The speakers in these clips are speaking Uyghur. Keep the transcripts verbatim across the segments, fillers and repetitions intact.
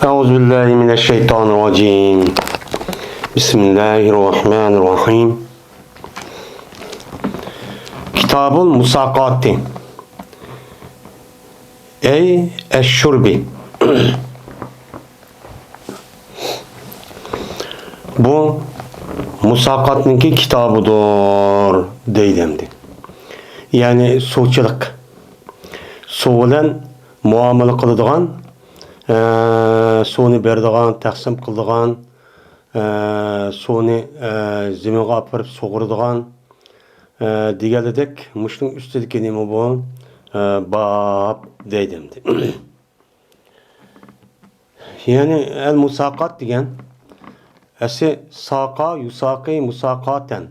أعوذ بالله من الشيطان الرجيم. بسم الله الرحمن الرحيم. كتاب المساقات. أي الشرب. بۇ مۇساقاتنىڭكى كىتابىدۇر دەيدۇ ئەمدى. يەنى سۇچىلىق. سۇ بىلەن مۇئامىلە قىلىدىغان، ئە، سۇنى بېرىدىغان، تەقسىم قىلىدىغان، ئە، سۇنى، ئە، زېمىنغا ئاپىرىپ سۇغۇرىدىغان، ئە، دېگەنلىدەك مۇشۇنىڭ ئۈستىدىكى نېمە بۇ؟ ئە، باب دەيدۇ ئەمدى. يەنى ئەل مۇساقات دېگەن ئەسلى ساقا يۇساقى مۇساقاتەن.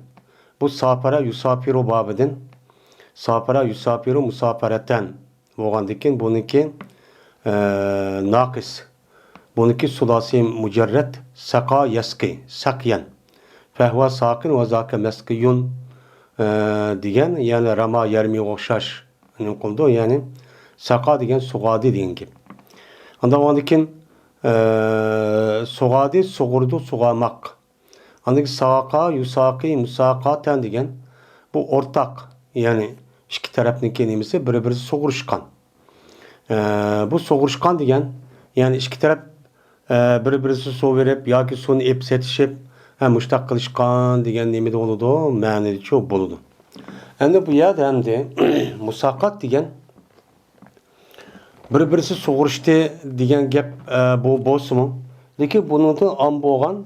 بۇ ساپەرە يۇساپىرۇ بابىدىن ساپەرە يۇساپىرۇ مۇساپەرەتەن بولغاندىكىن بۇنىڭكى، ئە، ناقىس. بۇنىڭكى سۇلاسى مۇجەررەت سەقا يەسقى سەقيەن. فەھۋا ساقىن ۋە زاكە مەسقىيۇن، ئە، دېگەن، يەنى راما يەرمىگە ئوخشاش. نېمە قىلىدۇ؟ يەنى ساقا دېگەن سۇغادى دېگەن گەپ. ئاندىن ئاندىن كېيىن، ئە، سۇغادى، سۇغۇرىدۇ، سۇغارماق. ئاندىن كېيىن ساقا، يۇساقى، مۇساقاتەن دېگەن بۇ ئورتاق، يەنى ئىككى تەرەپنىڭكى نېمىسى بىر-بىرسى سۇغۇرۇشقان. ئە، بۇ سۇغۇرۇشقان دېگەن، يەنى ئىككى تەرەپ، ئە، بىر-بىرسى سۇ بېرىپ ياكى سۇنى ئېلىپ سېتىشىپ، ھە، مۇشتاق قىلىشقان دېگەن نېمىدە بولىدۇ؟ مەنىدىچۇ بولىدۇ. ئەمدى بۇ يەردە ئەمدى مۇساقات دېگەن بىر-بىرسى سۇغۇرۇشتى دېگەن گەپ، ئە، بۇ بولسىمۇ، لېكىن بۇنىڭدىن ئام بولغان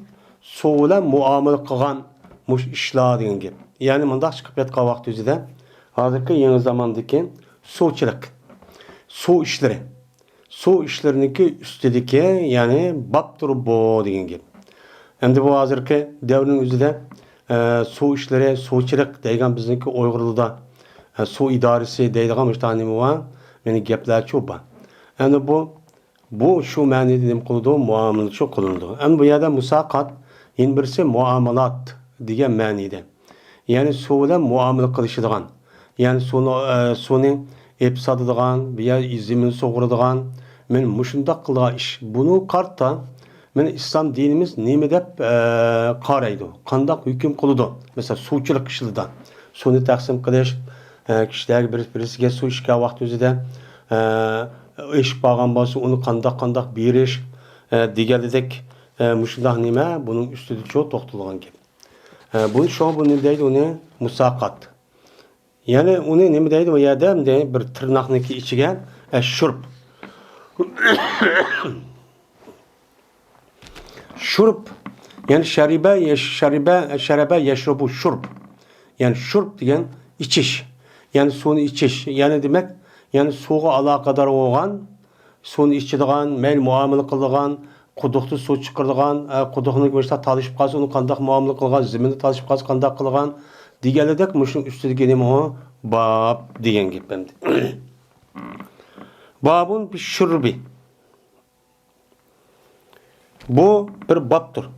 سۇ بىلەن مۇئامىلە قىلغان مۇشۇ ئىشلار دېگەن گەپ. يەنى مۇنداق چىقىپ ياتقان ۋاقىت يۈزىدە ھازىرقى يېڭى زاماندىكى سۇچىلىق، سۇ ئىشلىرى، سۇ ئىشلىرىنىڭكى ئۈستىدىكى، يەنى بابتۇر بۇ دېگەن گەپ. ئەمدى بۇ ھازىرقى دەۋرنىڭ ئۆزىدە، ئە، سۇ ئىشلىرى، سۇچىلىق دەيدىغان بىزنىڭكى ئۇيغۇرلاردا، ئە، سۇ ئىدارىسى دەيدىغان مۇشۇنداق نېمە بار، مېنىڭ گەپلەرچۇ بار. ئەمدى بۇ، بۇ شۇ مەنىدە نېمە قىلىدۇ؟ مۇئامىلىچۇ قىلىنىدۇ. ئەمدى بۇ يەردە مۇساقات، يەنە بىرسى مۇئامىلات دېگەن مەنىدە. يەنى سۇ بىلەن مۇئامىلە قىلىشىدىغان، يەنى سۇنى، ئە، سۇنى ئېلىپ ساتىدىغان، بۇ يەر زېمىن سۇغۇرىدىغان، مەن مۇشۇنداق قىلىدىغان ئىش. بۇنى قارىتا، مەن ئىسلام دىنىمىز نېمە دەپ، ئە، قارايدۇ؟ قانداق ھۆكۈم قىلىدۇ؟ مەسىلەن، سۇچىلىق ئىشلىرىدا سۇنى تەقسىم قىلىش، ئە، كىشىلەرگە بىرسى بىرسىگە سۇ ئىچكەن ۋاقتى ئۆزىدە، ئە، ئېشىپ بارغان بولسا ئۇنى قانداق، قانداق بېرىش، ئە، دېگەنلىدەك، ئە، مۇشۇنداق نېمە بۇنىڭ ئۈستىدىچۇ توختىلىدىغان گەپ. ئە، بۇنى شۇڭا بۇ نېمە دەيدۇ ئۇنى؟ مۇساقات. يەنى ئۇنى نېمە دەيدۇ ئۇ يەردە؟ ئەمدى بىر تىرناقنىڭكى ئىچىگە، ئە، شۇرب. شۇرب. يەنى شەرىبە، يەش-، شەرىبە، شەرەبە يەشرۇبۇ شۇرب. يەنى شۇرب دېگەن ئىچىش. يەنى سۇنى ئىچىش. يەنى دېمەك، يەنى سۇغا ئالاقىدار بولغان سۇنى ئىچىدىغان، مەيلى مۇئامىلە قىلىدىغان، قۇدۇقتا سۇ چىقىرىدىغان، ئە، قۇدۇقنىڭ بىر تالىشىپ قالسا، ئۇنى قانداق مۇئامىلە قىلغان، زېمىندا تالىشىپ قالسا، قانداق قىلغان دېگەنلىدەك، مۇشۇنىڭ ئۈستىدىكى نېمە ئۇ؟ باب دېگەن گەپ ئەمدى. بابۇن بىششۇربى. بۇ بىر بابتۇر.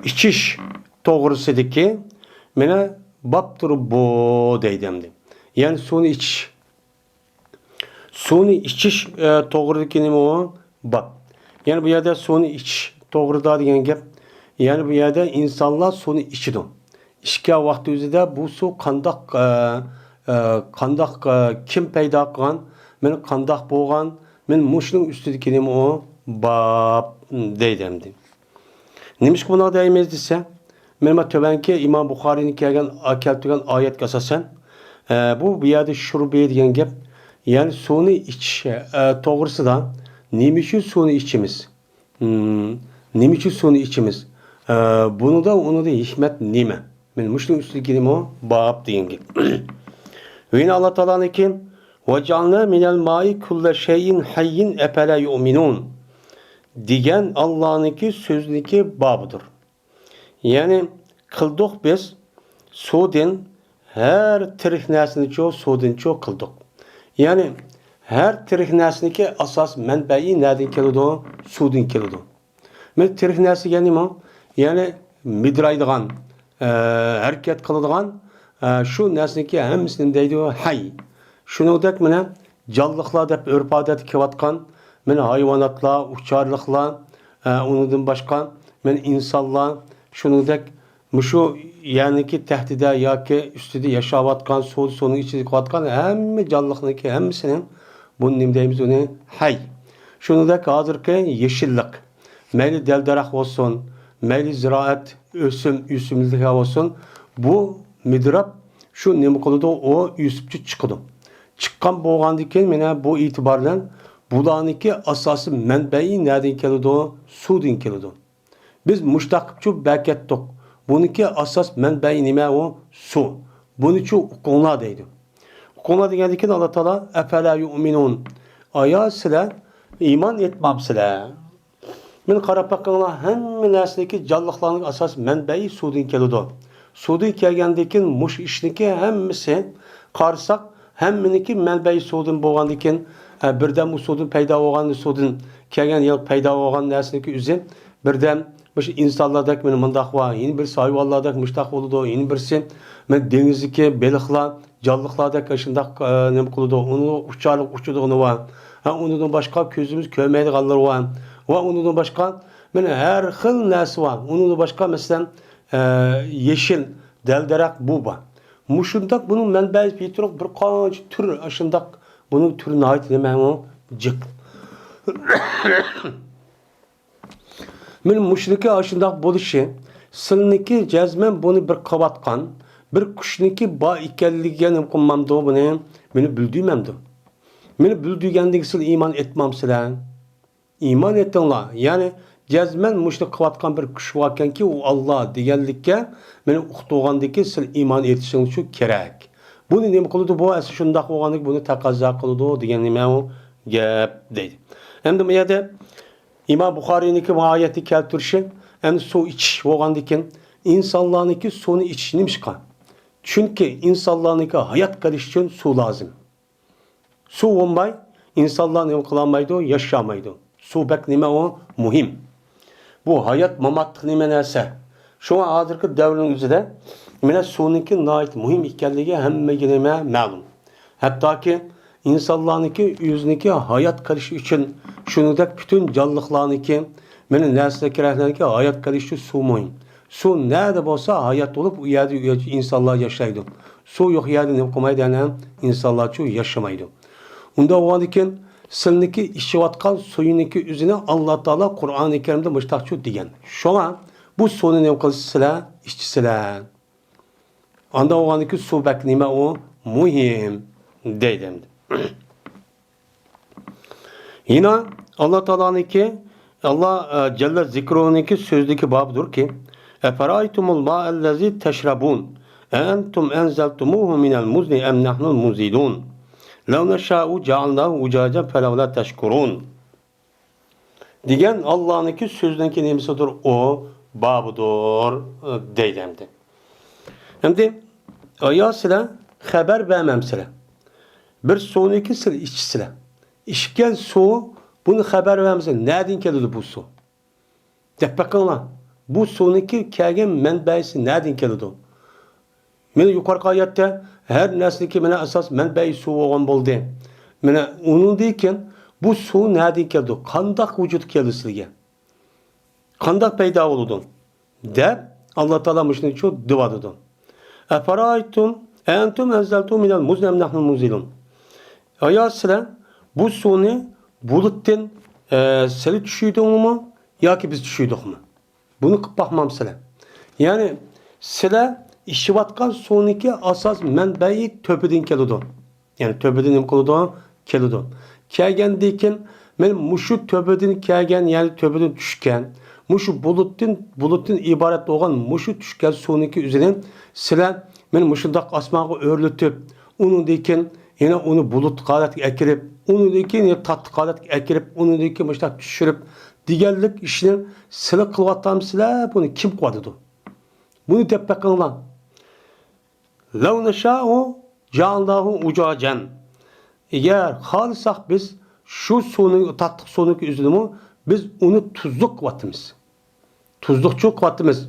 ئىچىش توغرىسىدىكى مانا بابتۇر بۇ دەيدۇ ئەمدى. يەنى سۇنى ئىچىش. سۇنى ئىچىش، ئە، توغرىدىكى نېمە ئۇ؟ باب. يەنى بۇ يەردە سۇنى ئىچىش توغرىدا دېگەن گەپ. يەنى بۇ يەردە ئىنسانلار سۇنى ئىچىدۇ. ئىچكەن ۋاقتى ئۆزىدە بۇ سۇ قانداق، ئە، ئە، قانداق، ئە، كىم پەيدا قىلغان، مانا قانداق بولغان، مانا مۇشۇنىڭ ئۈستىدىكى نېمە ئۇ؟ باب دەيدۇ ئەمدى. نېمىشقا بۇنداق دەيمىز دېسە، مانا تۆۋەنكى ئىمام بۇخارىينىڭ كەلگەن، كەلتۈرگەن ئايەتكە ئاساسەن، ئە، بۇ، بۇ يەردە شۇربى دېگەن گەپ، يەنى سۇنى ئىچىش، ئە، توغرىسىدا. نېمە ئۈچۈن سۇنى ئىچىمىز؟ ھىم، نېمە ئۈچۈن سۇنى ئىچىمىز؟ ئە، بۇنىدا، ئۇنىدا ھېكمەت نېمە؟ مانا مۇشۇنىڭ ئۈستىدىكى نېمە ئۇ؟ باب دېگەن گەپ. ۋە يەنە ئاللا تائالانىڭكى، «ۋەجئەلنا مىنەل مائى كۇللە شەيئىن ھەييىن ئەپەلا يۇئمىنۇن» دېگەن ئاللانىڭكى سۆزىنىڭكى بابىدۇر. يەنى قىلدۇق بىز سۇدىن ھەر تىرىك نەرسىنىچۇ سۇدىنچۇ قىلدۇق. يەنى ھەر تىرىك نەرسىنىڭكى ئاساس مەنبەئى نەدىن كېلىدۇ؟ سۇدىن كېلىدۇ. مانا تىرىك نەرسە دېگەن نېمە؟ يەنى مىدىرايدىغان، ئە، ھەرىكەت قىلىدىغان، ئە، شۇ نەرسىنىڭكى ھەممىسىنى دەيدۇ ھەي. شۇنىڭدەك مانا جانلىقلار دەپ ئۆرپ-ئادەتتە كېلىۋاتقان، مانا ھايۋاناتلار، ئۇچارلىقلار، ئە، ئۇنىڭدىن باشقا مانا ئىنسانلار، شۇنىڭدەك مۇشۇ يەرنىڭكى تەھتىدە ياكى ئۈستىدە ياشاۋاتقان، سۇ، سۇنىڭ ئىچىدە قېلىۋاتقان ھەممە جانلىقنىڭكى ھەممىسىنىڭ، بۇنى نېمە دەيمىز ئۇنى؟ ھەي. شۇنىڭدەك ھازىرقى يېشىللىق، مەيلى دەل-دەرەخ بولسۇن، مەيلى زىرائەت، ئۆسۈم، ئۆسۈملۈكلەر بولسۇن، بۇ مىدىراپ شۇ نېمە قىلىدۇ؟ ئۇ ئۆسۈپ چىقىدۇ. چىققان بولغاندىن كېيىن، مانا بۇ ئېتىبار بىلەن بۇلارنىڭكى ئاساسىي مەنبەيى نەدىن كېلىدۇ؟ سۇدىن كېلىدۇ. بىز مۇشتاق قىپچۇ بەكەتتۇق. بۇنىڭكى ئاساس مەنبەي نېمە ئۇ؟ سۇ. بۇنىچۇ ئۇقۇڭلار دەيدۇ. ئۇقۇڭلار دېگەندىن كېيىن ئاللا تائالا، ئەفەلا يۇئمىنۇن. ئايا سىلەر ئىمان ئېيتمامسىلەر؟ مانا قاراپ باقىڭلار، ھەممە نەرسىدىكى جانلىقلارنىڭ ئاساس مەنبەي سۇدىن كېلىدۇ. سۇدىن كەلگەندىن كېيىن مۇشۇ ئىشنىڭكى ھەممىسى قارىساق، ھەممىنىڭكى مەنبەي سۇدىن بولغاندىن كېيىن، ئە، بىردەم ئۇ سۇدىن پەيدا بولغان، سۇدىن كەلگەن يا پەيدا بولغان نەرسىنىڭكى ئۆزى بىردەم مۇشۇ ئىنسانلاردەك مانا مۇنداق بار، يەنە بىرسى ھايۋانلاردەك مۇشتاق بولىدۇ، يەنە بىرسى مانا دېڭىزدىكى بېلىقلار، جانلىقلاردەك شۇنداق، ئە، نېمە قىلىدۇ، ئۇنىڭ ئۇچارلىق ئۇچىدىغىنى بار. ھە، ئۇنىڭدىن باشقا كۆزىمىز كۆرمەيدىغانلىرى بار. ۋە ئۇنىڭدىن باشقا مانا ھەر خىل نەرسە بار. ئۇنىڭدىن باشقا مەسىلەن، ئە، يېشىل دەل-دەرەخ بۇ بار. مۇشۇنداق بۇنىڭ مەنبەسى بىتۇرۇق بىر قانچە تۈر ئاشۇنداق، بۇنىڭ تۈرى ناھايىتى نېمە جىق. مانا مۇشۇنىڭكى ئاشۇنداق بولۇشى، سىلىنىڭكى جەزمەن بۇنى بىر قىلىۋاتقان بىر كۈچنىڭكى بار ئىكەنلىكىگە نېمە قىلمامدۇ بۇنى؟ مېنى بۈلدۈرمەمدۇ؟ مېنى بۈلدۈرگەندىن كېيىن سىلەر ئىمان ئېيتمامسىلەر؟ ئىمان ئېيتىڭلار. يەنى جەزمەن مۇشۇنى قىلىۋاتقان بىر كۈچ باركەنكى، ئۇ ئاللا دېگەنلىككە مېنى ئۇقتۇرغاندىن كېيىن سىلەر ئىمان ئېيتىشىڭلارچۇ كېرەك. بۇنى نېمە قىلىدۇ؟ بۇ ئەسلى شۇنداق بولغاندىكىن بۇنى تەقەززا قىلىدۇ دېگەن نېمە ئۇ گەپ دەيدۇ. ئەمدى بۇ يەردە ئىمام بۇخارىينىڭكى بۇ ئايەتنى كەلتۈرۈشى، ئەمدى سۇ ئىچىش بولغاندىكىن، ئىنسانلارنىڭكى سۇنى ئىچىشى نېمىشقا؟ چۈنكى ئىنسانلارنىڭكى ھايات قېلىش ئۈچۈن سۇ لازىم. سۇ بولماي ئىنسانلار نېمە قىلالمايدۇ؟ ياشىيالمايدۇ. سۇ بەك نېمە ئۇ؟ مۇھىم. بۇ ھايات ماماتلىق نېمە نەرسە. شۇڭا ھازىرقى دەۋرنىڭ ئۆزىدە مانا سۇنىڭكى ناھايىتى مۇھىم ئىكەنلىكى ھەممىگە نېمە مەلۇم. ھەتتاكى ئىنسانلارنىڭكى ئۆزىنىڭكى ھايات قېلىشى ئۈچۈن، شۇنىڭدەك پۈتۈن جانلىقلارنىڭكى، مانا نەرسە كېرەكلەرنىڭكى ھايات قېلىشى ئۈچۈن سۇ مۇھىم. سۇ نەدە بولسا ھايات بولۇپ، ئۇ يەردە ئىنسانلار ياشايدۇ. سۇ يوق يەردە نېمە قىلمايدۇ يەنە؟ ئىنسانلارچۇ ياشىمايدۇ. ئۇنداق بولغاندىكىن، سىلىنىڭكى ئىچىۋاتقان سۇيىنىڭكى ئۆزىنى ئاللا تائالا قۇرئانى كەرىمدە مۇشتاقچۇ دېگەن. شۇڭا بۇ سۇنى نېمە قىلىسىلەر؟ ئىچىسىلەر. ئانداق بولغاندىكىن سۇ بەك نېمە ئۇ؟ مۇھىم دەيدۇ ئەمدى. يەنە ئاللا تائالانىڭكى، ئاللا، ئە، جەللە زىكرۇنىڭكى سۆزىدىكى بابىدۇركى، ئەفەرەيتۇمۇل مائەللەزى تەشرەبۇن، ئەئەنتۇم ئەنزەلتۇمۇھۇ مىنەل مۇزنى ئەم نەھنۇل مۇنزىلۇن. لەو نەشائۇ جەئەلناھۇ ئۇجاجەن فەلەۋلا تەشكۇرۇن. دېگەن ئاللانىڭكى سۆزىنىڭكى نېمىسىدۇر ئۇ؟ بابىدۇر، دەيدۇ ئەمدى. ئەمدى، ئايا سىلەر خەۋەر بەرمەمسىلەر؟ بىر سۇنىڭكى سىلەر ئىچىسىلەر. ئىچكەن سۇ، بۇنى خەۋەر بەرمىسىلەر، نەدىن كېلىدۇ بۇ سۇ؟ دەپ بېقىڭلار، بۇ سۇنىڭكى كەلگەن مەنبەسى نەدىن كېلىدۇ؟ مانا يۇقىرىقى ئايەتتە ھەر نەرسىنىڭكى مانا ئاساس مەنبەي سۇ بولغان بولدى. مانا ئۇنىڭدىن كېيىن بۇ سۇ نەدىن كېلىدۇ؟ قانداق ۋۇجۇدقا كېلىدۇ سىلەرگە؟ قانداق پەيدا بولىدۇ؟ دەپ ئاللا تائالا مۇشۇنى شۇ دەۋاتىدۇ. ئەفەرەيتۇم ئەئەنتۇم ئەنزەلتۇمۇھۇ مىنەل مۇزنى ئەم نەھنۇل مۇنزىلۇن. ئايا سىلەر بۇ سۇنى بۇلۇتتىن، ئە، سىلەر چۈشۈردۈڭلارمۇ ياكى بىز چۈشۈردۇقمۇ؟ بۇنى قىلىپ باقمامسىلەر؟ يەنى سىلەر ئىچىۋاتقان سۇنىڭكى ئاساس مەنبەي تۆپىدىن كېلىدۇ. يەنى تۆپىدىن نېمە قىلىدۇ؟ كېلىدۇ. كەلگەندىن كېيىن مانا مۇشۇ تۆپىدىن كەلگەن، يەنى تۆپىدىن چۈشكەن، مۇشۇ بۇلۇتتىن، بۇلۇتتىن ئىبارەت بولغان مۇشۇ چۈشكەن سۇنىڭكى ئۆزىنى سىلەر مانا مۇشۇنداق ئاسمانغا ئۆرلىتىپ، ئۇنىڭدىن كېيىن يەنە ئۇنى بۇلۇت ھالەتكە ئەكىرىپ، ئۇنىڭدىن كېيىن يەنە تاتلىق ھالەتكە ئەكىرىپ، ئۇنىڭدىن كېيىن مۇشۇنداق چۈشۈرۈپ دېگەنلىك ئىشنى سىلەر قىلىۋاتامسىلەر؟ بۇنى كىم قىلىۋاتىدۇ؟ بۇنى دەپ بېقىڭلار. لەو نەشائۇ جەئەلناھۇ ئۇجاجەن. ئەگەر خالىساق بىز شۇ سۇنىڭ، تاتلىق سۇنىڭكى ئۆزىنىمۇ بىز ئۇنى تۇزلۇق قىلىۋاتىمىز. تۇزلۇقچۇ قىلىۋاتىمىز.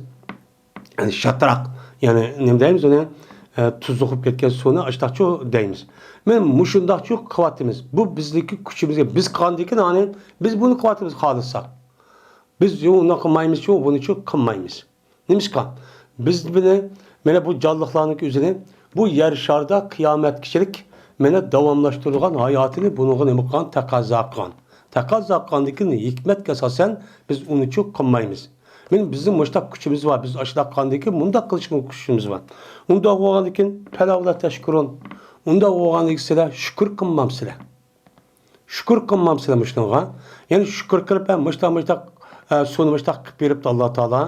يەنى شاتراق، يەنى نېمە دەيمىز ئۇنى؟ ئە، تۇزلۇق بولۇپ كەتكەن سۇنى ئاشتاقچۇ دەيمىز. مانا مۇشۇنداقچۇ قىلىۋاتىمىز. بۇ بىزدىكى كۈچىمىزگە، بىز قىلغاندىكىن، ئانى بىز بۇنى قىلىۋاتىمىز خالىساق. بىز يو-، ئۇنداق قىلمايمىزچۇ، بۇنىچۇ قىلمايمىز. نېمىشقا؟ بىز بىلەن مانا بۇ جانلىقلارنىڭ ئۆزىنى بۇ يەر شارىدا قىيامەتكىچىلىك مانا داۋاملاشتۇرىدىغان ھاياتىنى بۇنىڭغا نېمە قىلغان؟ تەقەززا قىلغان. تەقەززا قىلغاندىكىن ھېكمەتكە ئاساسەن بىز ئۇنىچۇ قىلمايمىز. مانا بىزنىڭ مۇشتاق كۈچىمىز بار، بىز ئاشۇنداق قىلغاندىكىن مۇنداق قىلىشقا كۈچىمىز بار. ئۇنداق بولغاندىكىن پەلەۋلا تەشكۇرۇن. ئۇنداق بولغاندىكىن سىلەر شۈكۈر قىلمامسىلەر؟ شۈكۈر قىلمامسىلەر مۇشۇنىڭغا؟ يەنى شۈكۈر قىلىپ، ھە، مۇشتاق، مۇشتاق، ئە، سۇنى مۇشتاق قىلىپ بېرىپتۇ ئاللا تائالا.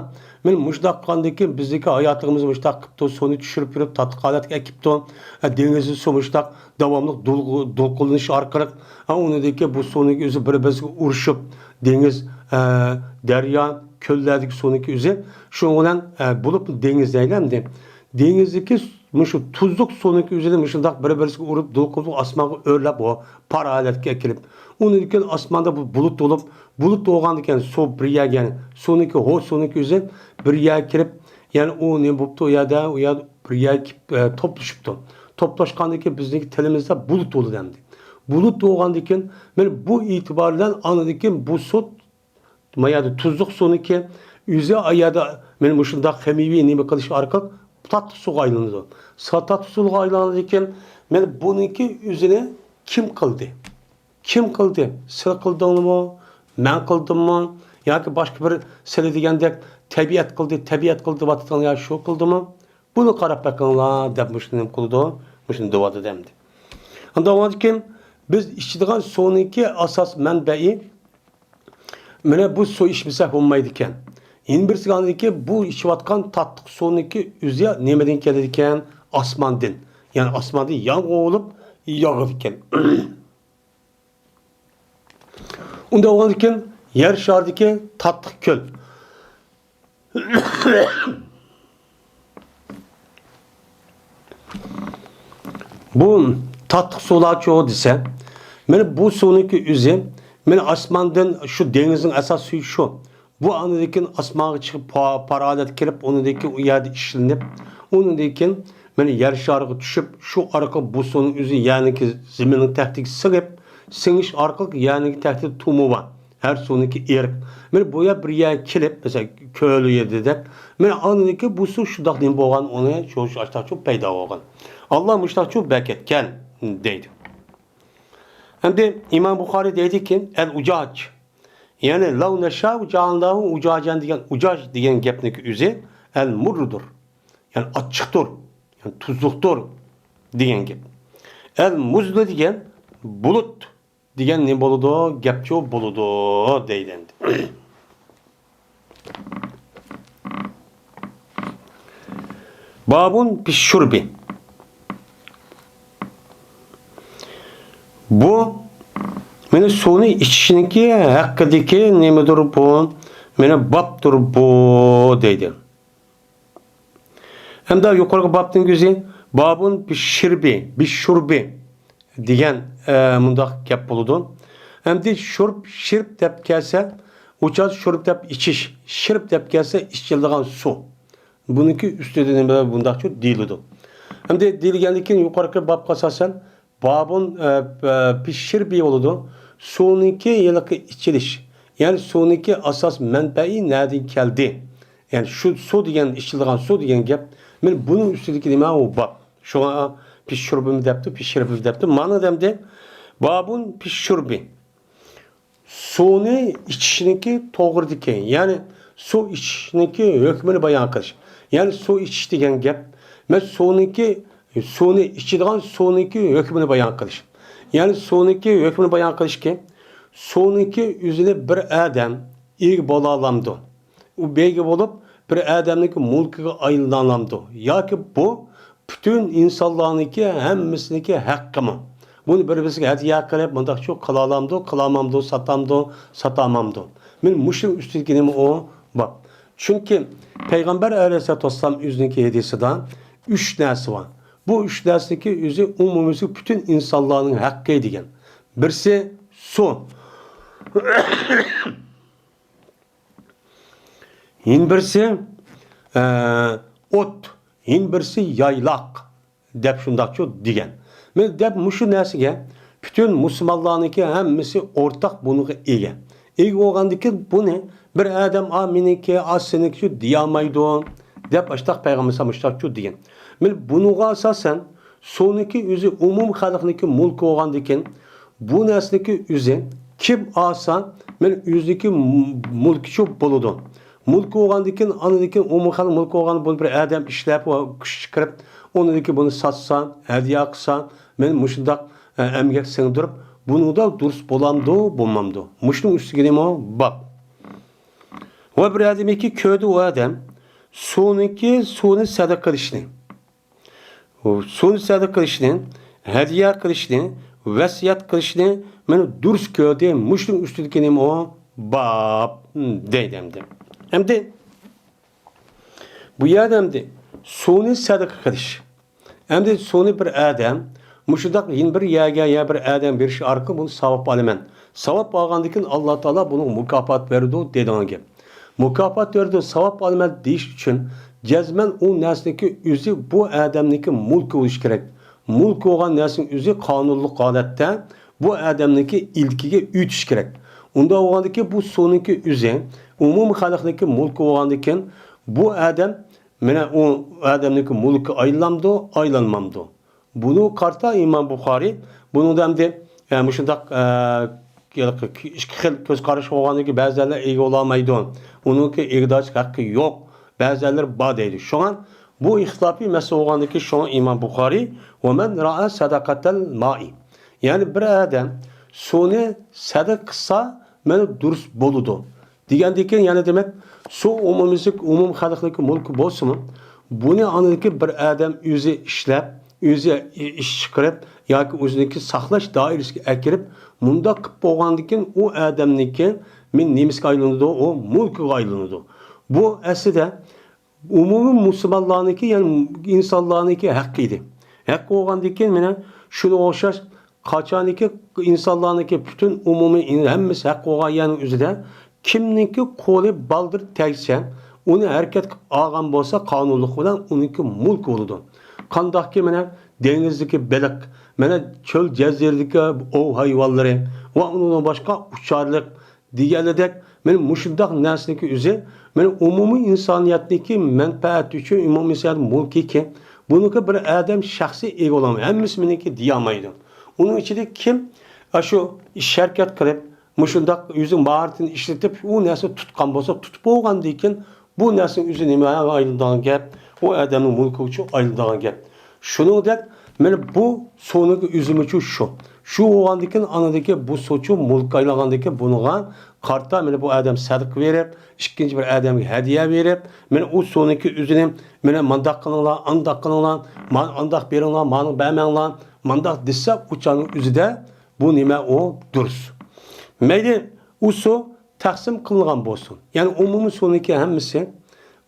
مانا مۇشۇنداق قىلغاندىكىن بىزدىكى ھاياتىمىزنى مۇشتاق قىپتۇ، سۇنى چۈشۈرۈپ بېرىپ تاتلىق ھالەتكە ئەكىپتۇ. ئە، دېڭىزدا سۇ مۇشتاق داۋاملىق دول-، دولقۇنلىنىش ئارقىلىق، ئە، ئۇنىڭدىكى بۇ سۇنىڭ ئۆزى بىر-بىرسىگە ئۇرۇشۇپ، دېڭىز، ئە، دەريا، كۆللەردىكى سۇنىڭكى ئۆزى شۇنىڭ بىلەن، ئە، بولۇپ دېڭىز دەيلى ئەمدى. دېڭىزدىكى مۇشۇ تۇزلۇق سۇنىڭكى ئۆزىنى مۇشۇنداق بىر-بىرسىگە ئۇرۇپ، دولقۇنلۇق ئاسمانغا ئۆرلەپ، ئۇ پار ھالەتكە ئەكىلىپ، ئۇنىڭدىن كېيىن ئاسماندا بۇ بۇلۇت بولۇپ، بۇلۇت بولغاندىكىن سۇ بىر يەرگە، سۇنىڭكى، ھو، سۇنىڭكى ئۆزى بىر يەرگە كىرىپ، يەنى ئۇ نېمە بوپتۇ، ئۇ يەردە، ئۇ يەردە بىر يەرگە كېلىپ، ئە، توپلىشىپتۇ. توپلاشقاندىكىن بىزنىڭكى تىلىمىزدا بۇلۇت بولىدۇ ئەمدى. بۇلۇت بولغاندىكىن، مانا بۇ ئېتىبار بىلەن ئاندىن كېيىن بۇ سۇ ما يەردە تۇزلۇق سۇنىڭكى ئۆزى ئا يەردە مانا مۇشۇنداق خىمىيىۋى نېمە قىلىش ئارقىلىق تاتلىق سۇغا ئايلىنىدۇ. سا-، تاتلىق سۇغا ئايلانغاندىن كېيىن مانا بۇنىڭكى ئۆزىنى كىم قىلدى؟ كىم قىلدى؟ سىلەر قىلدىڭلارمۇ؟ مەن قىلدىممۇ؟ ياكى باشقا بىر سىلەر دېگەندەك تەبىئەت قىلدى، تەبىئەت قىلدى دەۋاتىدىغان يا شۇ قىلدىمۇ؟ بۇنى قاراپ بېقىڭلار دەپ مۇشۇنى نېمە قىلىدۇ؟ مۇشۇنى دەۋاتىدۇ ئەمدى. ئاندىن كېيىن بىز ئىچىدىغان سۇنىڭكى ئاساس مەنبەئى مانا بۇ سۇ ئىچمىسەك بولمايدىكەن. يەنە بىرسى ئاندىكى بۇ ئىچىۋاتقان تاتلىق سۇنىڭكى ئۆزى نېمىدىن كېلىدىكەن؟ ئاسماندىن. يەنى ئاسماندىن يامغۇر بولۇپ ياغىدىكەن. ئۇنداق بولغاندىكىن يەر شارىدىكى تاتلىق كۆل. بۇ تاتلىق سۇلارچۇ دېسە، مانا بۇ سۇنىڭكى ئۆزى، مانا ئاسماندىن شۇ دېڭىزنىڭ ئاساس سۈيى شۇ. بۇ ئاندىن كېيىن ئاسمانغا چىقىپ، پا-، پار ھالەتكە كېلىپ، ئۇنىڭدىن كېيىن ئۇ يەردە ئىشلىنىپ، ئۇنىڭدىن كېيىن مانا يەر شارىغا چۈشۈپ، شۇ ئارقىلىق بۇ سۇنىڭ ئۆزى يەرنىڭكى زېمىننىڭ تەكتىگە سىڭىپ، سىڭىش ئارقىلىق يەرنىڭكى تەكتىدە تۇمۇ بار. ھەر سۇنىڭكى ئېرىق. مانا بۇ يەر بىر يەرگە كېلىپ، مەسىلەن، كۆل يېرىدەك. مانا ئاندىن كېيىن بۇ سۇ شۇنداق نېمە بولغان، ئۇنى شۇ، شۇ ئاشتاقچۇ پەيدا بولغان. ئاللا مۇشتاقچۇ بەركەتكەن دەيدۇ. ئەمدى ئىمام بۇخارىي دەيدىكى، ئەل ئۇجاج. يەنى، لەۋ نەشائۇ جەئەلناھۇ ئۇجاجەن دېگەن ئۇجاج دېگەن گەپنىڭكى ئۆزى ئەل مۇررۇدۇر. يەنى ئاچچىقتۇر. يەنى تۇزلۇقتۇر دېگەن گەپ. ئەل مۇزلى دېگەن بۇلۇت دېگەن نېمە بولىدۇ؟ گەپچۇ بولىدۇ دەيدۇ ئەمدى. بابۇن فىششۇربى. بۇ مانا سۇنى ئىچىشنىڭكى ھەققىدىكى نېمىدۇر بۇ؟ مانا بابتۇر بۇ دەيدۇ. ھەمدە يۇقىرىقى بابتىن كۆزى بابۇن بىششىربى، بىششۇربى دېگەن، ئە، مۇنداق گەپ بولىدۇ. ئەمدى شۇرب، شىرب دەپ كەلسە، ئۇچاز شۇرب دەپ ئىچىش، شىرب دەپ كەلسە ئىچىلىدىغان سۇ. بۇنىڭكى ئۈستىدە نېمە بۇنداقچۇ دېيىلىدۇ. ئەمدى دېيىلگەندىن كېيىن يۇقىرىقى بابقا ئاساسەن بابۇن، ئە، ئە، پىششىربى بولىدۇ. سۇنىڭكى ھېلىقى ئىچىلىش، يەنى سۇنىڭكى ئاساس مەنبەئى نەدىن كەلدى؟ يەنى شۇ سۇ دېگەن، ئىچىلىدىغان سۇ دېگەن گەپ. مانا بۇنىڭ ئۈستىدىكى نېمە ئۇ باب. شۇڭا پىششۇربىمۇ دەپتۇ، پىششىربىمۇ دەپتۇ. مانا دەمدى بابۇن پىششۇربى. سۇنى ئىچىشنىڭكى توغرىدىكى، يەنى سۇ ئىچىشنىڭكى ھۆكمىنى بايان قىلىش. يەنى سۇ ئىچىش دېگەن گەپ، مەن سۇنىڭكى، سۇنى ئىچىدىغان سۇنىڭكى ھۆكمىنى بايان قىلىش. يەنى سۇنىڭكى ھۆكمىنى بايان قىلىشكى، سۇنىڭكى ئۆزىنى بىر ئادەم ئىگە بولالامدۇ؟ ئۇ بەيگە بولۇپ، بىر ئادەمنىڭكى مۈلكىگە ئايلىنالامدۇ؟ ياكى بۇ پۈتۈن ئىنسانلارنىڭكى ھەممىسىنىڭكى ھەققىمۇ؟ بۇنى بىر-بىرسىگە ھەدىيە قىلىپ، مۇنداقچۇ قىلالامدۇ، قىلالمامدۇ، ساتامدۇ، ساتالمامدۇ؟ مانا مۇشۇ ئۈستىدىكى نېمە ئۇ باب. چۈنكى پەيغەمبەر ئەلەيھىسسالاتۇ ۋەسسالام ئۆزىنىڭكى ھەدىسىدا ئۈچ نەرسە بار. بۇ ئۈچ نەرسىنىڭكى ئۆزى ئومۇميۈزلۈك پۈتۈن ئىنسانلارنىڭ ھەققى دېگەن. بىرسى سۇ. يەنە بىرسى، ئە، ئوت، يەنە بىرسى يايلاق، دەپ شۇنداقچۇ دېگەن. مەن دەپ مۇشۇ نەرسىگە پۈتۈن مۇسۇلمانلارنىڭكى ھەممىسى ئورتاق بۇنىڭغا ئىگە. ئىگە بولغاندىكىن بۇنى بىر ئادەم، «ئا، مېنىڭكى، ئا، سېنىڭكىچۇ» دېيەلمەيدۇ، دەپ ئاشتاق پەيغەمبەر مۇشتاقچۇ دېگەن. مەن بۇنىڭغا ئاساسەن سۇنىڭكى ئۆزى ئومۇمىي خەلقنىڭكى مۇلكى بولغاندىكىن، بۇ نەرسىنىڭكى ئۆزى كىم ئالسا، مەن ئۆزىنىڭكى مۇلكىچۇ بولىدۇ. مۇلكى بولغاندىكىن، ئاندىكىن ئومۇمىي خەلق مۇلكى بولغان، بۇنى بىر ئادەم ئىشلەپ، كۈچ چىقىرىپ، ئۇنىڭدىكى بۇنى ساتسا، ھەدىيە قىلسا، مەن مۇشۇنداق، ئە، ئەمگەك سىڭدۈرۈپ، بۇنىڭدا دۇرۇس بولامدۇ، بولمامدۇ؟ مۇشۇنىڭ ئۈستىگە نېمە بار؟ ۋە بىر ئادەمكى كۆردى ئۇ ئادەم سۇنىڭكى سۇنى سەدىقە قىلىشنى، سۇنى سەدىقە قىلىشنى، ھەدىيە قىلىشنى، ۋەسىيەت قىلىشنى، مانا دۇرۇس كۆردى. مۇشۇنىڭ ئۈستىدىكى نېمە ئۇ؟ باب دەيدۇ ئەمدى. ئەمدى بۇ يەردە ئەمدى سۇنى سەدىقە قىلىش. ئەمدى سۇنى بىر ئادەم مۇشۇنداق يەنە بىر يەرگە يا بىر ئادەم بېرىش ئارقىلىق بۇنى ساۋاب ئالىمەن. ساۋاب ئالغاندىن كېيىن ئاللا تائالا بۇنىڭغا مۇكاپات بېرىدۇ دەيدىغان گەپ. مۇكاپات بېرىدۇ، ساۋاب ئالىمەن دېيىش ئۈچۈن جەزمەن ئۇ نەرسىنىڭكى ئۆزى بۇ ئادەمنىڭكى مۇلكى بولۇشى كېرەك. مۇلكى بولغان نەرسىنىڭ ئۆزى قانۇنلۇق ھالەتتە بۇ ئادەمنىڭكى ئىلكىگە ئۆتۈشى كېرەك. ئۇنداق بولغاندىكىن بۇ سۇنىڭكى ئۆزى ئومۇمىي خەلقنىڭكى مۇلكى بولغاندىكىن بۇ ئادەم مانا ئۇ ئادەمنىڭكى مۇلكىغا ئايلىنامدۇ، ئايلانمامدۇ؟ بۇنى قارىتا ئىمام بۇخارىي بۇنىڭدا ئەمدى، ئە، مۇشۇنداق، ئە، ئىككى خىل كۆز قارىشى بولغاندىكىن بەزىلەر ئىگە بولالمايدۇ. ئۇنىڭكى ئىگىدارچىلىق ھەققى يوق، بەزىلەر بار دەيدۇ. شۇڭا بۇ ئىختىلاپىي مەسىلە بولغاندىكىن شۇڭا ئىمام بۇخارىي، «ۋە مەن رائا سەدەقەتەل مائى»، يەنى بىر ئادەم سۇنى سەدىقە قىلسا، مانا دۇرۇس بولىدۇ. دېگەندىن كېيىن يەنە دېمەك، سۇ ئومۇميۈزلۈك، ئومۇم خەلقنىڭكى مۇلكى بولسىمۇ، بۇنى ئاندىن كېيىن بىر ئادەم ئۆزى ئىشلەپ، ئۆزى ئىش چىقىرىپ ياكى ئۆزىنىڭكى ساقلاش دائىرىسىگە ئەكىرىپ، مۇنداق قىلىپ بولغاندىن كېيىن ئۇ ئادەمنىڭكى مەن نېمىسىگە ئايلىنىدۇ؟ ئۇ مۇلكىغا ئايلىنىدۇ. بۇ ئەسلىدە ئومۇمىي مۇسۇلمانلارنىڭكى، يەنى ئىنسانلارنىڭكى ھەققى ئىدى. ھەققى بولغاندىن كېيىن مانا شۇنىڭغا ئوخشاش قاچانكى ئىنسانلارنىڭكى پۈتۈن ئومۇمىي ئىن-، ھەممىسى ھەققى بولغان يەرنىڭ ئۆزىدە كىمنىڭكى قولى بالدۇر تەگسە، ئۇنى ھەرىكەتكە ئالغان بولسا، قانۇنلۇق بىلەن ئۇنىڭكى مۇلكى بولىدۇ. قانداقكى مانا دېڭىزدىكى بېلىق، مانا چۆل جەزىرىدىكى ئوۋ ھايۋانلىرى ۋە ئۇنىڭدىن باشقا ئۇچارلىق، دېگەنلىدەك، مانا مۇشۇنداق نەرسىنىڭكى ئۆزى، مانا ئومۇمىي ئىنسانىيەتنىڭكى مەنپەئەتى ئۈچۈن، ئومۇمىي ئىنسانىيەت مۇلكىكەن، بۇنىڭكى بىر ئادەم شەخسىي ئىگە بولالمايدۇ، ھەممىسى مېنىڭكى دېيەلمەيدۇ. ئۇنىڭ ئىچىدە كىم ئاشۇ ئىش ھەرىكەت قىلىپ، مۇشۇنداق ئۆزىنىڭ ماھارىتىنى ئىشلىتىپ، ئۇ نەرسىنى تۇتقان بولسا، تۇتۇپ بولغاندىن كېيىن، بۇ نەرسىنىڭ ئۆزى نېمىگە ئايلىنىدىغان گەپ؟ ئۇ ئادەمنىڭ مۇلكىغىچۇ ئايلىنىدىغان گەپ. شۇنىڭدەك، مانا بۇ سۇنىڭ ئۆزىمۇچۇ شۇ. شۇ بولغاندىكىن، ئاندىكى بۇ سۇچۇ مۇلكقا ئايلانغاندىكىن، بۇنىڭغا قارىتا، مانا بۇ ئادەم سەدىقە بېرىپ، ئىككىنچى بىر ئادەمگە ھەدىيە بېرىپ، مانا ئۇ سۇنىڭكى ئۆزىنى، مانا مانداق قىلىڭلار، ئانداق قىلىڭلار، مانا ئانداق بېرىڭلار، مانا بەرمەڭلار، مانداق دېسە، ئۇ چاغنىڭ ئۆزىدە بۇ نېمە ئۇ؟ دۇرۇس. مەيلى، ئۇ سۇ تەقسىم قىلىنغان بولسۇن. يەنى ئومۇمىي سۇنىڭكى ھەممىسى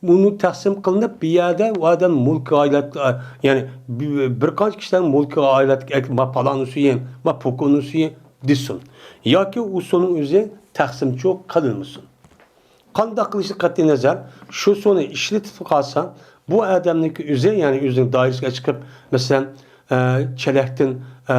بۇنى تەقسىم قىلىنىپ، بۇ يەردە ئۇ ئادەم مۇلكىغا ئايلانتى-، يەنى بىر، بىر قانچە كىشىلەرنىڭ مۇلكىغا ئايلانتى، ما پالانى سۈيى، ما پوكۇنى سۈيى دېسۇن. ياكى ئۇ سۇنىڭ ئۆزى تەقسىمچۇ قىلىنمىسۇن. قانداق قىلىشى قەتئىي نەزەر، شۇ سۇنى ئىشلىتىپ قالسا، بۇ ئادەمنىڭكى ئۆزى، يەنى ئۆزىنىڭ دائىرىسىگە چىقىپ، مەسىلەن، ئە، چېلەكتىن، ئە،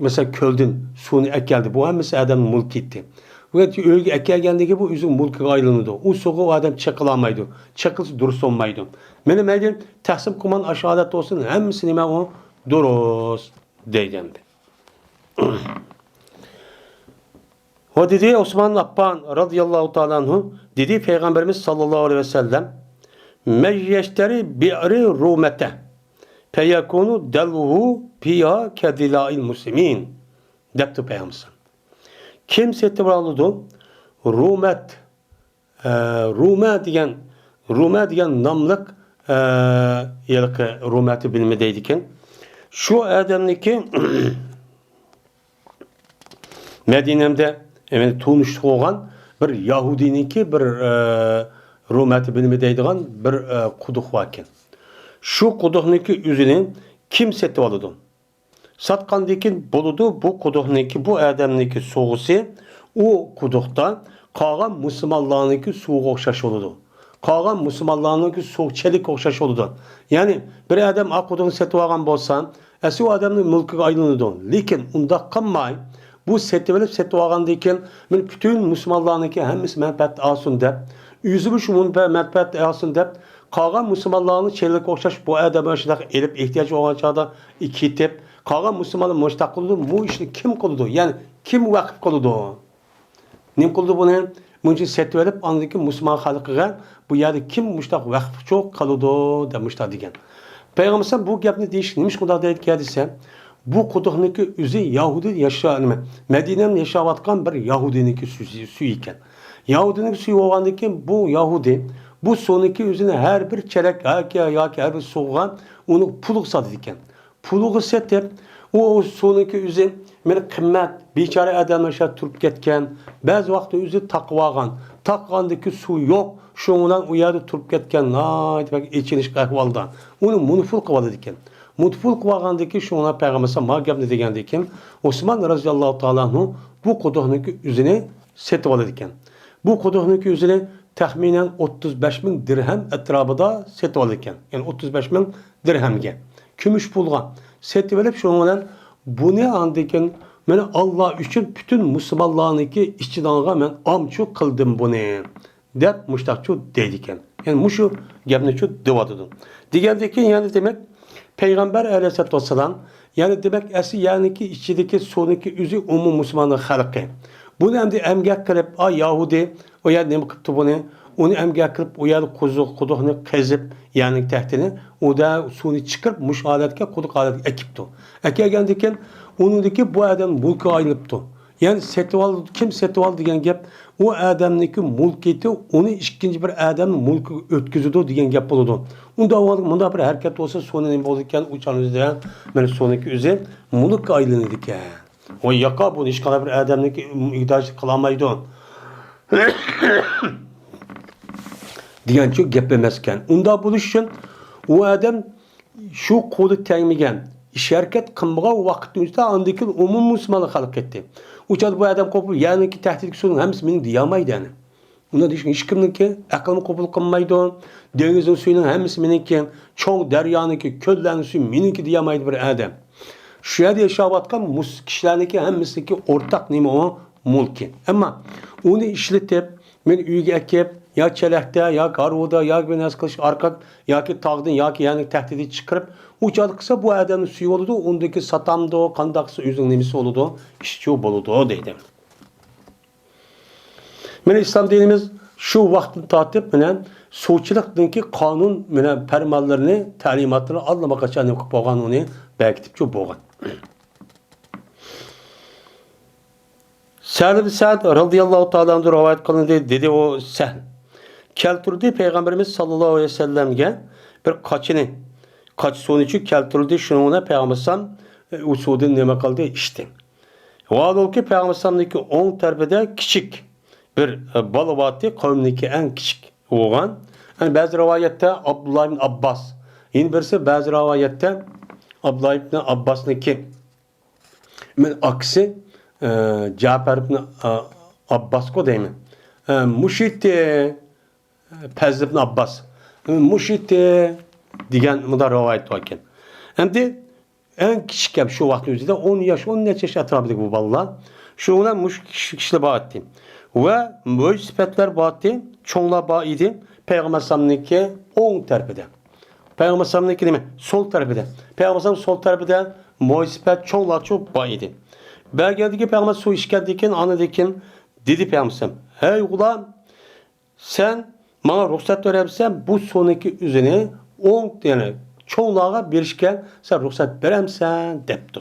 مەسىلەن، كۆلدىن سۇنى ئەكەلدى. بۇ ھەممىسى ئادەمنىڭ مۇلكى ئىدى. ئۆيگە ئەكەلگەندىن كېيىن بۇ ئۆزىنىڭ مۇلكىغا ئايلىنىدۇ. ئۇ سۇغا ئۇ ئادەم چېقىلالمايدۇ. چېقىلسا دۇرۇس بولمايدۇ. مانا مەيلى تەقسىم قىلمىغان ئاشۇ ھالەتتە بولسۇن، ھەممىسى نېمە ئۇ؟ دۇرۇس دەيدۇ ئەمدى. ۋە دېدى ئوسمان ئاپپان رازىياللاھۇ تائالا ئەنھۇ، دېدى پەيغەمبىرىمىز ساللاللاھۇ ئەلەيھى ۋەسەللەم، مەن يەشتەرى بىئرى رومەتە فەيەكۇنۇ دەلۋۇھۇ فىھا كەدىلائىل مۇسلىمىن، دەپتۇ پەيغەمبىرىمىز. كىم سېتىۋالىدۇ رومەت، ئە، رومە دېگەن، رومە دېگەن ناملىق، ئە، ھېلىقى رومەتى بىلىمى دەيدىكەن. شۇ ئادەمنىڭكى مەدىنەمدە، يەنى تونۇشلۇق بولغان بىر يەھۇدىينىڭكى بىر، ئە، رومەتى بىلىمى دەيدىغان بىر، ئە، قۇدۇق باركەن. شۇ قۇدۇقنىڭكى ئۆزىنى كىم سېتىۋالىدۇ؟ ساتقاندىن كېيىن بولىدۇ، بۇ قۇدۇقنىڭكى، بۇ ئادەمنىڭكى سۇغىسى ئۇ قۇدۇقتا قالغان مۇسۇلمانلارنىڭكى سۇغا ئوخشاش بولىدۇ. قالغان مۇسۇلمانلارنىڭكى سۇ چېلىككە ئوخشاش بولىدۇ. يەنى بىر ئادەم ئاق قۇدۇقنى سېتىۋالغان بولسا، ئەسلى ئۇ ئادەمنىڭ مۈلكىگە ئايلىنىدۇ. لېكىن ئۇنداق قىلماي، بۇ سېتىۋېلىپ سېتىۋالغاندىن كېيىن، مەن پۈتۈن مۇسۇلمانلارنىڭكى ھەممىسى مەنپەئەت ئالسۇن دەپ، ئۆزىمۇ شۇ مەنپەئەت ئالسۇن دەپ، قالغان مۇسۇلمانلارنىڭ چېلىككە ئوخشاش بۇ ئادەم شۇنداق ئېلىپ، ئېھتىياجى بولغان چاغدا كېتىپ، قالغان مۇسۇلمانلار مۇشۇنداق قىلىدۇ، بۇ ئىشنى كىم قىلىدۇ؟ يەنى كىم ۋەقىپ قىلىدۇ؟ نېمە قىلىدۇ بۇنى؟ بۇنچە سېتىۋېلىپ، ئاندىن كېيىن مۇسۇلمان خەلقىگە بۇ يەردە كىم مۇشتاق ۋەقىپچۇ قىلىدۇ دەپ مۇشتاق دېگەن. پەيغەمبەر بۇ گەپنى دېيىش نېمىشقا مۇنداق دەيدىكەن دېسە، بۇ قۇدۇقنىڭكى ئۆزى يەھۇدىي ياشا-، نېمە، مەدىنەدە ياشاۋاتقان بىر يەھۇدىينىڭكى سۈيى، سۈيى ئىكەن. يەھۇدىينىڭكى سۈيى بولغاندىن كېيىن بۇ يەھۇدىي بۇ سۇنىڭكى ئۆزىنى ھەر بىر چېلەك ياكى، ياكى ھەر بىر سۇغا ئۇنى پۇلغا ساتىدىكەن. پۇلىغا سېتىپ، ئۇ، ئۇ سۇنىڭكى ئۆزى مېنى قىممەت، بىچارە ئادەملەر شۇ تۇرۇپ كەتكەن، بەزى ۋاقىتتا ئۆزى تاقىۋالغان، تاقىغاندىكى سۇ يوق، شۇنىڭ بىلەن ئۇ يەردە تۇرۇپ كەتكەن، ناھايىتى بەك ئېچىنىشلىق ئەھۋالدا ئۇنى مۇنۇپۇل قىلىۋالىدىكەن. مۇنۇپۇل قىلىۋالغاندىن كېيىن شۇڭا پەيغەمبەر ئەلەيھىسسالام ما گەپنى دېگەندىن كېيىن، ئوسمان رەزىياللاھۇ تائالا ئەنھۇ بۇ قۇدۇقنىڭكى ئۆزىنى سېتىۋالىدىكەن. بۇ قۇدۇقنىڭكى ئۆزىنى تەخمىنەن ئوتتۇز بەش مىڭ دىرھەم ئەتراپىدا سېتىۋالىدىكەن. يەنى ئوتتۇز بەش مىڭ دىرھەمگە. كۈمۈش پۇلغا سېتىۋېلىپ، شۇنىڭ بىلەن بۇنى ئاندىن كېيىن، مانا، ئاللا ئۈچۈن پۈتۈن مۇسۇلمانلارنىڭكى ئىچىدىغىنغا مەن ئامچۇ قىلدىم بۇنى، دەپ مۇشتاقچۇ دەيدىكەن. يەنى مۇشۇ گەپنىچۇ دەۋاتىدۇ. دېگەندىن كېيىن يەنە دېمەك، پەيغەمبەر ئەلەيھىسسالاتۇ ۋەسسالام، يەنى دېمەك، ئەسلى يەرنىڭكى ئىچىدىكى سۇنىڭكى ئۆزى ئومۇم مۇسۇلماننىڭ خەلقى. بۇنى ئەمدى ئەمگەك قىلىپ، ئا، يەھۇدىي، ئۇ يەردە نېمە قىپتۇ بۇنى؟ ئۇنى ئەمگەك قىلىپ، ئۇ يەردە قۇزۇق، قۇدۇقنى قېزىپ، يەرنىڭ تەھتىنى، ئۇدا سۇنى چىقىرىپ، مۇشۇ ھالەتكە، قۇدۇق ھالەتكە ئەكىپتۇ. ئەكەلگەندىن كېيىن، ئۇنىڭدىكى بۇ ئادەم مۇلكىگە ئايلىنىپتۇ. يەنى سېتىۋال، كىم سېتىۋال دېگەن گەپ، ئۇ ئادەمنىڭكى مۇلكىيىتى ئۇنى ئىككىنچى بىر ئادەمنىڭ مۇلكىغا ئۆتكۈزىدۇ دېگەن گەپ بولىدۇ. ئۇنداق بولغاندا مۇنداق بىر ھەرىكەت بولسا، سۇنى نېمە بولىدىكەن؟ ئۇ چاغدا مانا سۇنىڭكى ئۆزى مۇلكقا ئايلىنىدىكەن. ۋاي ياقا، بۇنى ھېچقانداق بىر ئادەمنىڭكى ئىگىدارچىلىق قىلالمايدۇ. دېگەنچۇ گەپ ئەمەسكەن. ئۇنداق بولۇش ئۈچۈن ئۇ ئادەم شۇ قولى تەگمىگەن، ئىش ھەرىكەت قىلمىغان ۋاقىتنىڭ ئۆزىدە ئاندىن كېيىن ئومۇمىي مۇسۇلمانلار خەلق كەتتى. ئۇ چاغدا بۇ ئادەم قوپۇپ، يەرنىڭكى تەھتىدىكى سۇنىڭ ھەممىسى مېنىڭ دېيەلمەيدۇ يەنى. ئۇنىڭ دېيىشى ھېچكىمنىڭكى ئەقلىمۇ قوبۇل قىلمايدۇ. دېڭىزنىڭ سۈيىنىڭ ھەممىسى مېنىڭكى، چوڭ دەريانىڭكى، كۆللەرنىڭ سۈيى مېنىڭكى دېيەلمەيدۇ بىر ئادەم. شۇ يەردە ياشاۋاتقان مۇس-، كىشىلەرنىڭكى ھەممىسىنىڭكى ئورتاق نېمە ئۇ؟ مۇلكى. ئەمما ئۇنى ئىشلىتىپ، مېنى ئۆيگە ئەكىپ، يا چېلەكتە، ياكى ھارۋىدا، ياكى بىر نەرسە قىلىش ئارقىلىق، ياكى تاغدىن، ياكى يەرنىڭ تەھتىدىن چىقىرىپ، ئۇ چاغدا قىلسا، بۇ ئادەمنىڭ سۈيى بولىدۇ، ئۇندىكى ساتامدۇ، قانداق قىلسا ئۆزىنىڭ نېمىسى بولىدۇ، ئىشچۇ بولىدۇ، دەيدۇ. مانا ئىسلام دىنىمىز شۇ ۋاقىتتىن تارتىپ، مانا سۇچىلىقنىڭكى قانۇن، مانا پەرمانلىرىنى، تەلىماتلىرىنى ئاللىماقاچان نېمە قىلىپ بولغان، ئۇنى بەركىتىپچۇ بولغان. سەھل ئىبن سەئد رەزىياللاھۇ تائالا ئەنھۇ رىۋايەت قىلىندى، دېدى ئۇ سەھل. كەلتۈردى پەيغەمبىرىمىز ساللاللاھۇ ئەلەيھى ۋەسەللەمگە بىر قاچىنى، قاچا سۇنىچۇ كەلتۈردى، شۇنىڭ بىلەن پەيغەمبەر ئەلەيھىسسالام، ئۇ سۇدىن نېمە قىلدى؟ ئىچتى. ۋاھالەنكى، پەيغەمبەر ئەلەيھىسسالامنىڭكى ئوڭ تەرىپىدە كىچىك بىر، ئە، بالا بارتى، قەۋمنىڭكى ئەڭ كىچىك بولغان. يەنى بەزى رىۋايەتتە ئابدۇللا ئىبن ئابباس، يەنە بىرسى بەزى رىۋايەتتە ئابدۇللا ئىبن ئابباسنىڭكى، مەن ئاكىسى، ئە، جەپەر ئىبن، ئە، ئابباسقۇ دەيمەن. ئە، مۇشۇ ئىدى، پەزل ئىبن ئابباس، مۇشۇ ئىدى دېگەن مۇنداق رىۋايەت باركەن. ئەمدى ئەڭ كىچىك گەپ شۇ ۋاقىتنىڭ ئۆزىدە ئون ياش، ئون نەچچە ياش ئەتراپىدىكى بۇ بالىلار. شۇنىڭ بىلەن مۇشۇ كىشى-، كىشىلەر بار ئىدى. ۋە مۆجىز سۈپەتلەر بار ئىدى، چوڭلار بار ئىدى. پەيغەمبەر ئەلەيھىسسالامنىڭكى ئوڭ تەرىپىدە. پەيغەمبەر ئەلەيھىسسالامنىڭكى نېمە؟ سول تەرىپىدە. پەيغەمبەر ئەلەيھىسسالام سول تەرىپىدە مۆجىز سۈپەت چوڭلارچۇ بار ئىدى. بەرگەندىكى پەيغەمبەر سۇ ئىچكەندىن كېيىن، ئاندىن كېيىن دېدى پەيغەمبەر ئەلەيھىسسالام، ھەي غۇلام، سەن ماڭا رۇخسەت بېرەمسەن، بۇ سۇنىڭكى ئۆزىنى ئوڭ، يەنى چوڭلارغا بېرىشكە سەن رۇخسەت بېرەمسەن؟ دەپتۇ.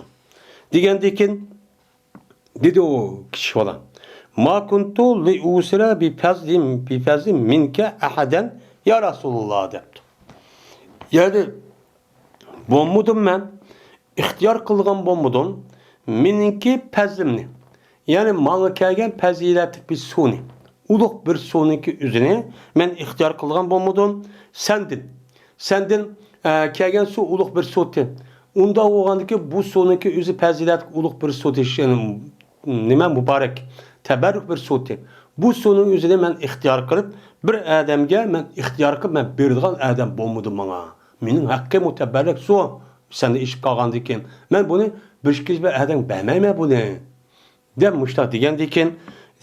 دېگەندىن كېيىن دېدى ئۇ كىچىك بالا، ما كۇنتۇ لىئۇسىرە بىپەزلىم، بىپەزلىم مىنكە ئەھەدەن يا رەسۇلاللا، دەپتۇ. يەنى بولمىدىم مەن، ئىختىيار قىلغان بولمىدىم مېنىڭكى پەزلىمنى، يەنى ماڭا كەلگەن پەزىلەتلىك بىر سۇنى، ئۇلۇغ بىر سۇنىڭكى ئۆزىنى مەن ئىختىيار قىلغان بولمىدىم سەندىن. سەندىن، ئە، كەلگەن سۇ ئۇلۇغ بىر سۇتى. ئۇنداق بولغاندىكى بۇ سۇنىڭكى ئۆزى پەزىلەتلىك ئۇلۇغ بىر سۇتى، يەنى نېمە مۇبارەك، تەبەررۇك بىر سۇتى. بۇ سۇنىڭ ئۆزىنى مەن ئىختىيار قىلىپ، بىر ئادەمگە مەن ئىختىيار قىلىپ، مەن بېرىدىغان ئادەم بولمىدى ماڭا. مېنىڭ ھەققىم مۇتەبەررەك سۇ، سەندە ئىچىپ قالغاندىن كېيىن. مەن بۇنى بىر ئىككىنچى بىر ئادەمگە بەرمەيمەن بۇنى، دەپ مۇشۇنداق دېگەندىن كېيىن،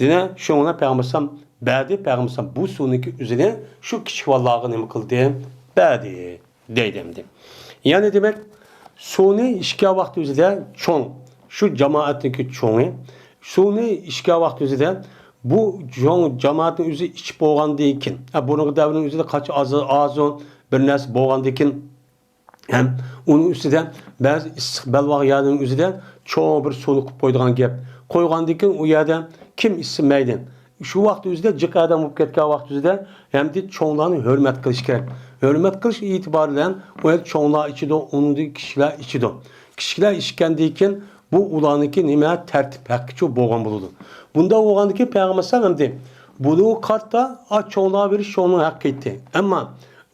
يەنە شۇنىڭ بىلەن پەيغەمبەر ئەلەيھىسسالام بەردى. پەيغەمبەر ئەلەيھىسسالام بۇ سۇنىڭكى ئۆزىنى شۇ كىچىك بالىلارغا نېمە قىلدى؟ بەردى. دەيدۇ ئەمدى. يەنى دېمەك، سۇنى ئىچكەن ۋاقتى ئۆزىدە چوڭ، شۇ جامائەتنىڭكى چوڭى، سۇنى ئىچكەن ۋاقتى ئۆزىدە بۇ چوڭ جامائەتنىڭ ئۆزى ئىچىپ بولغاندىن كېيىن، ھە، بۇرۇنقى دەۋرنىڭ ئۆزىدە قاچا ئازۇن بىر نەرسە بولغاندىن كېيىن، ھەم ئۇنىڭ ئۈستىدە بەزى ئىسسىق بەلباغ يەرنىڭ ئۆزىدە چوڭ بىر سۇنى قىلىپ قويىدىغان گەپ. قويغاندىن كېيىن ئۇ يەردە كىم ئىچسە مەيلى. شۇ ۋاقىت ئۆزىدە جىق ئادەم بولۇپ كەتكەن ۋاقىت ئۆزىدە ئەمدى چوڭلارنى ھۆرمەت قىلىش كېرەك. ھۆرمەت قىلىش ئېتىبارى بىلەن ئۇ يەردە چوڭلار ئىچىدۇ، ئۇنىڭدىن كىچىكلەر ئىچىدۇ. كىچىكلەر ئىچكەندىن كېيىن بۇ ئۇلارنىڭكى نېمە تەرتىپ ھەققىچۇ بولغان بولىدۇ. بۇنداق بولغاندىن كېيىن پەيغەمبەر ئەلەيھىسسالام ئەمدى بۇنىڭغا قارىتا، ئا، چوڭلارغا بېرىش چوڭنىڭ ھەققى ئىدى. ئەمما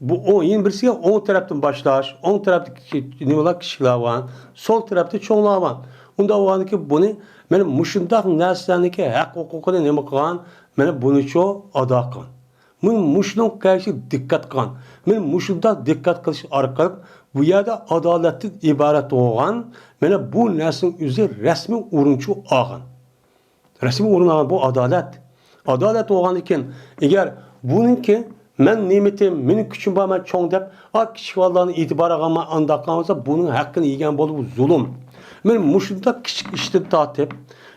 بۇ ئوڭ، يەنە بىرسىگە ئوڭ تەرەپتىن باشلاش، ئوڭ تەرەپتە كىچىك، نېمىلەر، كىچىكلەر بار، سول تەرەپتە چوڭلار بار. ئۇنداق بولغاندىكىن بۇنى، مانا مۇشۇنداق نەرسىلەرنىڭكى ھەق ھوقۇقىنى نېمە قىلغان؟ مانا بۇنىچۇ ئادا قىلغان. مانا مۇشۇنىڭ كەيشىگە دىققەت قىلغان. مانا مۇشۇنداق دىققەت قىلىش ئارقىلىق بۇ يەردە ئادالەتتىن ئىبارەت بولغان، مانا بۇ نەرسىنىڭ ئۆزى رەسمىي ئورۇنچۇ ئالغان. رەسمىي ئورۇن ئالغان بۇ ئادالەت. ئادالەت بولغاندىكىن، ئەگەر بۇنىڭكى مەن نېمىتىم، مېنىڭ كۈچۈم بار، مەن چوڭ دەپ، ئا، كىچىك بالىلارنى ئېتىبار ئالغان، ئانداق قىلغان بولسا، بۇنىڭ ھەققىنى يېگەن بولۇپ زۇلۇم. مانا مۇشۇنداق كىچىك ئىشتىن تارتىپ،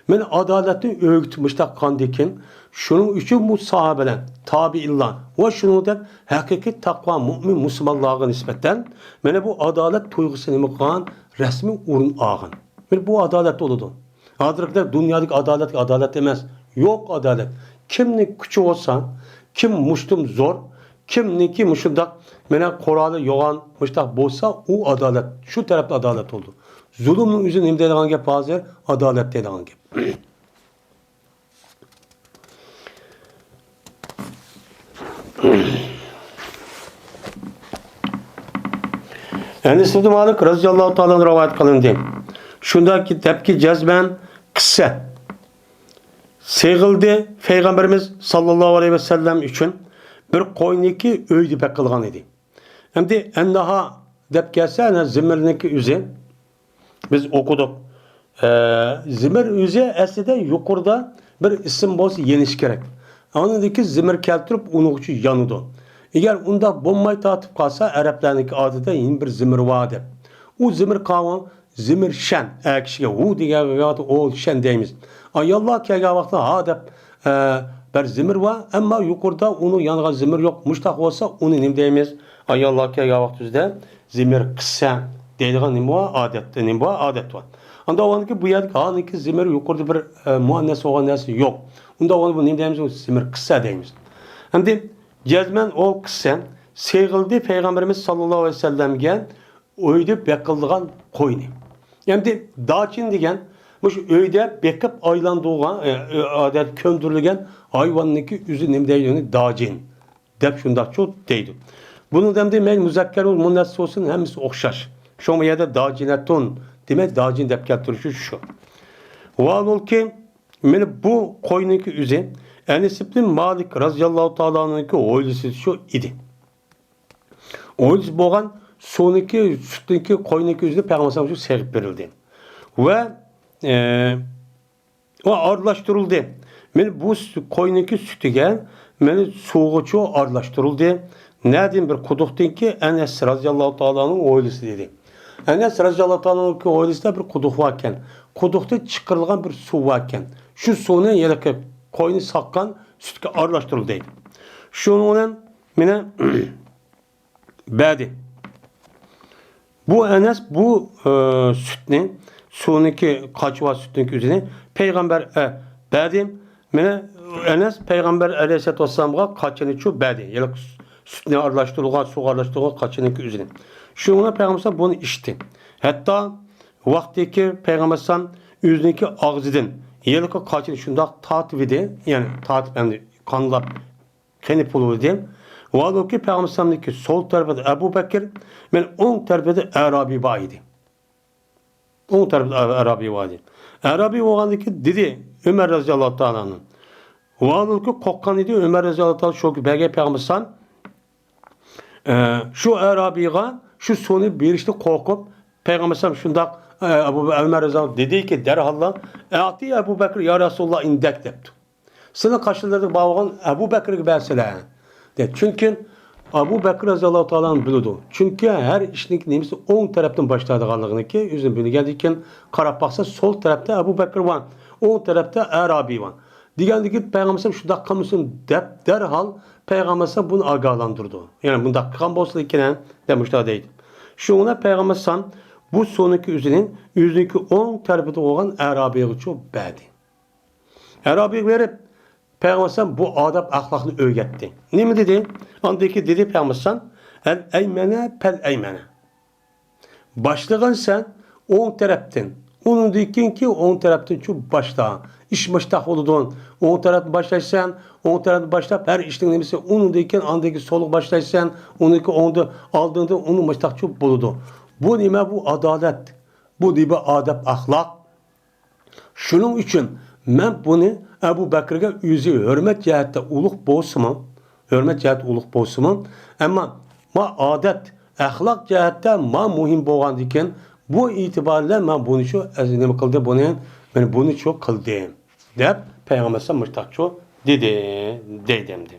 مانا ئادالەتنى ئۆگىتىپ مۇشۇنداق قىلغاندىكىن، شۇنىڭ ئۈچۈن بۇ ساھابىلەر، تابىئىنلار ۋە شۇنىڭدەك ھەقىقىي تەقۋا مۇئمىن مۇسۇلمانلارغا نىسبەتەن مانا بۇ ئادالەت تۇيغۇسى نېمە قىلغان؟ رەسمىي ئورۇن ئالغان. مانا بۇ ئادالەت بولىدۇ. ھازىرقىدەك دۇنيادىكى ئادالەت ئادالەت ئەمەس. يوق ئادالەت. كىمنىڭ كۈچى بولسا، كىم مۇشتۇم زور، كىمنىڭكى مۇشۇنداق مانا قورالى يوغان مۇشتاق بولسا، ئۇ ئادالەت. شۇ تەرەپتە ئادالەت بولىدۇ. زۇلۇمنىڭ ئۆزى نېمە دەيدىغان گەپ ھازىر؟ ئادالەت دەيدىغان گەپ. ئەنەس ئىبن مالىك رەزىياللاھۇ تائالا ئەنھۇ رىۋايەت قىلىندى. شۇنداق دەپكى جەزمەن قىسسە سېغىلدى پەيغەمبىرىمىز ساللاللاھۇ ئەلەيھى ۋەسەللەم ئۈچۈن بىر قوينىكى ئۆيدە بېقىلغان ئىدى. ئەمدى ئەننەھا دەپ كەلسە، ئەنە زىممىرنىڭكى ئۆزى. بىز ئوقۇدۇق. ئە، زىمىر ئۆزى ئەسلىدە يۇقىرىدا بىر ئىسىم بولسا يېنىش كېرەك. ئاندىن كېيىن زىمىر كەلتۈرۈپ ئۇنىڭ ئۈچۈن يانىدۇ. ئەگەر ئۇنداق بولماي تارتىپ قالسا، ئەرەبلەرنىڭكى ئادىتىدە يەنە بىر زىمىر بار دەپ. ئۇ زىمىر قاۋۇ، زىمىر شەن، ئەر كىشىگە ھۇ دېگەن ۋاقىتتا ئو شەن دەيمىز. ئاياللار كەلگەن ۋاقىتتا ھا دەپ، ئە، بىر زىمىر بار، ئەمما يۇقىرىدا ئۇنىڭ يانغان زىمىر يوق. مۇشتاق بولسا ئۇنى نېمە دەيمىز؟ ئاياللار كەلگەن ۋاقىت ئۆزىدە زىمىر قىسسە دەيدىغان نېمە بار؟ ئادەت، نېمە بار؟ ئادەت بار. ئانداق بولغاندىكىن بۇ يەردىكى ھانىڭكى زىمىر يۇقىرىدا بىر، ئە، مۇئەننەس بولغان نەرسە يوق. ئۇنداق بولغاندا بۇ نېمە دەيمىز؟ زىمىر قىسسە دەيمىز. ئەمدى جەزمەن ئول قىسسە سېغىلدى پەيغەمبىرىمىز ساللاللاھۇ ئەلەيھى ۋەسەللەمگە ئۆيدە بېقىلىدىغان قوينى. ئەمدى داچىن دېگەن مۇشۇ ئۆيدە بېقىپ ئايلاندۇرغان، ئە، ئە، ئادەت كۆندۈرۈلگەن ھايۋاننىڭكى ئۆزى نېمە دەيدۇ؟ يەنى داجىن دەپ شۇنداقچۇ دەيدۇ. بۇنىڭدا ئەمدى مەيلى مۇزەككەر بولسۇن، مۇئەننەس بولسۇن، ھەممىسى ئوخشاش. شۇڭا بۇ يەردە داجىنەتۇن دېمەي، داجىن دەپ كەلتۈرۈشى شۇ. ۋاھالۇلكى، مانا بۇ قوينىڭكى ئۆزى ئەنەس ئىبنى مالىك رەزىياللاھۇ تائالا ئەنھۇنىڭكى ھويلىسى شۇ ئىدى. ئويلىسا بولغان سۇنىڭكى، سۈتنىڭكى، قوينىڭكى ئۆزىنى پەيغەمبەر ئەلەيھىسسالام شۇ سېغىپ بېرىلدى. ۋە، ئە، ۋە ئارىلاشتۇرۇلدى. مانا بۇ سۈ-، قوينىڭكى سۈتىگە مانا سۇغىچۇ ئارىلاشتۇرۇلدى. نەدىن؟ بىر قۇدۇقتىنكى ئەنەس رازىياللاھۇ تائالا ئەنھۇ ئويلىسا دېدى. ئەنەس رازىياللاھۇ تائالا ئەنھۇ ئويلىسىدا بىر قۇدۇق باركەن. قۇدۇقتىن چىقىرىلغان بىر سۇ باركەن. شۇ سۇنى ھېلىقى قوينى ساققان سۈتكە ئارىلاشتۇرۇلدى دەيدۇ. شۇنىڭ بىلەن مانا بەردى. بۇ ئەنەس بۇ، ئە، سۈتنى، سۇنىڭكى قاچىۋا سۈتنىڭكى ئۆزىنى پەيغەمبەر، ئە، بەردى. مانا ئەنەس پەيغەمبەر ئەلەيھىسسالاتۇ ۋەسسالامغا قاچىنى چۇ بەردى. يەنى سۈتنى ئارىلاشتۇرۇلغان، سۇغا ئارىلاشتۇرۇلغان قاچىنىڭكى ئۆزىنى. شۇنىڭ بىلەن پەيغەمبەر بۇنى ئىچتى. ھەتتا ۋاقتىكى پەيغەمبەر ئەلەيھىسسالام ئۆزىنىڭكى ئاغزىدىن ھېلىقى قاچىنى شۇنداق تارتىۋىدى، يەنى تارتىپ ئەمدى قانلاپ قېنىپ بولۇۋىدى. ۋاھالۇكى پەيغەمبەر ئەلەيھىسسالامنىڭكى سول تەرىپىدە ئەبۇ بەكىر، مەن ئوڭ تەرىپىدە ئەرابىي بار ئىدى. ئوڭ تەرىپىدە ئەرابىي بار ئىدى. ئەرابىي بولغاندىن كېيىن دېدى ئۆمەر رازىياللاھۇ تائالا ئەنھۇ، ۋاھالىلىكى قورققان ئىدى. ئۆمەر رەزىياللاھۇ تائالا شۇ بەرگەن پەيغەمبەر ئەلەيھىسسالام، ئە، شۇ ئەرابىيغا شۇ سۇنى بېرىشنى قورقۇپ، پەيغەمبەر ئەلەيھىسسالام شۇنداق، ئە، ئەبۇ، ئۆمەر رەزىياللاھۇ دېدىكى، دەرھاللا، «ئەتى ئەبۇ بەكر يا رەسۇلاللا ئىندەك» دەپتۇ. سېنىڭ قاشلىرىڭدا بار بولغان ئەبۇ بەكرگە بەرسىلە، دەپ. چۈنكى ئەبۇ بەكر رەزىياللاھۇ تائالا ئەنھۇ بىلىدۇ. چۈنكى ھەر ئىشنىڭ نېمىسى ئوڭ تەرەپتىن باشلايدىغانلىقىنىكى ئۆزىنى بىلگەندىن كېيىن قاراپ باقسا، سول تەرەپتە ئەبۇ بەكر بار، ئوڭ تەرەپتە ئەرابىي بار. دېگەندىكىن پەيغەمبەر ئەلەيھىسسالام شۇنداق قىلمىسۇن دەپ دەرھال پەيغەمبەر ئەلەيھىسسالام بۇنى ئاگاھلاندۇرىدۇ. يەنى مۇنداق قىلغان بولسىلا ئىكەن دەپ مۇشۇنداق دەيدۇ. شۇڭا پەيغەمبەر ئەلەيھىسسالام بۇ سۇنىڭكى ئۆزىنى ئۆزىنىڭكى ئوڭ تەرىپىدە بولغان ئەرابىيغىچۇ بەردى. ئەرابىيگە بېرىپ، پەيغەمبەر ئەلەيھىسسالام بۇ ئادەپ ئەخلاقنى ئۆگەتتى. نېمە دېدى؟ ئاندىن كېيىن دېدى پەيغەمبەر ئەلەيھىسسالام، «ئەل ئەيمەنە پەل ئەيمەنە.» باشلىغان سەن ئوڭ تەرەپتىن، ئۇنىڭدىن كېيىنكى ئوڭ تەرەپتىنچۇ باشلا. ئىش مۇشتاق بولىدۇ. ئوڭ تەرەپتىن باشلايسەن، ئوڭ تەرەپتىن باشلاپ، ھەر ئىشنىڭ نېمىسى ئۇنىڭدىن كېيىن ئاندىن كېيىن سولغا باشلايسەن، ئۇنىڭكى ئوڭدا ئالدىڭدا ئۇنى مۇشتاقچۇ بولىدۇ. بۇ نېمە؟ بۇ ئادالەت. بۇ نېمە؟ ئادەپ ئەخلاق. شۇنىڭ ئۈچۈن مەن بۇنى ئەبۇ بەكرگە ئۆزى ھۆرمەت جەھەتتە ئۇلۇغ بولسىمۇ، ھۆرمەت جەھەتتە ئۇلۇغ بولسىمۇ، ئەمما ما ئادەت، ئەخلاق جەھەتتە ما مۇھىم بولغاندىكىن، بۇ ئېتىبار بىلەن مەن بۇنى شۇ، ئەز-، نېمە قىلدى بۇنى، مەن بۇنى شۇ قىلدىم، دەپ پەيغەمبەر ئەلەيھىسسالام مۇشتاقچۇ دېدى، دەيدۇ ئەمدى.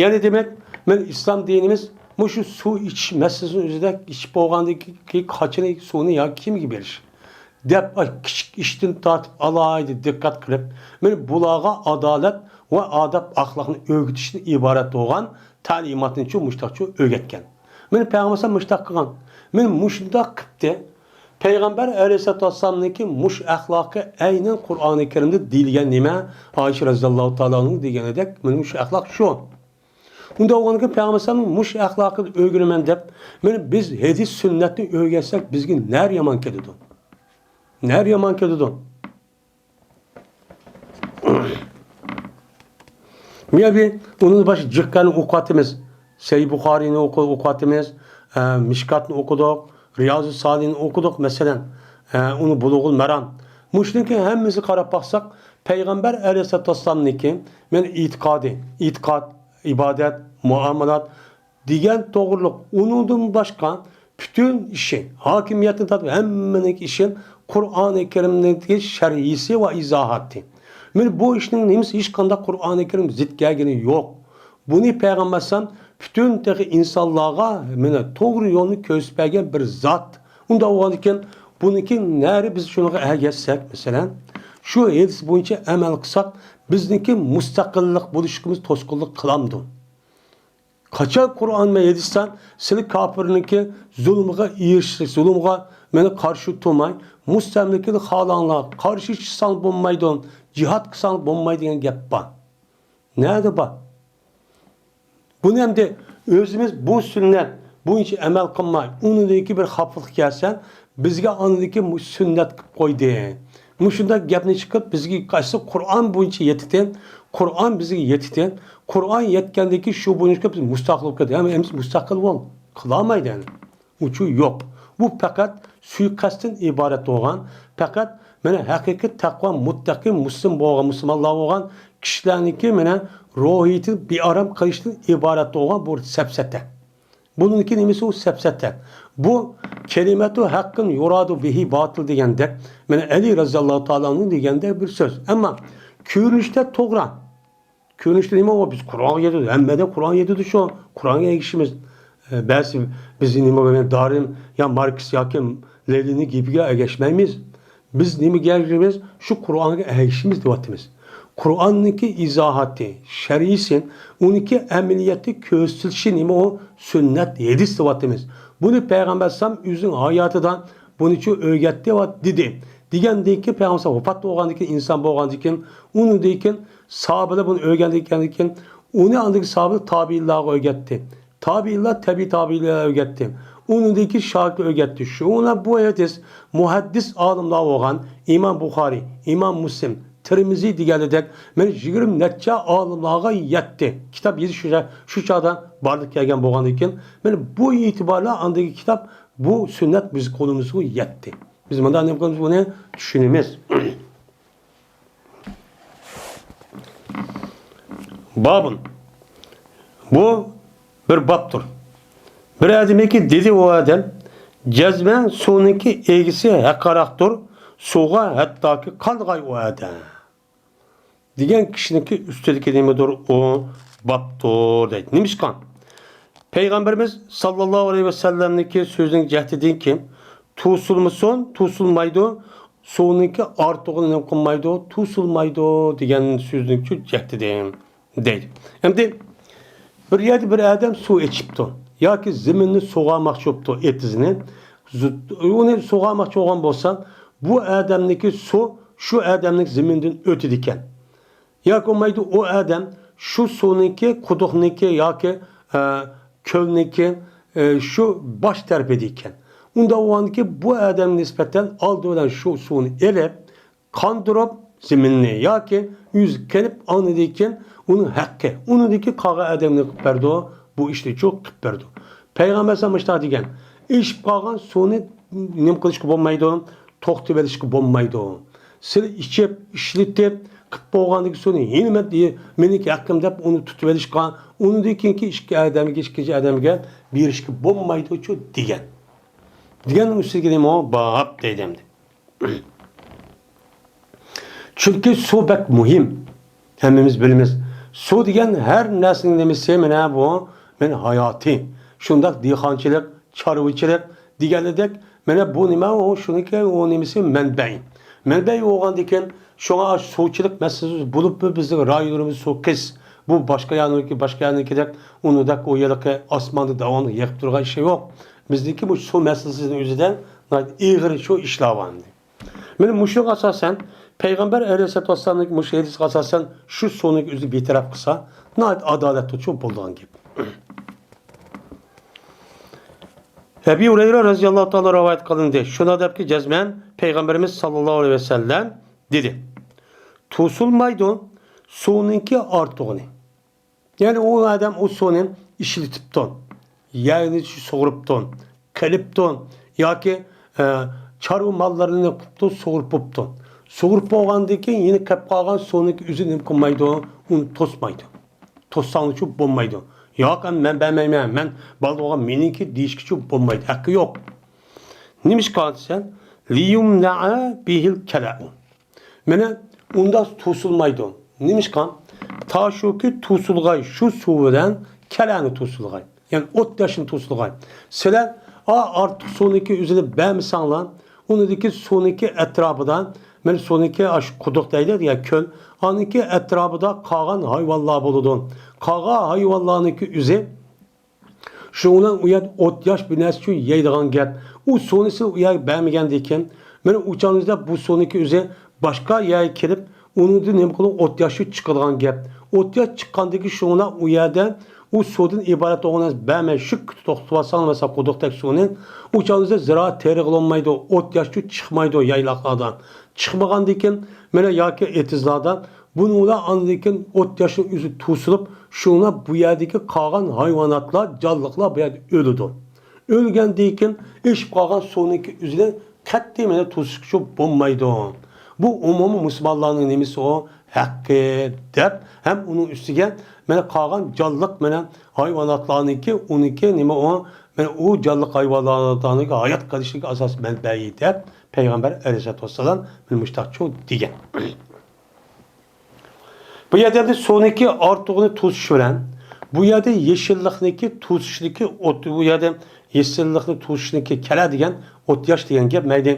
يەنى دېمەك، مەن ئىسلام دىنىمىز مۇشۇ سۇ ئىچىش مەسىلىسىنىڭ ئۆزىدە ئىچىپ بولغاندىن كېيىن قاچىنى سۇنى يا كىمگە بېرىش دەپ، ئاي، كىچىك ئىشتىن تارتىپ ئالاھىدە دىققەت قىلىپ، مەن بۇلارغا ئادالەت ۋە ئادەپ ئەخلاقنى ئۆگىتىشتىن ئىبارەت بولغان تەلىماتنىچۇ مۇشتاقچۇ ئۆگەتكەن. مەن پەيغەمبەر مۇشتاق قىلغان. مەن مۇشۇنداق قىپتى. پەيغەمبەر ئەلەيھىسسالاتۇ ۋەسسالامنىڭكى مۇشۇ ئەخلاقى ئەينەن قۇرئانى كەرىمدە دېيىلگەن نېمە؟ ئائىشە رەزىياللاھۇ تائالا ئەنھۇ دېگىنىدەك، مانا مۇشۇ ئەخلاق شۇ. ئۇنداق بولغاندىكىن پەيغەمبەر ئەلەيھىسسالامنىڭ مۇشۇ ئەخلاقىنى ئۆگىنىمەن دەپ، مانا بىز ھەدىس سۈننەتنى ئۆگەنسەك بىزگە نەر يامان كېلىدۇ؟ نەر يامان كېلىدۇ؟ مانا بۇ ئۇنىڭدىن باشقا جىققاننى ئوقۇۋاتىمىز. سەھىھ بۇخارىينى ئوقۇ-، ئوقۇۋاتىمىز، ئە، مىشكاتنى ئوقۇدۇق، رىيازۇ سالىھىنى ئوقۇدۇق، مەسىلەن، ئە، ئۇنى بۇلۇغۇل مەرام. مۇشۇنىڭكى ھەممىسىگە قاراپ باقساق، پەيغەمبەر ئەلەيھىسسالاتۇ ۋەسسالامنىڭكى مەن ئېتىقادى، ئېتىقاد، ئىبادەت، مۇئامىلات، دېگەن توغرۇلۇق. ئۇنىڭدىن باشقا پۈتۈن ئىشى، ھاكىمىيەتتىن تارتىپ ھەممىنىڭ ئىشى قۇرئانى كەرىمنىڭكى شەرھىسى ۋە ئىزاھاتى. مانا بۇ ئىشنىڭ نېمىسى ھېچقانداق قۇرئانى كەرىم زىت كەلگىنى يوق. بۇنى پەيغەمبەر ئەلەيھىسسالام پۈتۈن تېخى ئىنسانلارغا مانا توغرا يولنى كۆرسىتىپ بەرگەن بىر زات. ئۇنداق بولغاندىكىن بۇنىڭكى نەرى بىز شۇنىڭغا ئەگەشسەك، مەسىلەن، شۇ ھەدىس بويىچە ئەمەل قىلساق، بىزنىڭكى مۇستەقىللىق بولۇشىمىز توسقۇنلۇق قىلامدۇ؟ قاچان قۇرئان ۋە ھەدىستە سىلى كاپىرنىڭكى زۇلمىغا ئېرىشىش، زۇلمىغا مانا قارشى تۇرماي، مۇستەملىكىنى خالاڭلار، قارشى چىقساڭ بولمايدۇ، جىھاد قىلساڭ بولمايدۇ دېگەن گەپ بار. نەدە بار؟ بۇنى ئەمدى ئۆزىمىز بۇ سۈننەت بويىچە ئەمەل قىلماي، ئۇنىڭدىكى بىر خاپىلىق كەلسە، بىزگە ئاندىكى مۇ-، سۈننەت قىلىپ قويدى. مۇشۇنداق گەپنى چىقىپ، بىزگە قايسى قۇرئان بويىچە يەتتى. قۇرئان بىزگە يەتتى. قۇرئان يەتكەندىن كېيىن شۇ بويىچە بىز مۇستەقىل بولۇپ كەتتۇق. ھەممە ئەمىس مۇستەقىل بول. قىلالمايدۇ يەنى. ئۇچۇر يوق. بۇ پەقەت سۇيىقەستتىن ئىبارەت بولغان، پەقەت مانا ھەقىقىي تەقۋا، مۇتتەقىي، مۇسلىم بولغان، مۇسۇلمانلار بولغان كىشىلەرنىڭكى مانا روھىيىتىنى بىئارام قىلىشتىن ئىبارەت بولغان بۇ سەپسەتە. بۇنىڭكى نېمىسى ئۇ سەپسەتە؟ بۇ كەلىمەتۇ ھەققىن يۇرادۇ بىھى باتىل دېگەندەك، مانا ئەلى رەزىياللاھۇ تائالا ئەنھۇ دېگەندەك بىر سۆز. ئەمما كۆرۈنۈشتە توغرا. كۆرۈنۈشتە نېمە ئۇ؟ بىز قۇرئانغا يېتىدۇ، ھەممىدە قۇرئان يېتىدۇ شۇ. قۇرئانغا ئەگىشىمىز. ئە، بەزى بىز نېمە، دارىم يا ماركس ياكى لېنىننىڭ گېپىگە ئەگەشمەيمىز. بىز نېمىگە ئەگىشىمىز؟ شۇ قۇرئانغا ئەگىشىمىز دەۋاتىمىز. قۇرئاننىڭكى ئىزاھاتى، شەرھىسى، ئۇنىڭكى ئەمەلىيەتتە كۆرسىتىلىشى نېمە ئۇ؟ سۈننەت، ھەدىس دەۋاتىمىز. بۇنى پەيغەمبەر ئەلەيھىسسالام ئۆزىنىڭ ھاياتىدا بۇنىچۇ ئۆگەتتى ۋە دېدى. دېگەندىن كېيىن پەيغەمبەر ئەلەيھىسسالام ۋاپات بولغاندىن كېيىن، ئىنسان بولغاندىن كېيىن، ئۇنىڭدىن كېيىن ساھابىلەر بۇنى ئۆگەندىن كېيىن، ئۇنى ئاندىن كېيىن ساھابىلەر تابىئىنلارغا ئۆگەتتى. تابىئىنلار تەبىئىي تابىئىنلارغا ئۆگەتتى. ئۇنىڭدىن كېيىن شاگىرتلەر ئۆگەتتى. شۇڭا بۇ ھەدىس مۇھەددىس ئالىملار بولغان ئىمام بۇخارىي، ئىمام مۇسلىم، تىرمىزى دېگەنلىدەك، مانا يىگىرمە نەچچە ئالىملارغا يەتتى. كىتاب يېزىش شۇ، شۇ چاغدا بارلىققا كەلگەن بولغاندىن كېيىن، مانا بۇ ئېتىبارلا ئاندىكى كىتاب، بۇ سۈننەت بىز قولىمىزغا يەتتى. بىز مۇنداق نېمە قىلىمىز؟ بۇنى چۈشىنىمىز. بابۇن. بۇ بىر بابتۇر. بىر ئادەمكى دېدى ئۇ ئادەم، جەزمەن سۇنىڭكى ئىگىسى ھەققىراقتۇر، سۇغا ھەتتاكى قانغاي ئۇ ئادەم. دېگەن كىشىنىڭكى ئۈستىدىكى نېمىدۇر ئۇ بابتۇر دەيدۇ. نېمىشقا؟ پەيغەمبىرىمىز ساللاللاھۇ ئەلەيھى ۋەسەللەمنىڭكى سۆزىنىڭ جەھىتىدىنكى توسۇلمىسۇن، توسۇلمايدۇ، سۇنىڭكى ئارتۇقىنى نېمە قىلمايدۇ، توسۇلمايدۇ دېگەن سۆزنىڭكى جەھىتىدىن دەيدۇ. ئەمدى بىر يەردە بىر ئادەم سۇ ئېچىپتۇ ياكى زېمىننى سۇغارماقچى بوپتۇ، ئېتىزنى. زۇت-، ئۇنى سۇغارماقچى بولغان بولسا، بۇ ئادەمنىڭكى سۇ شۇ ئادەمنىڭ زېمىنىدىن ئۆتىدىكەن. ياكى بولمايدۇ، ئۇ ئادەم شۇ سۇنىڭكى، قۇدۇقنىڭكى ياكى، ئە، كۆلنىڭكى، ئە، شۇ باش تەرىپىدە ئىكەن. ئۇنداق بولغاندىكىن بۇ ئادەمگە نىسبەتەن ئالدى بىلەن شۇ سۇنى ئېلىپ، قاندۇرۇپ زېمىننى ياكى ئۆزى كېلىپ ئاندىن كېيىن ئۇنىڭ ھەققى، ئۇنىڭدىكى قالغان ئادەمنى قىلىپ بەردى، بۇ ئىشنى چوق قىلىپ بەردى. پەيغەمبەر ئەلەيھىسسالام مۇشۇنداق دېگەن، ئېشىپ قالغان سۇنى نېمە قىلىشقا بولمايدۇ، توختىتىۋېلىشقا بولمايدۇ. سىلى ئىچىپ، ئىشلىتىپ، قىلىپ بولغاندىكى سۇنى يەنە مەن، مېنىڭكى ھەققىم دەپ ئۇنى تۇتۇۋېلىشقا، ئۇنىڭدىن كېيىنكى ئىككى ئادەمگە، ئىككىنچى ئادەمگە بېرىشكە بولمايدۇچۇ دېگەن. دېگەننىڭ ئۈستىگە نېمە باب دەيدۇ ئەمدى. چۈنكى سۇ بەك مۇھىم. ھەممىمىز بىلىمىز. سۇ دېگەن ھەر نەرسىنىڭ نېمىسى، مانا بۇ، مانا ھاياتى. شۇنداق دېھقانچىلىق، چارۋىچىلىق دېگەنلىدەك، مانا بۇ نېمە، ئۇ شۇنىڭكى، ئۇ نېمىسى، مەنبەي. مەنبەي بولغاندىكىن، شۇڭا سۇچىلىق مەسىلىسى بولۇپمۇ بىزنىڭ رايونىمىز سۇ قىس. بۇ باشقا يەرنىڭكى، باشقا يەرنىڭكىدەك ئۇنىڭدەك ئۇ ھېلىقى ئاسماندا داۋاملىق يېغىپ تۇرغان ئىشى يوق. بىزنىڭكى بۇ سۇ مەسىلىسىنىڭ ئۆزىدە ناھايىتى ئېغىر شۇ ئىشلار بار ئەمدى. مانا مۇشۇغا ئاساسەن، پەيغەمبەر ئەلەيھىسسالاتۇ ۋەسسالامنىڭ مۇشۇ ھەدىسىگە ئاساسەن، شۇ سۇنىڭ ئۆزىنى بىتەرەپ قىلسا، ناھايىتى ئادالەتلىكچۇ بولىدىغان گەپ. ئەبى ھۇرەيرە رەزىياللاھۇ تائالا رىۋايەت قىلىندى. شۇنداق دەپكى، جەزمەن پەيغەمبىرىمىز ساللاللاھۇ ئەلەيھى ۋەسەللەم دېدى، توسۇلمايدۇ سۇنىڭكى ئارتۇقىنى. يەنى ئۇ ئادەم ئۇ سۇنى ئىشلىتىپتۇ، يەرنى سۇغۇرۇپتۇ، قېلىپتۇ ياكى، ئە، چارۋا ماللىرىنى قىپتۇ، سۇغۇرۇپ بوپتۇ. سۇغۇرۇپ بولغاندىن كېيىن يەنە قېلىپ قالغان سۇنىڭكى ئۆزى نېمە قىلمايدۇ، ئۇنى توسمايدۇ. توسساڭلارچۇ بولمايدۇ. ياق، ئەمدى مەن بەرمەيمەن، مەن بالدۇرغا مېنىڭكى دېيىشكىچۇ بولمايدۇ، ھەققى يوق. نېمىشقا دېسەڭ، لىيۇمنەئە بىھىل كەلەئۇ. مانا ئۇنداق توسۇلمايدۇ. نېمىشقا؟ تا شۇكى توسۇلغاي، شۇ سۇ بىلەن كەلەنى توسۇلغاي. يەنى ئوت ياشنى توسۇلغاي. سىلەر ئا ئارتۇق سۇنىڭكى ئۆزىنى بەرمىسەڭلار، ئۇنىڭدىكى سۇنىڭكى ئەتراپىدا، مانا سۇنىڭكى ئاشۇ قۇدۇق دەيلى يا كۆل، ئانىڭكى ئەتراپىدا قالغان ھايۋانلار بولىدۇ. قالغان ھايۋانلارنىڭكى ئۆزى شۇنىڭ بىلەن ئۇ يەردە ئوت ياش بىر نەرسە ئۈچۈن يەيدىغان گەپ. ئۇ سۇنى سىز ئۇ يەرگە بەرمىگەندىكىن، مانا ئۇ چاغنىڭىزدا بۇ سۇنىڭكى ئۆزى باشقا يەرگە كېلىپ، ئۇنىڭدىن نېمە قىلىدۇ؟ ئوت ياش چىقىدىغان گەپ. ئوت ياش چىققاندىكىن شۇڭا ئۇ يەردە ئۇ سۇدىن ئىبارەت بولغان نەرسە بەرمەي، شۇ كۈتۈپ توختىتىۋالساڭلار، مەسىلەن، قۇدۇقتەك سۇنى، ئۇ چاغنىڭىزدا زىرائەت تېرىغىلى بولمايدۇ، ئوت ياش چىقمايدۇ يايلاقلاردا. چىقمىغاندىكىن، مانا ياكى ئېتىزلاردا بۇنى ئۇلار ئاندىن كېيىن ئوت ياشنىڭ ئۆزى توسۇلۇپ، شۇڭا بۇ يەردىكى قالغان ھايۋاناتلار، جانلىقلار بۇ يەردە ئۆلىدۇ. ئۆلگەندىن كېيىن ئېشىپ قالغان سۇنىڭكى ئۆزىنى قەتئىي مانا توسۇشقىچۇ بولمايدۇ. بۇ ئومۇمىي مۇسۇلمانلارنىڭ نېمىسى ئۇ؟ ھەققى دەپ، ھەم ئۇنىڭ ئۈستىگە مانا قالغان جانلىق مانا ھايۋاناتلارنىڭكى، ئۇنىڭكى نېمە ئۇ؟ مانا ئۇ جانلىق ھايۋاناتلارنىڭكى ھايات قېلىشىدىكى ئاساسىي مەنبەيى دەپ پەيغەمبەر ئەلەيھىسسالاتۇ ۋەسسالام مانا مۇشتاقچۇ دېگەن. بۇ يەردە ئەمدى سۇنىڭكى ئارتۇقىنى توسۇش بىلەن، بۇ يەردە يېشىللىقنىڭكى توسۇشنىڭكى ئوت، بۇ يەردە يېشىللىقنى توسۇشنىڭكى كەلە دېگەن ئوت ياش دېگەن گەپ، مەيلى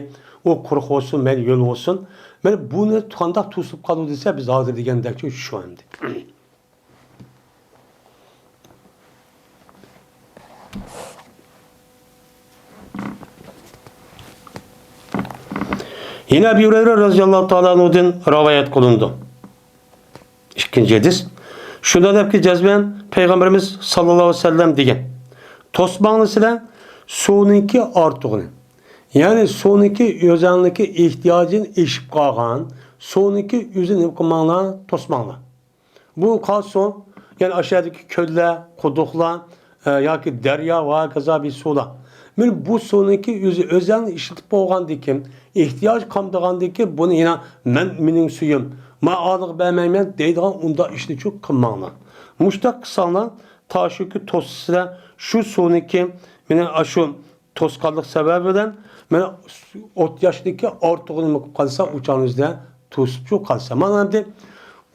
ئۇ قۇرۇق بولسۇن، مەيلى ھۆل بولسۇن. مانا بۇنى قانداق توسۇلۇپ قالدى دېسە، بىز ھازىر دېگەندەكچۇ شۇ ئەمدى. يەنە ئەبى ھۇرەيرە رەزىياللاھۇ تائالا ئەنھۇدىن رىۋايەت قىلىنىدۇ. ئىككىنچى ھەدىس. شۇنداق دەپكى، جەزمەن پەيغەمبىرىمىز ساللاللاھۇ ئەلەيھى ۋەسەللەم دېگەن، توسماڭلار سىلەر سۇنىڭكى ئارتۇقىنى. يەنى سۇنىڭكى ئۆزەڭلىكى ئېھتىياجىنى ئېشىپ قالغان سۇنىڭكى ئۆزىنى نېمە قىلماڭلار، توسماڭلار. بۇ قالسۇن، يەنى ئاشۇ يەردىكى كۆللەر، قۇدۇقلار، ئە، ياكى دەريا ۋە ھاكازا بىر سۇلار. مانا بۇ سۇنىڭكى ئۆزى ئۆزەڭنى ئىشلىتىپ بولغاندىكىن، ئېھتىياج قامدىغاندىكىن، بۇنى يەنە مەن، مېنىڭ سۈيۈم، مەن ئانىغا بەرمەيمەن دەيدىغان ئۇنداق ئىشنىچۇ قىلماڭلار. مۇشتاق قىلساڭلار، تاشۇكى توسسىلەر، شۇ سۇنىكى، مانا ئاشۇ توسقانلىق سەۋەبى بىلەن، مانا ئوت ياشنىكى ئارتۇقىنى نېمە قىلىپ قالسا، ئۇ چاغنىڭىزدا توسۇپچۇ قالسا. مانا ئەمدى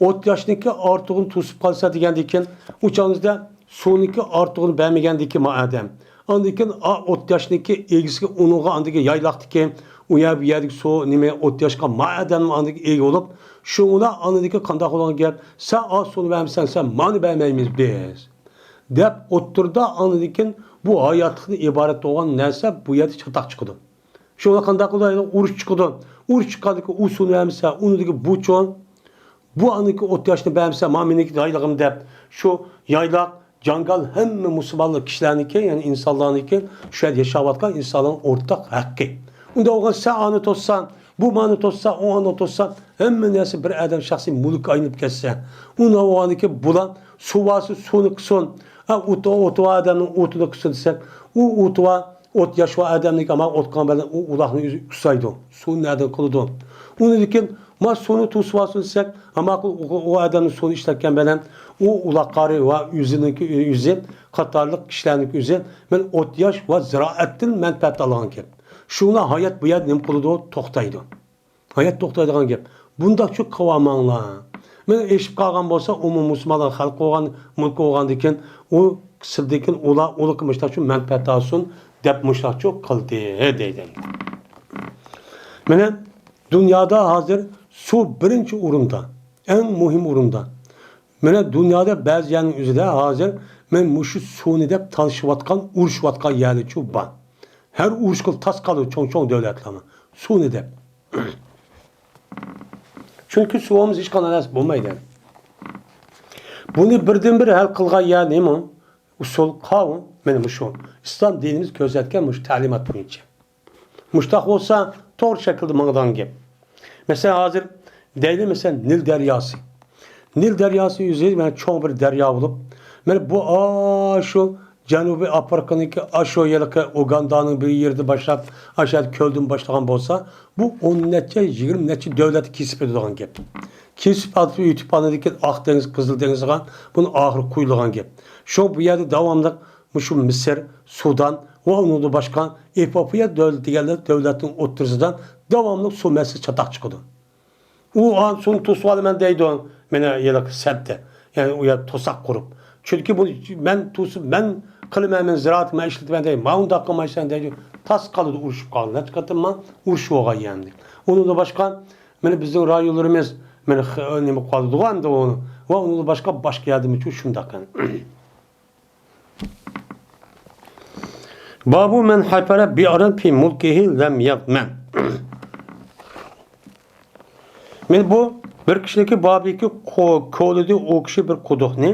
ئوت ياشنىكى ئارتۇقىنى توسۇپ قالسا دېگەندىكىن، ئۇ چاغنىڭىزدا سۇنىڭكى ئارتۇقىنى بەرمىگەندىكىن ما ئادەم. ئاندىن كېيىن ئا ئوت ياشنىكى ئىگىسىگە ئۇنىڭغا ئاندىكى يايلاقتىكى ئۇ يەر بۇ يەردىكى سۇ نېمە ئوت ياشقا ما ئادەم ئاندىكى ئىگە بولۇپ، شۇڭا ئاندىكى قانداق بولغان گەپ، سەن ئا سۇنى بەرمىسەڭ، سەن مانى بەرمەيمىز بىز. دەپ ئوتتۇرىدا ئاندىن كېيىن بۇ ھاياتلىقتىن ئىبارەت بولغان نەرسە بۇ يەردە چاتاق چىقىدۇ. شۇڭا قانداق قىلىدۇ؟ ئۇرۇش چىقىدۇ. ئۇرۇش چىققاندىكى ئۇ سۇنى بەرمىسە، ئۇنىڭدىكى بۇ چوڭ، بۇ ئانىكى ئوت ياشنى بەرمىسە، ما مېنىڭكى يايلىقىم دەپ، شۇ يايلاق، جاڭگال ھەممە مۇسۇلمانلار كىشىلەرنىڭكى، يەنى ئىنسانلارنىڭكى، شۇ يەردە ياشاۋاتقان ئىنسانلارنىڭ ئورتاق ھەققى. ئۇنداق بولغان سەن ئانى توسساڭ، بۇ مانى توسسا، ئۇ ئانى توسسا، ھەممە نەرسە بىر ئادەم شەخسىي مۈلككە ئايلىنىپ كەتسە، ئۇنداق بولغاندىكى بۇلار سۇ بارسا سۇنى قىلسۇن، ئا، ئوتى، ئوتى بار ئادەمنىڭ ئوتىنى قىلسۇن دېسەك، ئۇ ئوتى بار، ئوت ياش بار ئادەمنىڭكى ئامان ئوت قىلغان بىلەن ئۇ ئۇلاقنى ئۆزى ئۇسسايدۇ. سۇنى نەدىن قىلىدۇ؟ ئۇنى لېكىن، ما سۇنى توسۇۋالسۇن دېسەك، ئامان ئۇ، ئۇ، ئۇ ئادەمنىڭ سۇنى ئىشلەتكەن بىلەن ئۇ ئۇلاق قارى ۋە ئۆزىنىڭكى ئۆزى قاتارلىق كىشىلەرنىڭكى ئۆزى مەن ئوت ياش ۋە زىرائەتتىن مەنپەئەت ئالغان گەپ. شۇڭا ھايات بۇ يەردە نېمە قىلىدۇ؟ توختايدۇ. ھايات توختايدىغان گەپ. بۇنداقچۇ قىلىۋالماڭلار. مەن ئېشىپ قالغان بولسا، ئۇمۇ مۇسۇلمانلار خەلق بولغان، مۈلك بولغاندىكىن، ئۇ سىردىكىن ئۇلار، ئۇلۇقى مۇشتاقچۇ مەنپەئەت ئالسۇن دەپ مۇشتاقچۇ قىلدى، دەيدۇ. مانا دۇنيادا ھازىر سۇ بىرىنچى ئورۇندا، ئەڭ مۇھىم ئورۇندا. مانا دۇنيادا بەزى يەرنىڭ ئۆزىدە ھازىر مەن مۇشۇ سۇنى دەپ تالىشىۋاتقان، ئۇرۇشۇۋاتقان يەرلىرىچۇ بار. ھەر ئۇرۇشقا تاس قالىدۇ چوڭ-چوڭ دۆلەتلەرمۇ. سۇنى دەپ. چۈنكى سۇ بولمىسا ھېچقانداق نەرسە بولمايدۇ. بۇنى بىردىنبىر ھەل قىلغان يەر نېمە؟ ئۇسۇل، قانۇن، مانا مۇشۇ. ئىسلام دىنىمىز كۆرسەتكەن مۇشۇ تەلىمات بويىچە. مۇشتاق بولسا، توغرا شەكىلدە ماڭىدىغان گەپ. مەسىلەن، ھازىر دەيلى، مەسىلەن، نىل دەرياسى. نىل دەرياسى ئۆزى مانا چوڭ بىر دەريا بولۇپ، مانا بۇ ئاشۇ جەنۇبىي ئافرىقىنىڭكى ئاشۇ ھېلىقى ئۇگاندانىڭ بىر يېرىدىن باشلاپ، ئاشۇ كۆلدىن باشلىغان بولسا، بۇ ئون نەچچە، يىگىرمە نەچچە دۆلەتنى كېسىپ ئۆتىدىغان گەپ. كېسىپ ئۆتۈپ ئاندىن كېيىن ئاق دېڭىز، قىزىل دېڭىزغا بۇنىڭ ئاخىرى قۇيۇلغان گەپ. شۇڭا بۇ يەردە داۋاملىق مۇشۇ مىسىر، سۇدان ۋە ئۇنىڭدىن باشقا ئېفىئوپىيە دۆلىتى دېگەنلەر دۆلەتنىڭ ئوتتۇرىسىدا داۋاملىق سۇ مەسىلىسى چاتاق چىقىدۇ. ئۇ، ئا، سۇنى توسۇۋالىمەن دەيدۇ. مانا ھېلىقى سەددە. يەنى ئۇ يەر توساق قۇرۇپ. چۈنكى بۇنى مەن توسۇپ، مەن قىلىمەن، مەن زىرائەت، مەن ئىشلىتىمەن دەيدۇ. ما ئۇنداق قىلمايسەن دەيدۇ. تاس قالىدۇ، ئۇرۇشۇپ قالغان. نەچچە قېتىم ما ئۇرۇش بولغان يەردە. ئۇنىڭدىن باشقا، مانا بىزنىڭ رايونلىرىمىز، مانا خ-، نېمە قالىدىغۇ ئەمدى ئۇ. ۋە ئۇنىڭدىن باشقا، باشقا يەردىمۇ شۇنداق. بابۇ مەن ھەفەرە بىئەرەن فى مۇلكىھى لەم يەزمەن. مانا بۇ بىر كىشىنىڭكى بابىكى قو-، كولىدى ئۇ كىشى بىر قۇدۇقنى.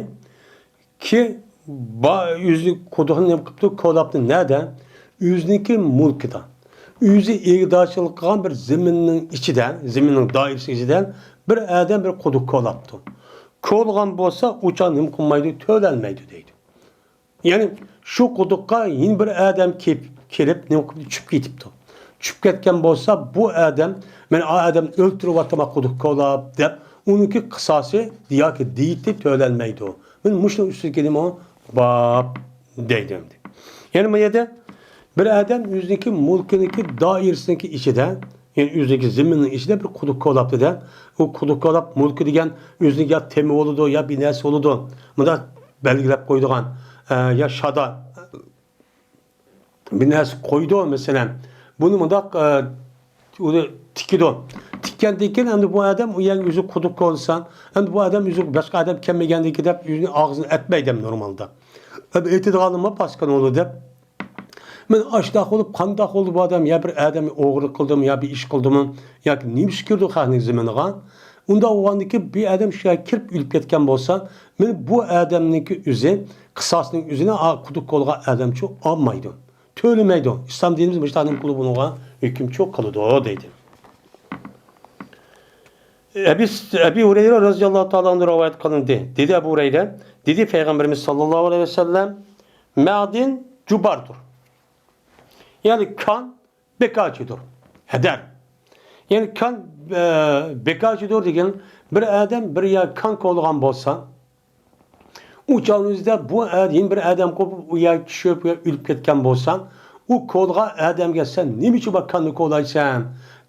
كى با-، ئۆزى قۇدۇقنى نېمە قىپتۇ؟ كولاپتۇ. نەدە؟ ئۆزىنىڭكى مۈلكىدە. ئۆزى ئىگىدارچىلىق قىلغان بىر زېمىننىڭ ئىچىدە، زېمىننىڭ دائىرىسى ئىچىدە بىر ئادەم بىر قۇدۇق كولاپتۇ. كولىغان بولسا، ئۇ چاغ نېمە قىلمايدۇ؟ تۆلەلمەيدۇ دەيدۇ. يەنى شۇ قۇدۇققا يەنە بىر ئادەم كېلىپ، كېلىپ نېمە قىلىپ چۈشۈپ كېتىپتۇ. چۈشۈپ كەتكەن بولسا، بۇ ئادەم، مەن ئا ئادەمنى ئۆلتۈرۈۋاتىمەن قۇدۇق كولاپ دەپ، ئۇنىڭكى قىساسى ياكى دىيىتى تۆلەنمەيدۇ. مەن مۇشۇنىڭ ئۈستىگە كېلىمۇ باب دەيدۇ ئەمدى. يەنى بۇ يەردە بىر ئادەم ئۆزىنىڭكى مۈلكىنىڭكى دائىرىسىنىڭكى ئىچىدە، يەنى ئۆزىنىڭكى زېمىنىنىڭ ئىچىدە بىر قۇدۇق كولاپتۇ-دە، ئۇ قۇدۇق كولاپ مۈلكى دېگەن ئۆزىنىڭكى يا تېمى بولىدۇ، يا بىر نەرسە بولىدۇ. مۇنداق بەلگىلەپ قويىدىغان، ئە، يا شادا بىر نەرسە قويىدۇ، مەسىلەن. بۇنى مۇنداق، ئە، ئۇنى تىكىدۇ. تىككەندىن كېيىن ئەمدى بۇ ئادەم ئۇ يەرگە ئۆزى قۇدۇق كولىسا، ئەمدى بۇ ئادەم ئۆزى باشقا ئادەم كەلمىگەندىكى دەپ ئۆزىنى ئاغزىنى ئەتمەيدۇ نورمالدا. ئەمدى ئېيتىدىغانلىرىمۇ پاسكىنا بولىدۇ دەپ. مەن ئاشۇنداق بولۇپ، قانداق بولدى بۇ ئادەم؟ يا بىر ئادەم ئوغرىلىق قىلدىمۇ، يا بىر ئىش قىلدىمۇ، ياكى نېمە ئىش كىردى خەقنىڭ زېمىنىغا؟ ئۇنداق بولغاندىكى بىر ئادەم شۇ يەرگە كىرىپ ئۆلۈپ كەتكەن بولسا، مەن بۇ ئادەمنىڭكى ئۆزى، قىساسنىڭ ئۆزىنى ئا، قۇدۇق كولىغان ئادەمچۇ ئالمايدۇ. تۆلىمەيدۇ. ئىسلام دىنىمىز مۇشۇنداق نېمە قىلىدۇ بۇنىڭغا؟ ھۆكۈمچۇ قىلىدۇ دەيدۇ. ئەبى، ئەبى ھۇرەيرە رەزىياللاھۇ تائالا ئەنھۇ رىۋايەت قىلىندى. دېدى ئەبۇ ھۇرەيرە، دېدى پەيغەمبىرىمىز ساللاللاھۇ ئەلەيھى ۋەسەللەم، مەدىن جۇباردۇر. يەنى كان بەك ئاچىدۇر. ھەدەر. يەنى كان، ئە، بىكارچىدۇر دېگەن، بىر ئادەم بىر يەر كان كولىغان بولسا، ئۇ چاغنىڭ ئۆزىدە بۇ ئە-، يەنە بىر ئادەم قوپۇپ، ئۇ يەرگە چۈشۈپ، ئۆلۈپ كەتكەن بولسا، ئۇ كولىغان ئادەمگە، «سەن نېمە ئۈچۈن بار كاننى كولايسەن؟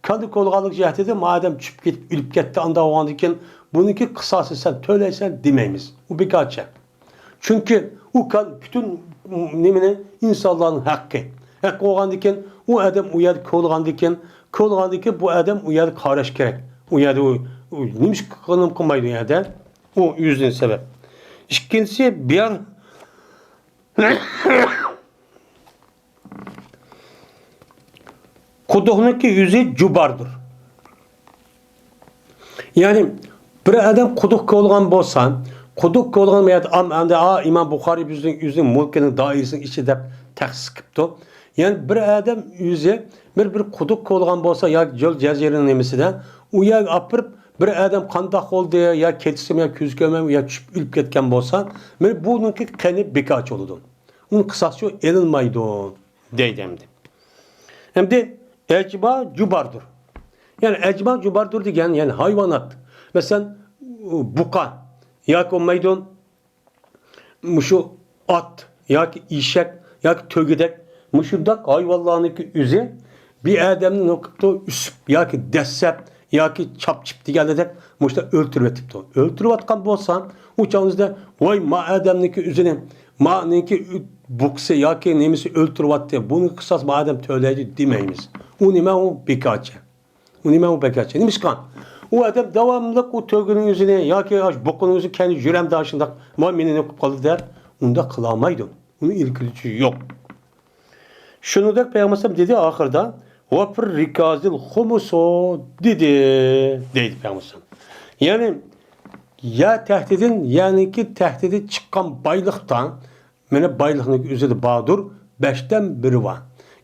كاننى كولىغانلىق جەھەتىدە ما ئادەم چۈشۈپ كېتىپ، ئۆلۈپ كەتتى، ئانداق بولغاندىكىن، بۇنىڭكى قىساسىنى سەن تۆلەيسەن» دېمەيمىز. ئۇ بىكارچى. چۈنكى ئۇ كان پۈتۈن نېمىنى، ئىنسانلارنىڭ ھەققى. ھەق بولغاندىكىن، ئۇ ئادەم ئۇ يەردە كولىغاندىكىن، كولىغاندىكىن بۇ ئادەم ئۇ يەردە قاراش كېرەك. ئۇ يەردە ئۇ، ئۇ نېمىشقا قىلىپ قىلمايدۇ ئۇ يەردە؟ ئۇ ئۆزىنىڭ سەۋەب. ئىككىنچىسى، بىيار قۇدۇقنىڭكى ئۆزى جۇباردۇر. يەنى بىر ئادەم قۇدۇق كولىغان بولسا، قۇدۇق كولىغان يەردە ئام-، ئەمدى، ئا، ئىمام بۇخارىي بىزنىڭ ئۆزىنىڭ مۇلكىنىڭ دائىرىسىنىڭ ئىچى دەپ تەخسىس قىپتۇ. يەنى بىر ئادەم ئۆزى بىر، بىر قۇدۇق كولىغان بولسا ياكى جۆل جەزىرىنىڭ نېمىسىدە ئۇ يەرگە ئاپىرىپ، بىر ئادەم قانداق بولدى، يا كېچىسىمۇ يا كۈز كۆرمەي يا چۈشۈپ ئۆلۈپ كەتكەن بولسا، مانا بۇنىڭكى قېنى بىكارچى بولىدۇ. ئۇنىڭ قىساسى ئېلىنمايدۇ دەيدۇ ئەمدى. ئەمدى ئەجما جۇباردۇر. يەنى ئەجما جۇباردۇر دېگەن، يەنى ھايۋانات. مەسىلەن، بۇقا ياكى بولمايدۇ، مۇشۇ ئات ياكى ئېشەك ياكى تۆگىدەك مۇشۇنداق ھايۋانلارنىڭكى ئۆزى بىر ئادەمنى نېمە قىپتۇ، ئۈسۈپ ياكى دەسسەپ ياكى چاپچىپ دېگەندەك مۇشۇنداق ئۆلتۈرۈۋېتىپتۇ. ئۆلتۈرۈۋاتقان بولسا، ئۇ چاغنىڭىزدا، ۋاي، ما ئادەمنىڭكى ئۆزىنى، مانىڭكى بۇقىسى ياكى نېمىسى ئۆلتۈرۈۋاتتى، بۇنى قىساس ما ئادەم تۆلەيدۇ دېمەيمىز. ئۇ نېمە؟ ئۇ بىكارچى. ئۇ نېمە؟ ئۇ بىكارچى. نېمىشقا؟ ئۇ ئادەم داۋاملىق ئۇ تۆگىنىڭ ئۆزىنى ياكى ئاشۇ بۇقىنىڭ ئۆزىنى كەينىدىن يۈرەمدۇ شۇنداق، ما مېنى نېمە قىلىپ قالدى دەپ، ئۇنداق قىلالمايدۇ. ئۇنىڭ ئىلكىدە يوق. شۇنىڭدەك پەيغەمبەر ئەلەيھىسسالام دېدى ئاخىرىدا، «ۋەفىر رىكازىل خۇمۇسۇ» دېدى، دەيدۇ پەيغەمبەر ئەلەيھىسسالام. يەنى يەر تەھتىدىن، يەرنىڭكى تەھتىدىن چىققان بايلىقتا، مانا بايلىقنىڭكى ئۆزىدە باردۇر، بەشتىن بىرى بار.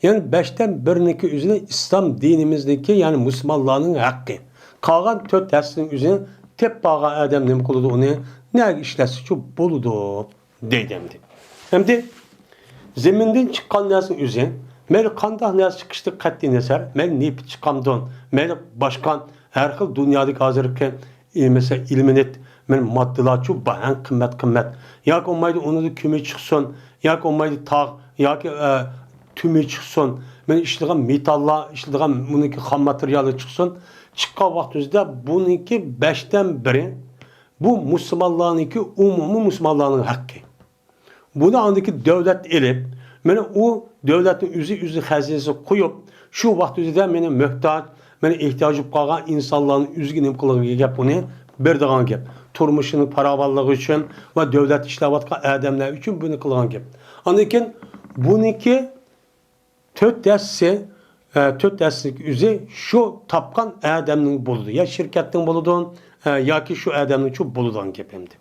يەنى بەشتىن بىرىنىڭكى ئۆزىنى ئىسلام دىنىمىزنىڭكى، يەنى مۇسۇلمانلارنىڭ ھەققى. قالغان تۆت ھەسسىنىڭ ئۆزىنى تېپىپ بارغان ئادەم نېمە قىلىدۇ ئۇنى؟ نەگە ئىشلەتسىچۇ بولىدۇ. دەيدۇ ئەمدى. ئەمدى زېمىندىن چىققان نەرسىنىڭ ئۆزى، مەيلى قانداق نەرسە چىقىشىدىن قەتئىينەزەر، مەيلى نېفىت چىقامدۇ، مەيلى باشقا ھەر خىل دۇنيادىكى ھازىرقى، ئى، مەسىلەن، ئېلېمېنت، مەيلى ماددىلارچۇ بار، ئەڭ قىممەت، قىممەت. ياكى بولمايدۇ ئۇنىڭدا كۈمۈش چىقسۇن، ياكى بولمايدۇ تاغ، ياكى، ئە، تۈمۈر چىقسۇن، مەيلى ئىشلىتىدىغان مېتاللار، ئىشلىتىدىغان بۇنىڭكى خام ماتېرىيالى چىقسۇن. چىققان ۋاقتىمىزدا بۇنىڭكى بەشتىن بىرى بۇ مۇسۇلمانلارنىڭكى، ئومۇمىي مۇسۇلمانلارنىڭ ھەققى. بۇنى ئاندىكى دۆلەت ئېلىپ، مانا ئۇ دۆلەتنىڭ ئۆزى، ئۆزى خەزىنىسىگە قويۇپ، شۇ ۋاقىت ئۆزىدە مېنى موھتاج، مانا ئېھتىياجى بولۇپ قالغان ئىنسانلارنىڭ ئۆزىگە نېمە قىلغان گەپ، ئۇنى بېرىدىغان گەپ. تۇرمۇشىنىڭ پاراۋانلىقى ئۈچۈن ۋە دۆلەتتە ئىشلەۋاتقان ئادەملەر ئۈچۈن بۇنى قىلغان گەپ. ئاندىن كېيىن بۇنىڭكى تۆت ھەسسە، ئە، تۆت ھەسسىلىك ئۆزى شۇ تاپقان ئادەمنىڭ بولىدۇ. يا شىركەتنىڭ بولىدۇ، ئە، ياكى شۇ ئادەمنىڭچۇ بولىدىغان گەپ ئەمدى.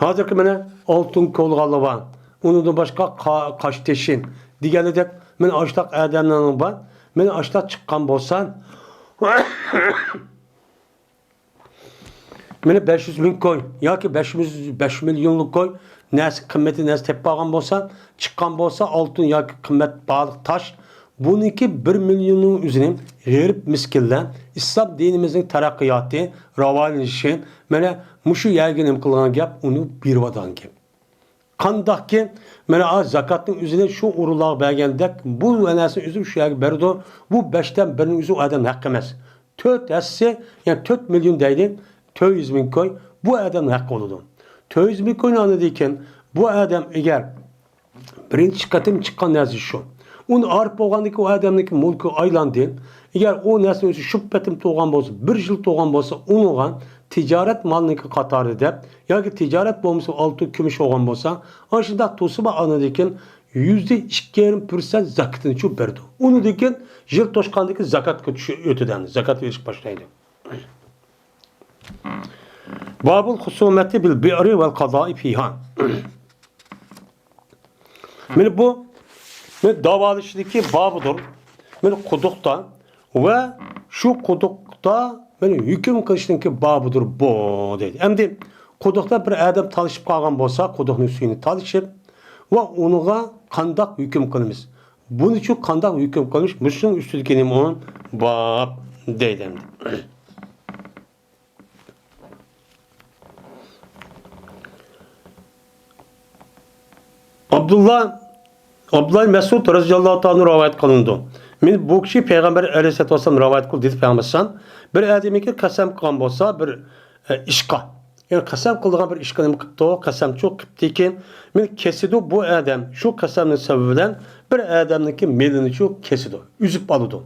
ھازىرقى مانا ئالتۇن كولىغانلار بار. ئۇنىڭدىن باشقا قا-، قاشتېشى دېگەنلىدەك، مانا ئاشتاق ئادەملەرنىڭ بار. مانا ئاشتاق چىققان بولسا، مانا بەش يۈز مىڭ كوي ياكى بەش يۈز، بەش مىليونلۇق كوي نەرسە، قىممىتى نەرسە تېپىپ بارغان بولسا، چىققان بولسا ئالتۇن ياكى قىممەت باھالىق تاش، بۇنىڭكى بىر مىليوننىڭ ئۆزىنى غېرىب مىسكىنلەر ئىسلام دىنىمىزنىڭ تەرەققىياتى، راۋاجلىنىشى، مانا مۇشۇ يەرگە نېمە قىلغان گەپ، ئۇنى بېرىۋاتقان گەپ. قانداقكى، مانا، ئا، زاكاتنىڭ ئۆزىنى شۇ ئورۇنلارغا بەرگەندەك، بۇ نەرسىنىڭ ئۆزى شۇ يەرگە بەرىدۇ. بۇ بەشتىن بىرىنىڭ ئۆزى ئۇ ئادەمنىڭ ھەققى ئەمەس. تۆت ھەسسە، يەنى تۆت مىليون دەيلى، تۆت يۈز مىڭ كوي بۇ ئادەمنىڭ ھەققى بولىدۇ. تۆت يۈز مىڭ كوينى ئاندىن كېيىن بۇ ئادەم ئەگەر بىرىنچى قېتىم چىققان نەرسە شۇ. ئۇنى ئارىپ بولغاندىن كېيىن ئۇ ئادەمنىڭكى مۇلكىغا ئايلاندى. ئەگەر ئۇ نەرسىنىڭ ئۆزى شۇ قېتىم تۇرغان بولسا، بىر يىل تۇرغان بولسا، ئۇنىڭغا تىجارەت مالىنىڭكى قاتارى دەپ، ياكى تىجارەت بولمىسا ئالتۇن، كۈمۈش بولغان بولسا، ئاشۇنداق تۇرسىمۇ ئاندىن كېيىن يۈزدە ئىككى يېرىم پىرسەنت زاكىتىنى چۈ بېرىدۇ. ئۇنىڭدىن كېيىن يىل توشقاندىكى زاكاتقا چۈشۈ-، ئۆتىدۇ، زاكات بېرىشكە باشلايدۇ. بابۇل خۇسۇمەتى بىل بىئرى ۋەل قازائى فىھا. مانا بۇ، مانا داۋالىشىشنىڭكى بابىدۇر. مانا قۇدۇقتا ۋە شۇ قۇدۇقتا مانا ھۆكۈم قىلىشنىڭكى بابىدۇر بۇ، دەيدۇ. ئەمدى قۇدۇقتا بىر ئادەم تالىشىپ قالغان بولسا، قۇدۇقنىڭ سۈيىنى تالىشىپ ۋە ئۇنىڭغا قانداق ھۆكۈم قىلىمىز؟ بۇنىچۇ قانداق ھۆكۈم قىلمىش؟ مۇشۇنىڭ ئۈستىدىكى نېمە ئۇ؟ باب دەيدۇ ئەمدى. ئابدۇللا، ئابدۇللا مەسئۇد رەزىياللاھۇ تائالا رىۋايەت قىلىنىدۇ. مەن بۇ كىشى پەيغەمبەر ئەلەيھىسسالاتۇ ۋەسسالام رىۋايەت قىلدى دېدى پەيغەمبەر ئەلەيھىسسالام. بىر ئادەمگە قەسەم قىلغان بولسا بىر، ئە، ئىشقا، يەنى قەسەم قىلىدىغان بىر ئىشقا نېمە قىپتۇ؟ قەسەمچۇ قىپتىكىن، مەن كېسىدۇ بۇ ئادەم شۇ قەسەمنىڭ سەۋەبى بىلەن بىر ئادەمنىڭكى مېلىنىچۇ كېسىدۇ، ئۈزۈپ ئالىدۇ.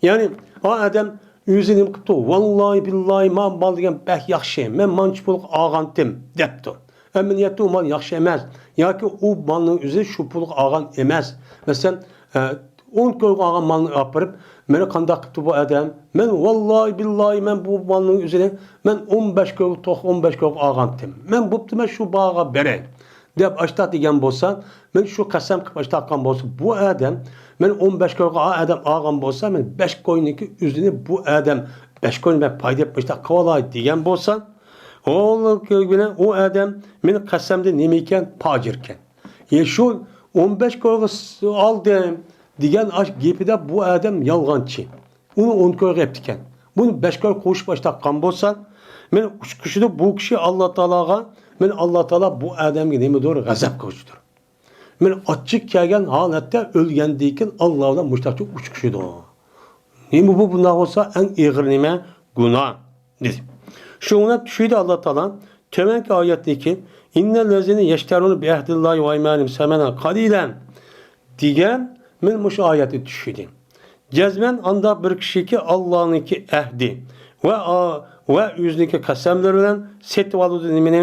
يەنى ئا ئادەم ئۆزى نېمە قىپتۇ؟ ۋاللاھى بىللاھى ما مال دېگەن بەك ياخشى، مەن مانچە پۇلغا ئالغانتىم دەپتۇ. ئەمەلىيەتتە ئۇ مال ياخشى ئەمەس ياكى ئۇ مالنىڭ ئۆزى شۇ پۇلغا ئالغان ئەمەس. مەسىلەن، ئە، ئون كويغا ئالغان مالنى ئاپىرىپ، مېنى قانداق قىپتۇ بۇ ئادەم؟ مەن ۋاللاھى بىللاھى مەن بۇ مالنىڭ ئۆزىنى مەن ئون بەش كويغا توق-، ئون بەش كويغا ئالغانتىم. مەن بوپتۇ، مەن شۇ باھاغا بېرەي دەپ ئاشتاق دېگەن بولسا، مەن شۇ قەسەم قىلىپ ئاشتاق قىلغان بولسا، بۇ ئادەم مەن ئون بەش كويغا ئا-، ئادەم ئالغان بولسا، مەن بەش كوينىڭكى ئۆزىنى بۇ ئادەم بەش كوينى مەن پايدا ئېلىپ ئاشتاق قىلىۋالاي دېگەن بولسا، ئۇ، ئۇ ئادەم مېنىڭ قەسەمدە نېمە ئىكەن؟ پاجىركەن. يە شۇ ئون بەش كويغا س-، ئالدىم دېگەن ئاش گېپىدە بۇ ئادەم يالغانچى. ئۇنى ئون كويغا ئېپتىكەن. بۇنى بەش كويغا قوشۇپ ئاشتاق قىلغان بولسا، مەن ئۇچقۇچىدۇر بۇ كىشى ئاللا تائالاغا، مەن ئاللا تائالا بۇ ئادەمگە نېمىدۇر؟ غەزەپ قىلغۇچىدۇر. مەن ئاچچىق كەلگەن ھالەتتە ئۆلگەندىن كېيىن ئاللا بىلەن مۇشتاقچە ئۇچقۇچىدۇر. نېمە بۇ؟ بۇنداق بولسا ئەڭ ئېغىر نېمە؟ گۇناھ. دېدى. شۇنىڭ بىلەن چۈشىدۇ ئاللا تائالا تۆۋەنكى ئايەتتىكى، «ئىننەللەزىنە يەشتەرۇنە بىئەھدىللاھى ۋە ئەيمانىھىم سەمەنەن قەلىلەن» دېگەن، مەن مۇشۇ ئايەتنى چۈشىدى. جەزمەن ئانداق بىر كىشىكى ئاللانىڭكى ئەھدى ۋە، ۋە ئۆزىنىڭكى قەسەملىرى بىلەن سېتىۋالىدۇ نېمىنى؟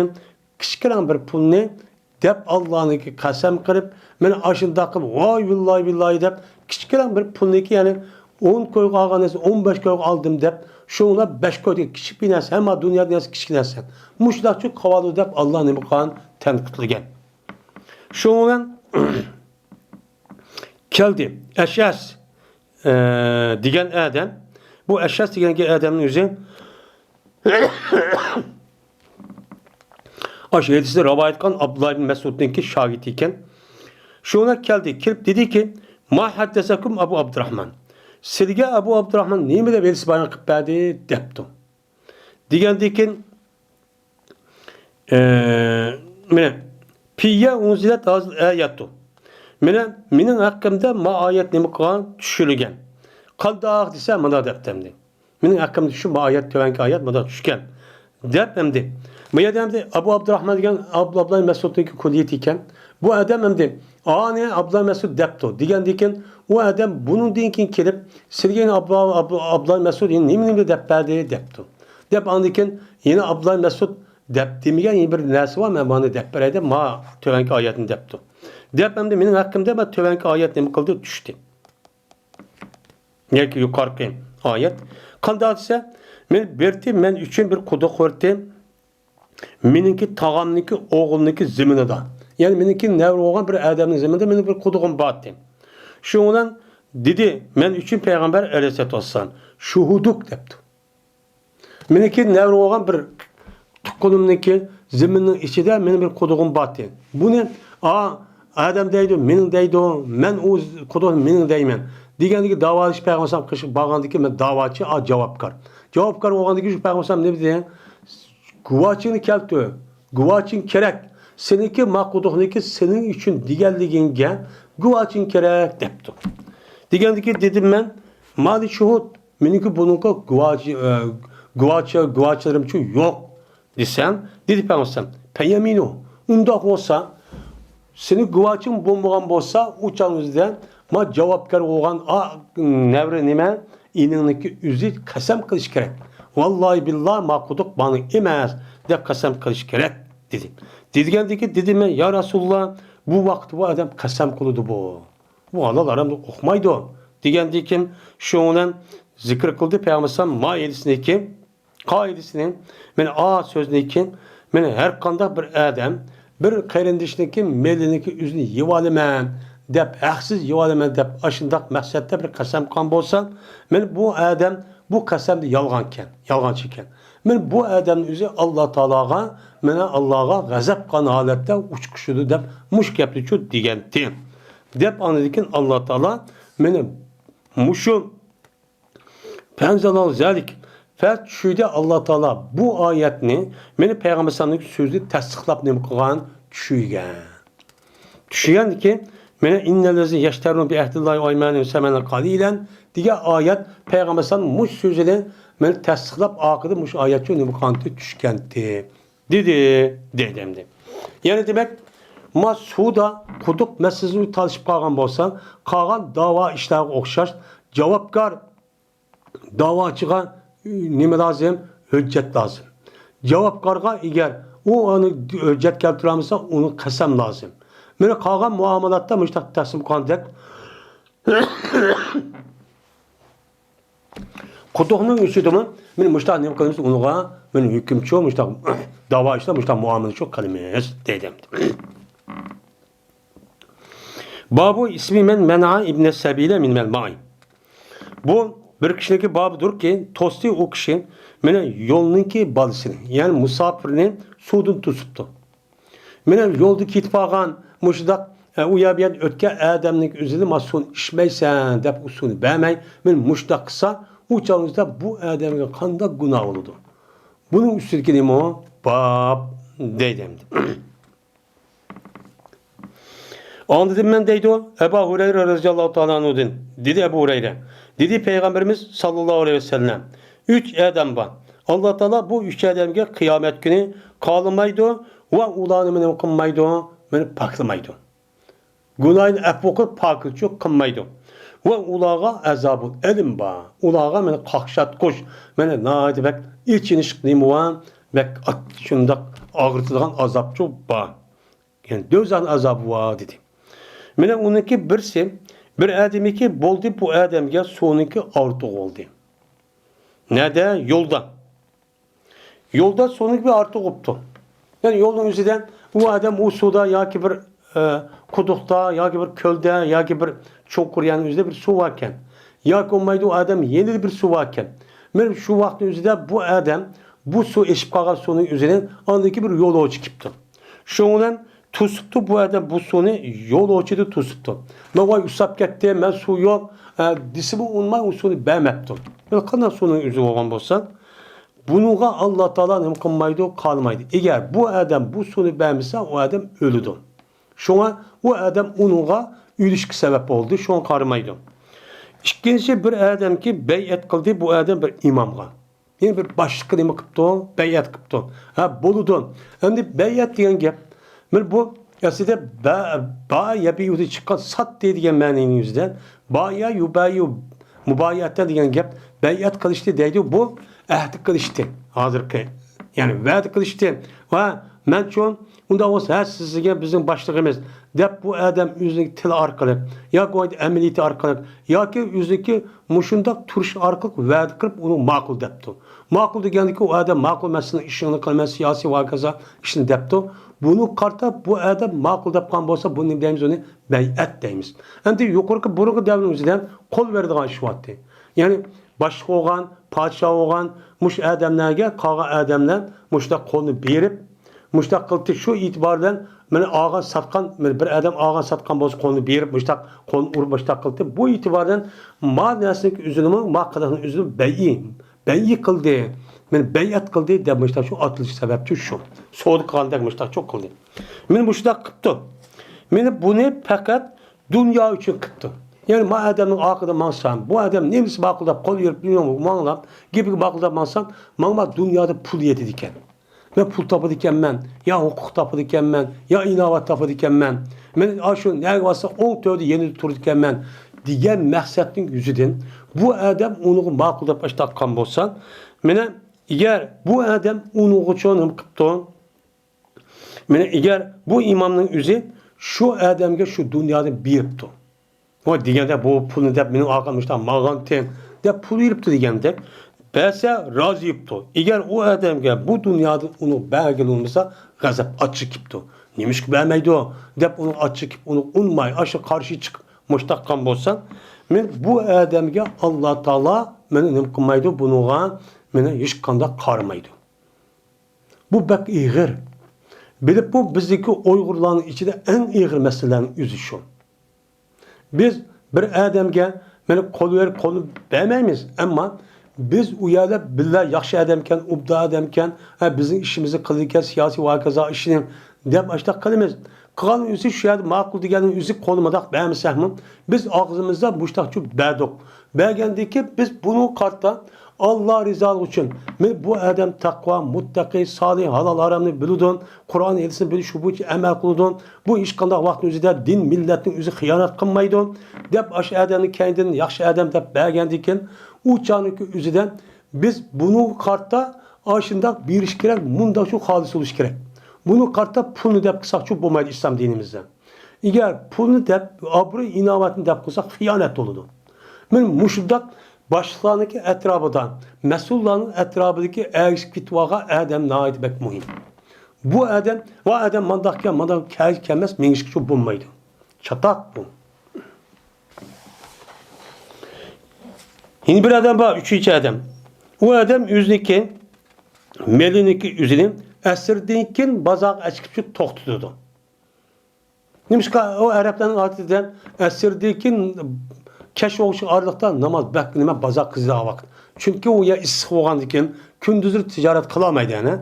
كىچىككىنە بىر پۇلنى دەپ ئاللانىڭكى قەسەم قىلىپ، مەن ئاشۇنداق قىلىپ، ۋاي بىللاھى بىللاھى دەپ، كىچىككىنە بىر پۇلنىكى، يەنى ئون كويغا ئالغان نەرسە ئون بەش كويغا ئالدىم دەپ، شۇڭلا بەش كوي دېگەن كىچىك بىر نەرسە، ھەممە دۇنيادا نەرسە كىچىك نەرسە. مۇشۇنداقچۇ قىلىۋالىدۇ دەپ ئاللا نېمە قىلغان؟ تەنقىدلىگەن. شۇنىڭ بىلەن كەلدى ئەشئەس، ئە، دېگەن ئادەم. بۇ ئەشئەس دېگەن ئادەمنىڭ ئۆزى ئاشۇ ھەدىسنى رىۋايەت قىلغان ئابدۇللا ئىبن مەسئۇدنىڭكى شاگىرتى ئىكەن. شۇنىڭ بىلەن كەلدى، كېلىپ دېدىكى، ما ھەددەسەكۇم ئەبۇ ئابدۇراھمان. سىلىگە ئەبۇ ئابدۇراھمان نېمە دەپ ھەدىس بايان قىلىپ بەردى؟ دەپتۇ. دېگەندىن كېيىن، ئە، مانا، پىييە ئۇنزىلەت ھازىل ئايەتۇ. مانا، مېنىڭ ھەققىمدە ما ئايەت نېمە قىلغان؟ چۈشۈرۈلگەن. قانداق دېسە، مانا دەپتۇ ئەمدى. مېنىڭ ھەققىمدە شۇ ما ئايەت، تۆۋەنكى ئايەت مانا چۈشكەن. دەپ ئەمدى. بۇ يەردە ئەمدى ئەبۇ ئابدۇراھمان دېگەن ئابدۇ-، ئابدۇللا مەسئۇدنىڭكى كۇنيىتى ئىكەن. بۇ ئادەم ئەمدى، ئانى ئابدۇللا مەسئۇد دەپتۇ. دېگەندىن كېيىن، ئۇ ئادەم بۇنىڭدىن كېيىن كېلىپ، سىلىگە يەنە ئابدۇ-، ئابدۇ-، ئابدۇللا مەسئۇد يەنە نېمە، نېمە دەپ بەردى؟ دەپتۇ. دەپ ئاندىن كېيىن يەنە ئابدۇللا مەسئۇد دەپ دېمىگەن يەنە بىر نەرسە بار، مەن مانا دەپ بېرەي دەپ، ما تۆۋەنكى ئايەتنى دەپتۇ. دەپ ئەمدى مېنىڭ ھەققىمدە ما تۆۋەنكى ئايەت نېمە قىلدى؟ چۈشتى. ياكى يۇقىرىقى ئايەت. قانداق دېسە، مەن بېرىتتى، مەن ئۈچۈن بىر قۇدۇق قۇردى. مېنىڭكى تاغامنىڭكى ئوغلىنىڭكى زېمىنىدا. يەنى مېنىڭكى نەۋرە بولغان بىر ئادەمنىڭ زېمىنىدا مېنىڭ بىر قۇدۇقۇم بار ئىدى. شۇنىڭ بىلەن دېدى، مەن ئۈچۈن پەيغەمبەر ئەلەيھىسسالاتۇ ۋەسسالام، شۇھۇدۇك دەپتۇ. مېنىڭكى نەۋرە بولغان بىر تۇغقىنىمنىڭكى زېمىننىڭ ئىچىدە مېنىڭ بىر قۇدۇقۇم بار ئىدى. بۇنى، ئا، ئادەم دەيدۇ، مېنىڭ دەيدۇ، مەن ئۇ قۇدۇقنى مېنىڭ دەيمەن. دېگەندىكى داۋالىشىپ پەيغەمبەر ئەلەيھىسسالام قېشىغا بارغاندىكىن مەن داۋاچى، ئا، جاۋابكار. جاۋابكار بولغاندىكىن شۇ پەيغەمبەر ئەلەيھىسسالام نېمە دېدى؟ گۇۋاچىڭنى كەلتۈر، گۇۋاچىڭ كېرەك. سېنىڭكى ما قۇدۇقنىڭكى سېنىڭ ئۈچۈن دېگەنلىكىڭگە گۇۋاچىڭ كېرەك دەپتۇ. دېگەندىكىن دېدىم مەن، ما لى شۇھۇد، مېنىڭكى بۇنىڭغا گۇۋاچى، ئە، گۇۋاچى، گۇۋاچىلىرىمچۇ يوق دېسەم، دېدى پەيغەمبەر ئەلەيھىسسالام، فەيەمىنۇ، ئۇنداق بولسا، سېنىڭ گۇۋاچىڭ بولمىغان بولسا، ئۇ چاغنىڭ ئۆزىدە ما جاۋابكار بولغان ئا، نەۋرە نېمە، ئىنىڭنىڭكى ئۆزى قەسەم قىلىش كېرەك. ۋاللاھى بىللا ما قۇدۇق ماڭا ئەمەس دەپ قەسەم قىلىش كېرەك، دېدى. دېگەندىكىن دېدىم مەن، يا رەسۇلاللا، بۇ ۋاقىتتا بۇ ئادەم قەسەم قىلىدۇ بۇ. بۇ ھالال ھارامنى ئۇقمايدۇ. دېگەندىكىن شۇنىڭ بىلەن زىكىر قىلدى پەيغەمبەر ئەلەيھىسسالام ما ھەدىسنىكى قائىدىسىنى، مەن ئا سۆزنىكى، مەن ھەر قانداق بىر ئادەم بىر قېرىندىشىنىڭكى مېلىنىڭكى ئۆزىنى يېۋالىمەن دەپ، ھەقسىز يېۋالىمەن دەپ، ئاشۇنداق مەقسەتتە بىر قەسەم قىلغان بولسا، مەن بۇ ئادەم بۇ قەسەمدە يالغانكەن، يالغانچى ئىكەن. مەن بۇ ئادەمنىڭ ئۆزى ئاللا تائالاغا، مانا ئاللاغا غەزەپ قىلغان ھالەتتە ئۇچقۇچىدۇ دەپ مۇشۇ گەپنىچۇ دېگەنتى. دەپ، ئاندىن كېيىن ئاللا تائالا مېنى مۇشۇ فەنزەلەللاھۇ زالىك، فە چۈشىدە ئاللا تائالا بۇ ئايەتنى مېنى پەيغەمبەر ساللاللاھۇ ئەلەيھى ۋەسەللەمنىڭ سۆزى تەستىقلاپ نېمە قىلغان؟ چۈشۈرگەن. چۈشۈرگەندىكى، مېنى ئىننەللەزىنە يەشتەرۇنە بىئەھدىللاھى ۋە ئەيمانىھىم سەمەنەن قەلىلەن دېگەن ئايەت پەيغەمبەر ساللاللاھۇ ئەلەيھى ۋەسەللەم مۇشۇ سۆزىنى مېنى تەستىقلاپ، ئارقىدىن مۇشۇ ئايەت شۇ نېمە قىلغانتى؟ چۈشكەنتى. دېدى، دېدى ئەمدى. يەنە دېمەك، ما سۇدا قۇدۇق مەسىلىسى تالىشىپ قالغان بولسا، قالغان داۋا ئىشلارغا ئوخشاش جاۋابكار داۋاچىغا نېمە لازىم؟ ھۆججەت لازىم. جاۋابكارغا ئەگەر ئۇ ئۇنى ھۆججەت كەلتۈرەلمىسە، ئۇنىڭ قەسەم لازىم. مانا قالغان مۇئامىلاتتا مۇشۇنداق تەقسىم قىلغاندەك، قۇدۇقنىڭ ئۈستىدىمۇ مانا مۇشۇنداق نېمە قىلىمىز ئۇنىڭغا، مانا ھۆكۈمچۇ، مۇشۇنداق داۋا ئىشلار، مۇشۇنداق مۇئامىلىچۇ قىلىمىز دېدى. بابۇ ئىسمى مەن مەنئە ئىبنە سەبىلە مىنەل مائى. بۇ بىر كىشىنىڭكى بابىدۇركى، توستى ئۇ كىشى مانا يولنىڭكى بالىسىنى، يەنى مۇساپىرنى سۇدىن توسۇپتۇ. مانا يولدا كېتىپ قالغان مۇشۇنداق، ئە، ئۇ يەر بۇ يەردىن ئۆتكەن ئادەمنىڭ ئۆزىنى، ما سۇنى ئىچمەيسەن دەپ، ئۇ سۇنى بەرمەي، مانا مۇشۇنداق قىلسا، ئۇ چاغدا بۇ ئادەمگە قانداق گۇناھ بولىدۇ؟ بۇنىڭ ئۈستىدىكى نېمە؟ باب دەيدۇ ئەمدى. ئاڭلىدىم مەن دەيدۇ ئەبۇ ھۇرەيرە رەزىياللاھۇ تائالا ئەنھۇدىن. دېدى ئەبۇ ھۇرەيرە، دېدى پەيغەمبىرىمىز ساللاللاھۇ ئەلەيھى ۋەسەللەم، ئۈچ ئادەم بار. ئاللا تائالا بۇ ئۈچ ئادەمگە قىيامەت كۈنى قالمايدۇ ۋە ئۇلارنى نېمە قىلمايدۇ؟ مانا پاكلىمايدۇ. گۇناھىنى ئەپۇ قىلىپ، پاكىزچۇ قىلمايدۇ. ۋە ئۇلارغا ئازابۇل ئەلىم بار. ئۇلارغا مانا قاقشاتقۇچ، مانا ناھايىتى بەك ئېچىنىشلىق نېمە بار؟ بەك ئات-، شۇنداق ئاغرىتىدىغان ئازابچۇ بار. يەنى دوزاخنىڭ ئازابى بار دېدى. مانا ئۇنىڭكى بىرسى، بىر ئادىمىكى بولدى، بۇ ئادەمگە سۇنىڭكى ئارتۇق بولدى. نەدە؟ يولدا. يولدا سۇنىڭكى بىر ئارتۇق بوپتۇ. يەنى يولنىڭ ئۆزىدە ئۇ ئادەم ئۇ سۇدا ياكى بىر، ئە، قۇدۇقتا ياكى بىر كۆلدە ياكى بىر چوڭقۇر يەرنىڭ ئۆزىدە بىر سۇ باركەن. ياكى بولمايدۇ ئۇ ئادەم يېنىدا بىر سۇ باركەن. مانا شۇ ۋاقىتنىڭ ئۆزىدە بۇ ئادەم بۇ سۇ ئېشىپ قالغان سۇنىڭ ئۆزىنى ئاندىن كېيىن بىر يولۇچى كېپتۇ. شۇنىڭ بىلەن توسۇپتۇ بۇ ئادەم بۇ سۇنى، يولۇچىدا توسۇپتۇ. مەن ۋاي ئۇسساپ كەتتىم، مەن سۇ يوق، ئە، دېسىمۇ ئۇنىماي ئۇ سۇنى بەرمەپتۇ. مانا قانداق سۇنىڭ ئۆزى بولغان بولسا، بۇنىڭغا ئاللا تائالا نېمە قىلمايدۇ؟ قالمايدۇ. ئەگەر بۇ ئادەم بۇ سۇنى بەرمىسە، ئۇ ئادەم ئۆلىدۇ. شۇڭا ئۇ ئادەم ئۇنىڭغا ئۆلۈشكە سەۋەب بولدى، شۇڭا قارىمايدۇ. ئىككىنچى بىر ئادەمكى بەيئەت قىلدى، بۇ ئادەم بىر ئىمامغا. يەنى بىر باشلىققا نېمە قىپتۇ؟ بەيئەت قىپتۇ. ھە، بولىدۇ. ئەمدى بەيئەت دېگەن گەپ، مانا بۇ ئەسلىدە بە-، بائە يەبىئۇدىن چىققان ساتتى دېگەن مەنىنىڭ ئۆزىدە، بائە يۇبايۇ مۇبايەتە دېگەن گەپ بەيئەت قىلىشتى دەيدۇ. بۇ ئەھدى قىلىشتى. ھازىرقى، يەنى ۋەدە قىلىشتى. ۋە مەنچۇ، ئۇنداق بولسا، ھە، سىز دېگەن بىزنىڭ باشلىقىمىز، دەپ بۇ ئادەم ئۆزىنىڭ تىلى ئارقىلىق ياكى ئەمەلىيىتى ئارقىلىق ياكى ئۆزىنىڭكى مۇشۇنداق تۇرۇش ئارقىلىق ۋەدە قىلىپ، ئۇنى ماقۇل دەپتۇ. ماقۇل دېگەندىكى ئۇ ئادەم ماقۇل، مەن سېنىڭ ئىشىڭنى قىلىمەن، سىياسىي ۋە ھاكازا ئىشنى دەپتۇ. بۇنى قارىتا بۇ ئادەم ماقۇل دەپ قالغان بولسا، بۇنى نېمە دەيمىز؟ ئۇنى بەيئەت دەيمىز. ئەمدى يۇقىرىقى بۇرۇنقى دەۋرنىڭ ئۆزىدە قول بېرىدىغان ئىش بارتى. يەنى باشلىق بولغان، پادىشاھ بولغان مۇشۇ ئادەملەرگە قالغان ئادەملەر مۇشۇنداق قولنى بېرىپ، مۇشۇنداق قىلدى. شۇ ئېتىبار بىلەن مانا ئالغان ساتقان، مانا بىر ئادەم ئالغان ساتقان بولسا، قولنى بېرىپ، مۇشۇنداق قولنى ئۇرۇپ، مۇشۇنداق قىلدى. بۇ ئېتىبار بىلەن ما نەرسىنىڭ ئۆزىنىمۇ، ما قىلىقنىڭ ئۆزىنىمۇ بەيئى، بەيئى قىلدى. مانا بەيئەت قىلدى دەپ مۇشۇنداق شۇ ئاتىلىش سەۋەبچۇ شۇ. سودا قىلغاندەك مۇشۇنداق چوق قىلدى. مانا مۇشۇنداق قىپتۇ. مانا بۇنى پەقەت دۇنيا ئۈچۈن قىپتۇ. يەنى ما ئادەمنىڭ ئارقىدا ماڭسام، بۇ ئادەم نېمىسى ماقۇل دەپ قول يۈرۈپ، ماڭلاپ، گېپىگە ماقۇل دەپ ماڭسام، ماڭا دۇنيادا پۇل يېتىدىكەن. مەن پۇل تاپىدىكەنمەن، يا ھوقۇق تاپىدىكەنمەن، يا ئىناۋەت تاپىدىكەنمەن. مەن ئاشۇ نەگە بارسا ئوڭ تۆردە يېنىدا تۇرىدىكەنمەن دېگەن مەقسەتنىڭ يۈزىدىن بۇ ئادەم ئۇنىڭغا ماقۇل دەپ ئاشتاققان بولسا، مانا ئەگەر بۇ ئادەم ئۇنىڭغىچۇ نېمە قىپتۇ؟ مانا ئەگەر بۇ ئىمامنىڭ ئۆزى شۇ ئادەمگە شۇ دۇنيادىن بېرىپتۇ. ۋاي دېگەندە، بۇ پۇلنى دەپ مېنىڭ ئارقام مۇشۇنداق ماڭغانتىم دەپ پۇل بېرىپتۇ دېگەندەك، بەرسە رازى بوپتۇ. ئەگەر ئۇ ئادەمگە بۇ دۇنيادىن ئۇنى بەرگىلى بولمىسا، غەزەپ ئاچچىقى كېپتۇ. نېمىشقا بەرمەيدۇ دەپ ئۇنىڭ ئاچچىقى كېلىپ، ئۇنى ئۇنىماي، ئاشۇ قارشى چىقىپ مۇشۇنداق قىلغان بولسا، مەن بۇ ئادەمگە ئاللا تائالا مېنى نېمە قىلمايدۇ، بۇنىڭغا مېنى ھېچقانداق قارىمايدۇ. بۇ بەك ئېغىر. بىلىپمۇ بىزدىكى ئۇيغۇرلارنىڭ ئىچىدە ئەڭ ئېغىر مەسىلىلەرنىڭ ئۆزى شۇ. بىز بىر ئادەمگە مانا قول بېرىپ قول بەرمەيمىز، ئەمما بىز ئۇ يەردە بىللە ياخشى ئادەمكەن، ئوبدان ئادەمكەن، ھە، بىزنىڭ ئىشىمىزنى قىلىدىكەن، سىياسىي ۋە ھاكازا ئىشىنى دەپ ئاشتاق قىلىمىز. قىلغان ئۆزى شۇ يەردە ماقۇل دېگەننىڭ ئۆزى قول مۇنداق بەرمىسەكمۇ، بىز ئاغزىمىزدا مۇشتاقچۇ بەردۇق. بەرگەندىكى بىز بۇنىڭغا قارىتا ئاللا رىزالىقى ئۈچۈن، مەن بۇ ئادەم تەقۋا، مۇتتەقى، سالىھ، ھالال ھارامنى بىلىدۇ، قۇرئان ھەدىسنى بىلىش بويىچە ئەمەل قىلىدۇ، بۇ ھېچقانداق ۋاقىتنىڭ ئۆزىدە دىن، مىللەتنىڭ ئۆزى خىيانەت قىلمايدۇ، دەپ ئاشۇ ئادەمنى كەينىدىن ياخشى ئادەم دەپ بەرگەندىن كېيىن، ئۇ چاغنىڭكى ئۆزىدە بىز بۇنىڭغا قارىتا ئاشۇنداق بېرىش كېرەك، مۇنداقچۇ خالىس بولۇش كېرەك. بۇنىڭغا قارىتا پۇلنى دەپ قىلساقچۇ بولمايدۇ ئىسلام دىنىمىزدە. ئىگەر پۇلنى دەپ، ئابرۇي ئىناۋەتنى دەپ قىلساق خىيانەت بولىدۇ. مەن مۇشۇنداق باشلىقلارنىڭكى ئەتراپىدا، مەسئۇللارنىڭ ئەتراپىدىكى ئەگىشىپ كېتىۋالغان ئادەم ناھايىتى بەك مۇھىم. بۇ ئادەم، ۋە ئادەم مانداق كەل، مانداق كەل، كەلمەس، مېڭىشكىچۇ بولمايدۇ. چاتاق بۇ. يەنە بىر ئادەم بار، ئۈچىنچى ئادەم. ئۇ ئادەم ئۆزىنىڭكى مېلىنىڭكى ئۆزىنى ئەسىردىن كېيىن بازارغا ئەچىقىپ توختىتىدۇ. نېمىشقا ئۇ ئەرەبلەرنىڭ ئادىتىدە ئەسىردىن كېيىن كەچ بولغۇچە ئارىلىقتا ناماز بەك نېمە بازار قىزىغان ۋاقىت. چۈنكى ئۇ يەر ئىسسىق بولغاندىن كېيىن كۈندۈزلىرى تىجارەت قىلالمايدۇ يەنە.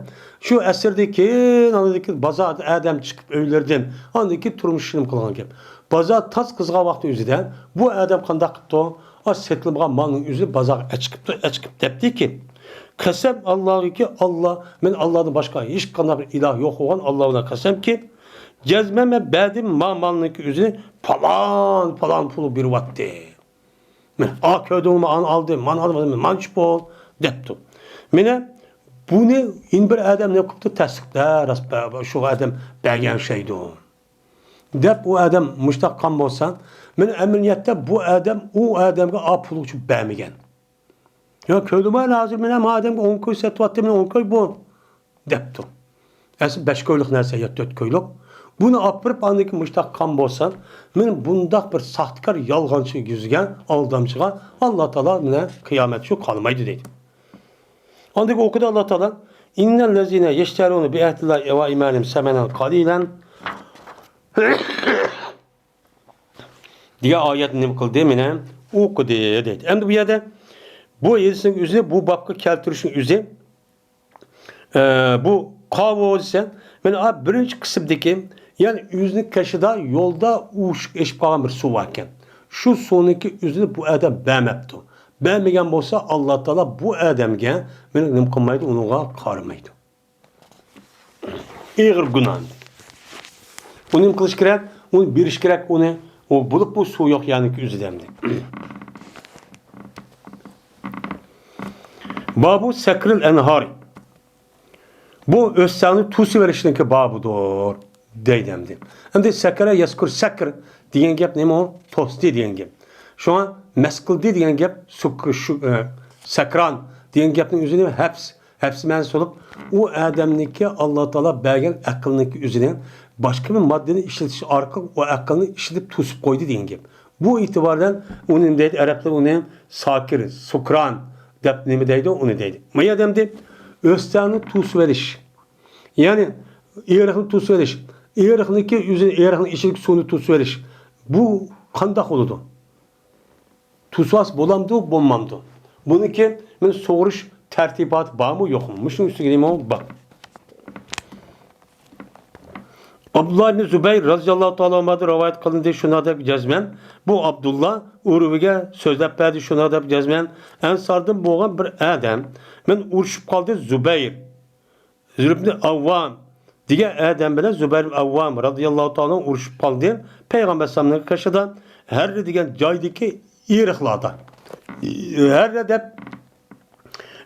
شۇ ئەسىردىن كېيىن ئاندىن كېيىن بازار ئادەم چىقىپ ئۆيلىرىدىن ئاندىن كېيىن تۇرمۇش ئىشىنى قىلغان گەپ. بازار تاز قىزىغان ۋاقتى ئۆزىدە بۇ ئادەم قانداق قىپتۇ؟ ئا سېتىلمىغان مالنىڭ ئۆزىنى بازارغا ئەچىقىپتۇ، ئەچىقىپ دەپتىكى، قەسەم ئاللاھكى، ئاللا، مەن ئاللادىن باشقا ھېچقانداق بىر ئىلاھ يوق بولغان ئاللا بىلەن قەسەمكى، جەزمەن مەن بەردىم ما مالنىڭكى ئۆزىنى پالان، پالان پۇل بېرىۋاتتى. مەن ئا كۆردۈڭمۇ، ئانى ئالدىم، مانى ئالدىم، مانچە پۇل دەپتۇ. مانا بۇنى يەنە بىر ئادەم نېمە قىپتۇ؟ تەستىقلە، راست بە-، شۇ ئادەم بەرگەن ئوخشايدۇ. دەپ ئۇ ئادەم مۇشتاق قىلغان بولسا، مەن ئەمەلىيەتتە بۇ ئادەم ئۇ ئادەمگە ئا پۇل ئۈچۈن بەرمىگەن. يا كۆردۈڭمۇ، ھازىر مەن ھەم ئادەمگە ئون كوي سېتىۋاتتىم، مەن ئون كوي بۇ دەپتۇ. ئەسلى بەش كويلۇق نەرسە يا تۆت كويلۇق. بۇنى ئاپىرىپ ئاندىن كېيىن مۇشتاق قىلغان بولسا، مەن بۇنداق بىر ساختىكار، يالغانچى يۈزگە، ئالدامچىغا ئاللا تائالا مانا قىيامەت شۇ قالمايدۇ دەيدۇ. ئاندىن ئوقۇدى ئاللا تائالا، «ئىننەللەزىنە يەشتەرۇنە بىئەھدىللاھى ۋە ئەيمانىھىم سەمەنەن قەلىلەن» دېگەن ئايەتنى نېمە قىلدى؟ مانا ئوقۇدى دەيدۇ. ئەمدى بۇ يەردە بۇ ھەدىسنىڭ ئۆزى، بۇ بابقا كەلتۈرۈشنىڭ ئۆزى، ئە، بۇ قاۋۇ دېسە، مانا بىرىنچى قىسىمدىكى، يەنى ئۆزىنىڭ قېشىدا يولدا ئۇشۇپ ئېشىپ قالغان بىر سۇ باركەن. شۇ سۇنىڭكى ئۆزىنى بۇ ئادەم بەرمەپتۇ. بەرمىگەن بولسا، ئاللا تائالا بۇ ئادەمگە مېنى نېمە قىلمايدۇ، ئۇنىڭغا قارىمايدۇ. ئېغىر گۇناھ. ئۇنى نېمە قىلىش كېرەك؟ ئۇنى بېرىش كېرەك، ئۇنى، ئۇ بولۇپ بۇ سۇ يوق يەرنىڭكى ئۆزىدە ئەمدى. بابۇ سەكرىل ئەنھارى. بۇ ئۆستەڭنى توسۇۋېلىشنىڭكى بابىدۇر، دەيدۇ ئەمدى. ئەمدى سەكرە يەسكۇر سەكر دېگەن گەپ نېمە ئۇ؟ توستى دېگەن گەپ. شۇڭا مەس قىلدى دېگەن گەپ سۇك-، شۇ، ئە، سەكران دېگەن گەپنىڭ ئۆزى نېمە؟ ھەپس. ھەپس مەنىسى بولۇپ، ئۇ ئادەمنىڭكى ئاللا تائالا بەرگەن ئەقىلنىڭكى ئۆزىنى باشقا بىر ماددىنى ئىشلىتىش ئارقىلىق ئۇ ئەقىلنى ئىشلىتىپ توسۇپ قويدى دېگەن گەپ. بۇ ئېتىبار بىلەن ئۇنى نېمە دەيدۇ؟ ئەرەبلەر ئۇنى ساكىر، سۇكران دەپ نېمە دەيدۇ؟ ئۇنى دەيدۇ. ما يەردە ئەمدى ئۆستەڭنى توسۇۋېلىش. يەنى ئېرىقنى توسۇۋېلىش. ئېرىقنىڭكى ئۆزىنى، ئېرىقنىڭ ئىچىدىكى سۇنى توسۇۋېلىش. بۇ قانداق بولىدۇ؟ توسۇۋالسا بولامدۇ، بولمامدۇ؟ بۇنىڭكى مېنى سۇغۇرۇش تەرتىباتى بارمۇ، يوقمۇ؟ مۇشۇنىڭ ئۈستىگە نېمە بار؟ ئابدۇللا ئىبنى زۇبەير رازىياللاھۇ تائالا ئەنھۇدىن رىۋايەت قىلىندى، شۇنداق دەپ جەزمەن، بۇ ئابدۇللا ئۇرۋىگە سۆزلەپ بەردى، شۇنداق دەپ جەزمەن، ئەنساردىن بولغان بىر ئادەم، مەن ئۇرۇشۇپ قالدى، زۇبەير، زۇبەير ئىبنى ئەۋۋام دېگەن ئادەم بىلەن زۇبەير ئىبنى ئەۋۋام رازىياللاھۇ تائالا ئۇرۇشۇپ قالدى. پەيغەمبەر ئەلەيھىسسالامنىڭ قېشىدا ھەررە دېگەن جايدىكى ئېرىقلاردا. ھەررە دەپ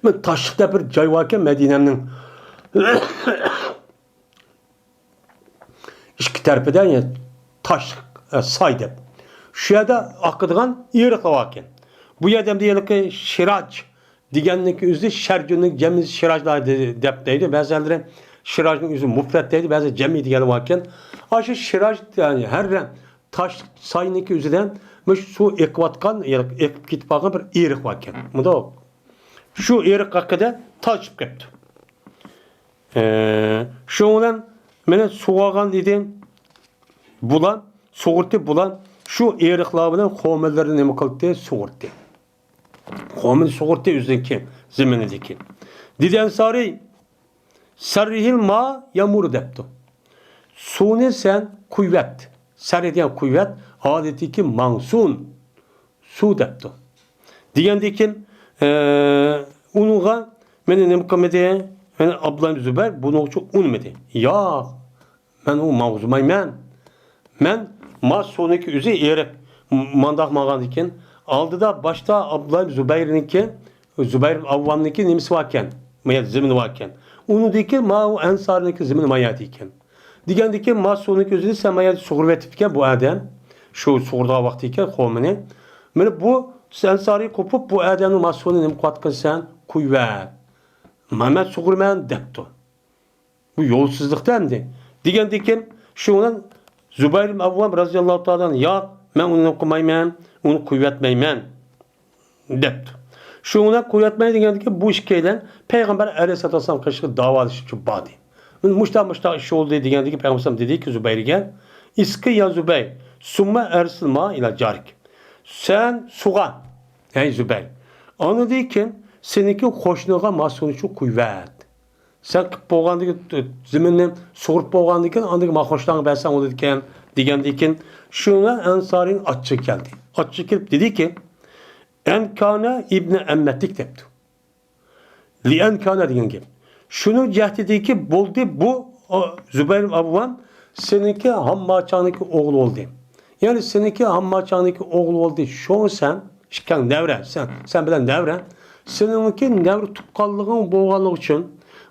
بىر تاشلىق دەپ بىر جاي باركەن مەدىنەنىڭ ئىككى تەرىپىدە، يەنى تاشلىق، ئە، ساي دەپ. شۇ يەردە ئاقىدىغان ئېرىقلار باركەن. بۇ يەردە ئەمدى ھېلىقى شىراج دېگەننىڭكى ئۆزى شەرجۇننىڭ جەمئى شىراجلار دە-، دەپ دەيدۇ. بەزىلەرلىرى شىراجنىڭ ئۆزى مۇپرەت دەيدۇ، بەزى جەمئىي دېگەنلەر باركەن. ئاشۇ شىراج، يەنى ھەررە تاشلىق ساينىڭكى ئۆزىدە مۇشۇ سۇ ئېقىۋاتقان، يەنى ئېقىپ كېتىپ قالغان بىر ئېرىق باركەن. مۇنداق. شۇ ئېرىق ھەققىدە تارتىشىپ كەپتۇ. ئە، شۇنىڭ بىلەن مېنى سۇغارغان ئىدى. بۇلار، سۇغۇرتى بۇلار، شۇ ئېرىقلار بىلەن قومۇنلىرىنى نېمە قىلدى؟ سۇغۇرتتى. قومۇنى سۇغۇرتتى ئۆزىنىڭكى زېمىنىدىكى. دېدى ئەنسارى، سەررىھىل ما يامۇر دەپتۇ. سۇنى سەن قۇيۇۋەت. سەررىھ دېگەن قۇيۇۋەت، ھالىتىكى ماڭسۇن سۇ دەپتۇ. دېگەندىكىن، ئە، ئۇنىڭغا مېنى نېمە قىلمىدى؟ مېنى ئابدۇللا زۇبەير بۇنىڭ ئۈچۈن ئۇنىمىدى. ياق، مەن ئۇ ماڭغۇزمايمەن. مەن ما سۇنىڭكى ئۆزى ئېرىق. م-، مانداق ماڭغاندىكىن، ئالدىدا باشتا ئابدۇللا زۇبەيرنىڭكى، زۇبەير ئاۋۋامنىڭكى نېمىسى باركەن؟ ما يەردە زېمىنى باركەن. ئۇنىڭدىكى ما ئۇ ئەنسارنىڭكى زېمىنى ما يەردە ئىكەن. دېگەندىكىن، ما سۇنىڭكى ئۆزىنى سەن ما يەردە سۇغۇرۇۋېتىپتىكەن بۇ ئادەم. شۇ سۇغۇرىدىغان ۋاقتى ئىكەن قومىنى. مانا بۇ ئەنسارى قوپۇپ، بۇ ئادەمنىڭ ما سۇنى نېمە قىلىۋاتقىنى سەن قۇيۇۋەت. ما مەن سۇغۇرىمەن دەپتۇ. بۇ يولسىزلىقتا ئەمدى. دېگەندىكىن، شۇ بىلەن زۇبەير ئىبن ئاۋۋام رەزىياللاھۇ تائالا ئەنھۇ، ياق، مەن ئۇنى قىلمايمەن، ئۇنى قويۇۋەتمەيمەن، دەپتۇ. شۇ بىلەن قويۇۋەتمەي دېگەندىكىن، بۇ ئىككىيلەن پەيغەمبەر ئەلەيھىسسالاتۇ ۋەسسالام قېشىغا داۋالىشىپ بارىدۇ. مۇشۇنداق، مۇشۇنداق ئىش بولدى دېگەندىكىن، پەيغەمبەر ئەلەيھىسسالام دېدىكى زۇبەيرگە، ئىسقى يا زۇبەير، سۇمما ئەرسىل ما ئىلا جارىك. سەن سۇغار، ئەي زۇبەير. ئاندىن كېيىن سېنىڭكى قوشنىڭغا ما سۇنى شۇ قۇيۇۋەت. سەن قىلىپ بولغاندىن كېيىن، زېمىننى سۇغۇرۇپ بولغاندىن كېيىن، ئاندىن كېيىن ما قوشناڭغا بەرسەڭ بولىدىكەن، دېگەندىن كېيىن، شۇڭا ئەنسارىنىڭ ئاچچىقى كەلدى. ئاچچىقى كېلىپ دېدىكى، ئەنكانە ئىبنى ئەممەتىك دەپتۇ. لىئەنكانە دېگەن گەپ. شۇنىڭ جەھىتىدىكى بولدى، بۇ، ئا، زۇبەير ئاۋۋام سېنىڭكى ھامماچاڭنىڭكى ئوغلى بولدى. يەنى سېنىڭكى ھامماچاڭنىڭكى ئوغلى بولدى. شۇڭا سەن ئىككىڭ نەۋرە، سەن، سەن بىلەن نەۋرە. سېنىڭكى نەۋرە تۇغقانلىقىڭ بولغانلىقى ئۈچۈن،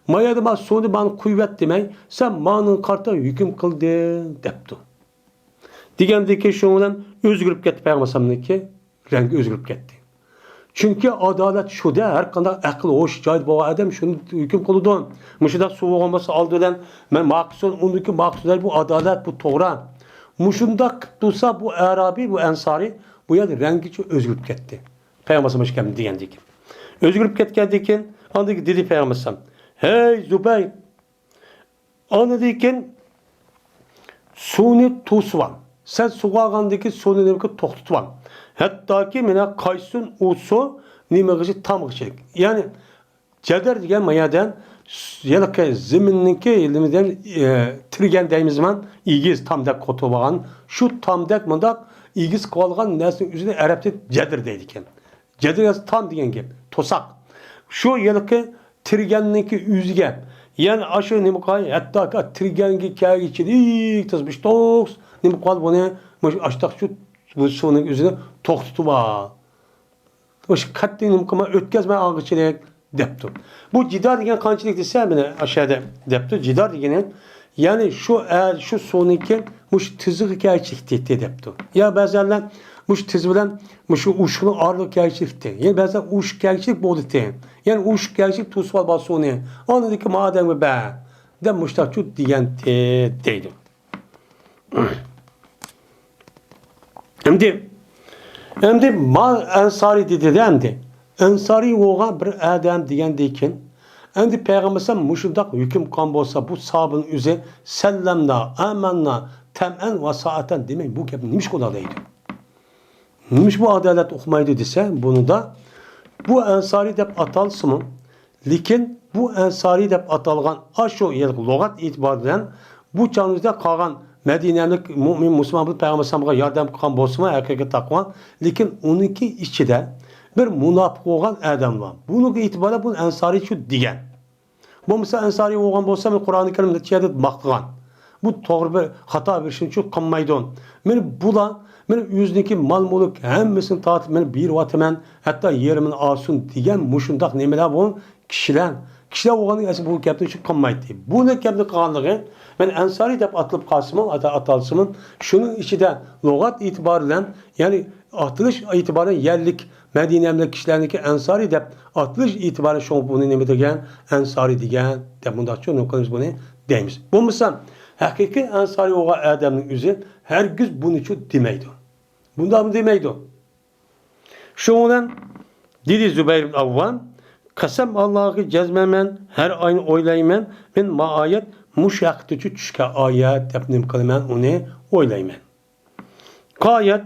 ما يەردە ما سۇنى مانا قۇيۇۋەت دېمەي، سەن ماڭا قارىتا ھۆكۈم قىلدىڭ، دەپتۇ. دېگەندىكىن، شۇنىڭ بىلەن ئۆزگىرىپ كەتتى پەيغەمبەر ئەلەيھىسسالامنىڭكى رەڭگى ئۆزگىرىپ كەتتى. چۈنكى ئادالەت شۇدە، ھەر قانداق ئەقىل، ھوش جايىدا بولغان ئادەم شۇنى ھۆكۈم قىلىدۇ. مۇشۇنداق سۇ بولغان بولسا، ئالدى بىلەن مەن ماقۇل، ئۇنىڭدىن كېيىن ماقۇل، بۇ ئادالەت، بۇ توغرا. مۇشۇنداق قىلىپ تۇرسا، بۇ ئەرابىي، بۇ ئەنسارىي، بۇ يەردە رەڭگىچە ئۆزگىرىپ كەتتى. پەيغەمبەر ئەلەيھىسسالام دېگەندىكىن. ئۆزگىرىپ كەتكەندىن كېيىن، ئاندىن كېيىن دېدى پەيغەمبەر ئەلەيھىسسالام، ھەي زۇبەير، ئاندىن كېيىن سۇنى توسۇۋال. سەن سۇغارغاندىن كېيىن سۇنى نېمە قىل، توختىتىۋال. ھەتتاكى مانا قايسىن ئۇ سۇ نېمىغىچە، تامغىچىلىك. يەنى جەدىر دېگەن ما يەردە ھېلىقى زېمىننىڭكى، ئە، تىرگەن دەيمىزمان، ئېگىز تامدەك قوتۇۋالغان، شۇ تامدەك مۇنداق ئېگىز قىلىۋالغان نەرسىنىڭ ئۆزىنى ئەرەبچە جەدىر دەيدىكەن. جەدىر دېگەن تام دېگەن گەپ، توساق. شۇ ھېلىقى تىرگەننىڭكى ئۆزىگە، يەنى ئاشۇ نېمە قىلاي، ھەتتاكى تىرگەنگە كەلگۈچىلىك تىزمىشتوق نېمە قىلىۋال بۇنى، مۇشۇ ئاشتاق شۇ، بۇ سۇنىڭ ئۆزىنى توختىتىۋال. مۇشۇ قەتئىي نېمە قىلما، ئۆتكەزمە ئالغىچىلىك دەپتۇ. بۇ جىدار دېگەن قانچىلىك دېسە، مانا ئاشۇ يەردە دەپتۇ. جىدار دېگىنى، يەنى شۇ ئە-، شۇ سۇنىڭكى مۇشۇ تىزىغا كەلگۈچىلىك دەپتۇ. يا بەزىلەر مۇشۇ تىز بىلەن مۇشۇ ئۇشۇقنىڭ ئارىلىقىغا كەلگۈچىلىكتى. يەنە بەزىلەر ئۇشۇق كەلگۈچىلىك بولدى. يەنى ئۇشۇق كەلگۈچىلىك توسۇۋال بار سۇنى. ئاندىن كېيىن ما ئادەمگە بەر، دەپ مۇشۇنداق دېگەنتى دەيدۇ. ئەمدى، ئەمدى ما ئەنسارى دېدى-دە ئەمدى. ئەنسارى بولغان بىر ئادەم دېگەندىن كېيىن، ئەمدى پەيغەمبەر ئەلەيھىسسالام مۇشۇنداق ھۆكۈم قىلغان بولسا، بۇ ساھابىنىڭ ئۆزى سەللەمنا، ئامەننا، تەمئەن ۋە سائەتەن دېمەي، بۇ گەپنى نېمىشقا ئۇنداق دەيدۇ؟ نېمىشقا بۇ ئادالەت ئۇقمايدۇ دېسە، بۇنىدا بۇ ئەنسارى دەپ ئاتالسىمۇ، لېكىن بۇ ئەنسارى دەپ ئاتالغان ئاشۇ يەرلىك لۇغەت ئېتىبارى بىلەن بۇ چاغىمىزدا قالغان مەدىنەلىك مۆمىن مۇسۇلمان بولۇپ پەيغەمبەر ئەلەيھىسسالامغا ياردەم قىلغان بولسىمۇ ھەقىقىي تەقۋا، لېكىن ئۇنىڭكى ئىچىدە بىر مۇناپىق بولغان ئادەم بار. بۇنىڭغا ئېتىبارەن بۇنى ئەنسارى شۇ دېگەن. بولمىسا ئەنسارى بولغان بولسا، مەن قۇرئانى كەرىم نەچچە يەردە ماختىغان. بۇ توغرا بىر خاتا بىر ئىشنى شۇ قىلمايدۇ. مانا بۇلار، مانا ئۆزىنىڭكى مال-مۈلۈك ھەممىسىنى تارتىپ، مانا بېرىۋاتىمەن، ھەتتا يېرىمىنى ئالسۇن دېگەن مۇشۇنداق نېمىلەر بۇ كىشىلەر. كىشىلەر بولغاندىن كېيىن ئەسلى بۇ گەپنى شۇ قىلمايتتى. بۇ گەپنى قىلغانلىقى، مانا ئەنسارى دەپ ئاتىلىپ قالسىمۇ، ئاتا-، ئاتالسىمۇ، شۇنىڭ ئىچىدە لۇغەت ئېتىبارى بىلەن، يەنى ئاتىلىش ئېتىبارى يەرلىك مەدىنەمدىكى كىشىلەرنىڭكى ئەنسارى دەپ ئاتىلىش ئېتىبارى، شۇڭا بۇنى نېمە دېگەن؟ ئەنسارى دېگەن دەپ مۇنداقچە نېمە قىلىمىز بۇنى دەيمىز. بولمىسا ھەقىقىي ئەنسارى بولغان ئادەمنىڭ ئۆزى ھەرگىز بۇنىچۇ دېمەيدۇ. بۇنداقمۇ دېمەيدۇ. شۇنىڭ بىلەن دېدى زۇبەير ئىبن ئاۋۋام، قەسەم ئاللاغا جەزمەن مەن ھەر ئاينى ئويلايمەن، مەن ما ئايەت مۇشۇ ھەقتىچۇ چۈشكەن ئايەت دەپ نېمە قىلىمەن، ئۇنى ئويلايمەن. ئايەت،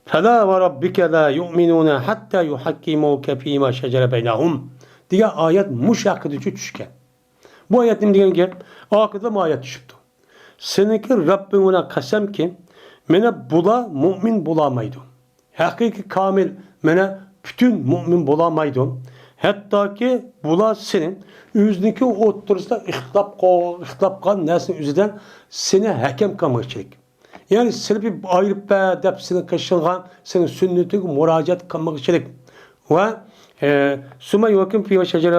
«فلا وربك لا يؤمنون حتى يحكموك فيما شجر بينهم» دېگەن ئايەت مۇشۇ ھەققىدە چۈشكەن. بۇ ئايەت نېمە دېگەن گەپ؟ ئاخىرىدا مۇ ئايەت چۈشۈپتۇ. سېنىڭكى رەببىڭ بىلەن قەسەمكى، مانا بۇلار مۇئمىن بولالمايدۇ. ھەقىقىي كامىل، مانا پۈتۈن مۇئمىن بولالمايدۇ. ھەتتاكى بۇلار سېنى ئۆزىنىڭكى ئوتتۇرىسىدا ئىختىلاپ قىل-، ئىختىلاپ قىلغان نەرسىنىڭ ئۆزىدە سېنى ھەكەم قىلمىغۇچىلىك. يەنى سېلىپ ئايرىپ بەر دەپ سېنى قىلىشىڭغا، سېنىڭ سۈننىتىڭگە مۇراجىئەت قىلمىغۇچىلىك. ۋە، ئە، ثم يحكموك فيما شجر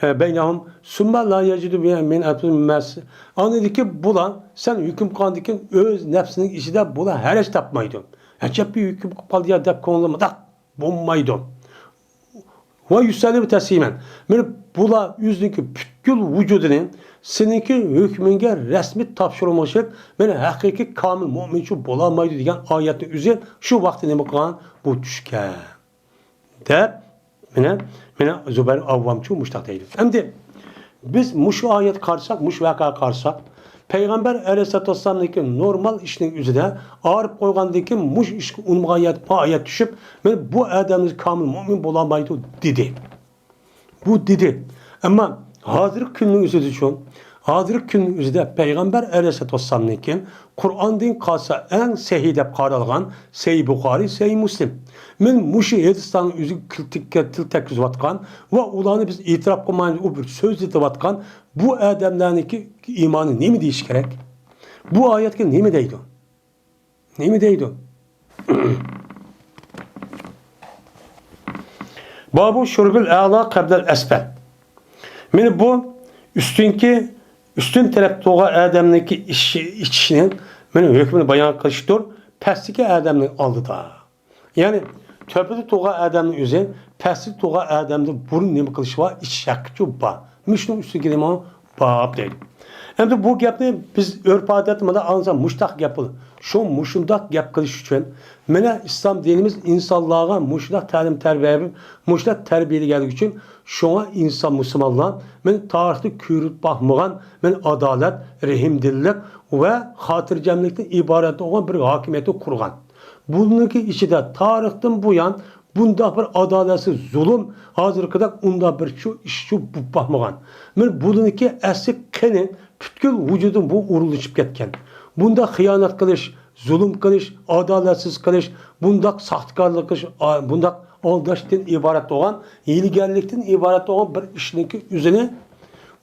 بينهم ثم لا يجدوا في أنفسهم حرجا مما قضيت. ئاندىن كېيىن بۇلار، سەن ھۆكۈم قىلغاندىن كېيىن ئۆز نەپسىنىڭ ئىچىدە بۇلار ھەرەج تاپمايدۇ. ئەجەب بىر ھۆكۈم قىلىپ قالدى يا دەپ كۆڭلى مۇنداق بولمايدۇ. ۋە يۇسەللىمۇ تەسلىمەن. مانا بۇلار ئۆزىنىڭكى پۈتكۈل ۋۇجۇدىنى سېنىڭكى ھۆكمۈڭگە رەسمىي تاپشۇرمىغۇچىلىك، مانا ھەقىقىي كامىل مۇئمىنچۇ بولالمايدۇ دېگەن ئايەتنىڭ ئۆزى شۇ ۋاقىتتا نېمە قىلغان؟ بۇ چۈشكەن. دەپ، مانا، مانا زۇبەير ئاۋۋامچۇ مۇشۇنداق دەيدۇ. ئەمدى بىز مۇشۇ ئايەتكە قارىساق، مۇشۇ ۋەقەگە قارىساق، پەيغەمبەر ئەلەيھىسسالاتۇ ۋەسسالامنىڭكى نورمال ئىشنىڭ ئۆزىدە ئاغرىپ قويغاندىن كېيىن مۇشۇ ئىشقا ئۇنىمىغان ئايەت، بۇ ئايەت چۈشۈپ، مانا بۇ ئادەمنى كامىل مۇئمىن بولالمايدۇ دېدى. بۇ دېدى. ئەمما ھازىرقى كۈننىڭ ئۆزىدىچۇ، ھازىرقى كۈننىڭ ئۆزىدە پەيغەمبەر ئەلەيھىسسالاتۇ ۋەسسالامنىڭكى قۇرئاندىن قالسا ئەڭ سەھىھ دەپ قارالغان سەھىھ بۇخارىي، سەھىھ مۇسلىم. مانا مۇشۇ ھەدىسلەرنىڭ ئۆزىگە تىل تەك-، تىل تەگكۈزۈۋاتقان ۋە ئۇلارنى بىز ئېتىراپ قىلمايمىز، ئۇ بىر سۆزلىتىۋاتقان بۇ ئادەملەرنىڭكى ئىمانى نېمە دېيىش كېرەك؟ بۇ ئايەتكە نېمە دەيدۇ؟ نېمە دەيدۇ؟ بابۇ شۇربىل ئەلا قەبلەل ئەسپەل. مانا بۇ ئۈستۈنكى، ئۈستۈن تەرەپتە تۇرغان ئادەمنىڭكى ئىچ-، ئىچىشنىڭ مانا ھۆكمىنى بايان قىلىشتۇر. پەستىكى ئادەمنىڭ ئالدىدا. يەنى تۆپىدە تۇرغان ئادەمنىڭ ئۆزى پەستە تۇرغان ئادەمدىن بۇرۇن نېمە قىلىشى بار؟ ئىچىش ھەققىچۇ بار. مۇشۇنىڭ ئۈستىگە نېمە بار دەيدۇ. ئەمدى بۇ گەپنى بىز ئۆرپ-ئادەتتە مانا ئاڭلىساق مۇشۇنداق گەپ بولىدۇ. شۇ مۇشۇنداق گەپ قىلىش ئۈچۈن مانا ئىسلام دىنىمىز ئىنسانلارغا مۇشۇنداق تەلىم-تەربىيە بېرىپ، مۇشۇنداق تەربىيەلىگەنلىكى ئۈچۈن شۇڭا ئىنسان مۇسۇلمانلار مانا تارىختا كۆرۈلۈپ باقمىغان مانا ئادالەت، رەھىمدىللىك ۋە خاتىرجەملىكتىن ئىبارەت بولغان بىر ھاكىمىيەتنى قۇرغان. بۇنىڭكى ئىچىدە تارىختىن بۇيان بۇنداق بىر ئادالەتسىز زۇلۇم، ھازىرقىدەك ئۇنداق بىر شۇ ئىشچۇ بولۇپ باقمىغان. مانا بۇنىڭكى ئەسلى قېنى پۈتكۈل ۋۇجۇدىدىن بۇ ئۇرۇلۇشۇپ كەتكەن. بۇنداق خىيانەت قىلىش، زۇلۇم قىلىش، ئادالەتسىز قىلىش، بۇنداق ساختىكارلىق قىلىش، ئا-، بۇنداق ئالداشتىن ئىبارەت بولغان، ھىيلىگەرلىكتىن ئىبارەت بولغان بىر ئىشنىڭكى ئۆزىنى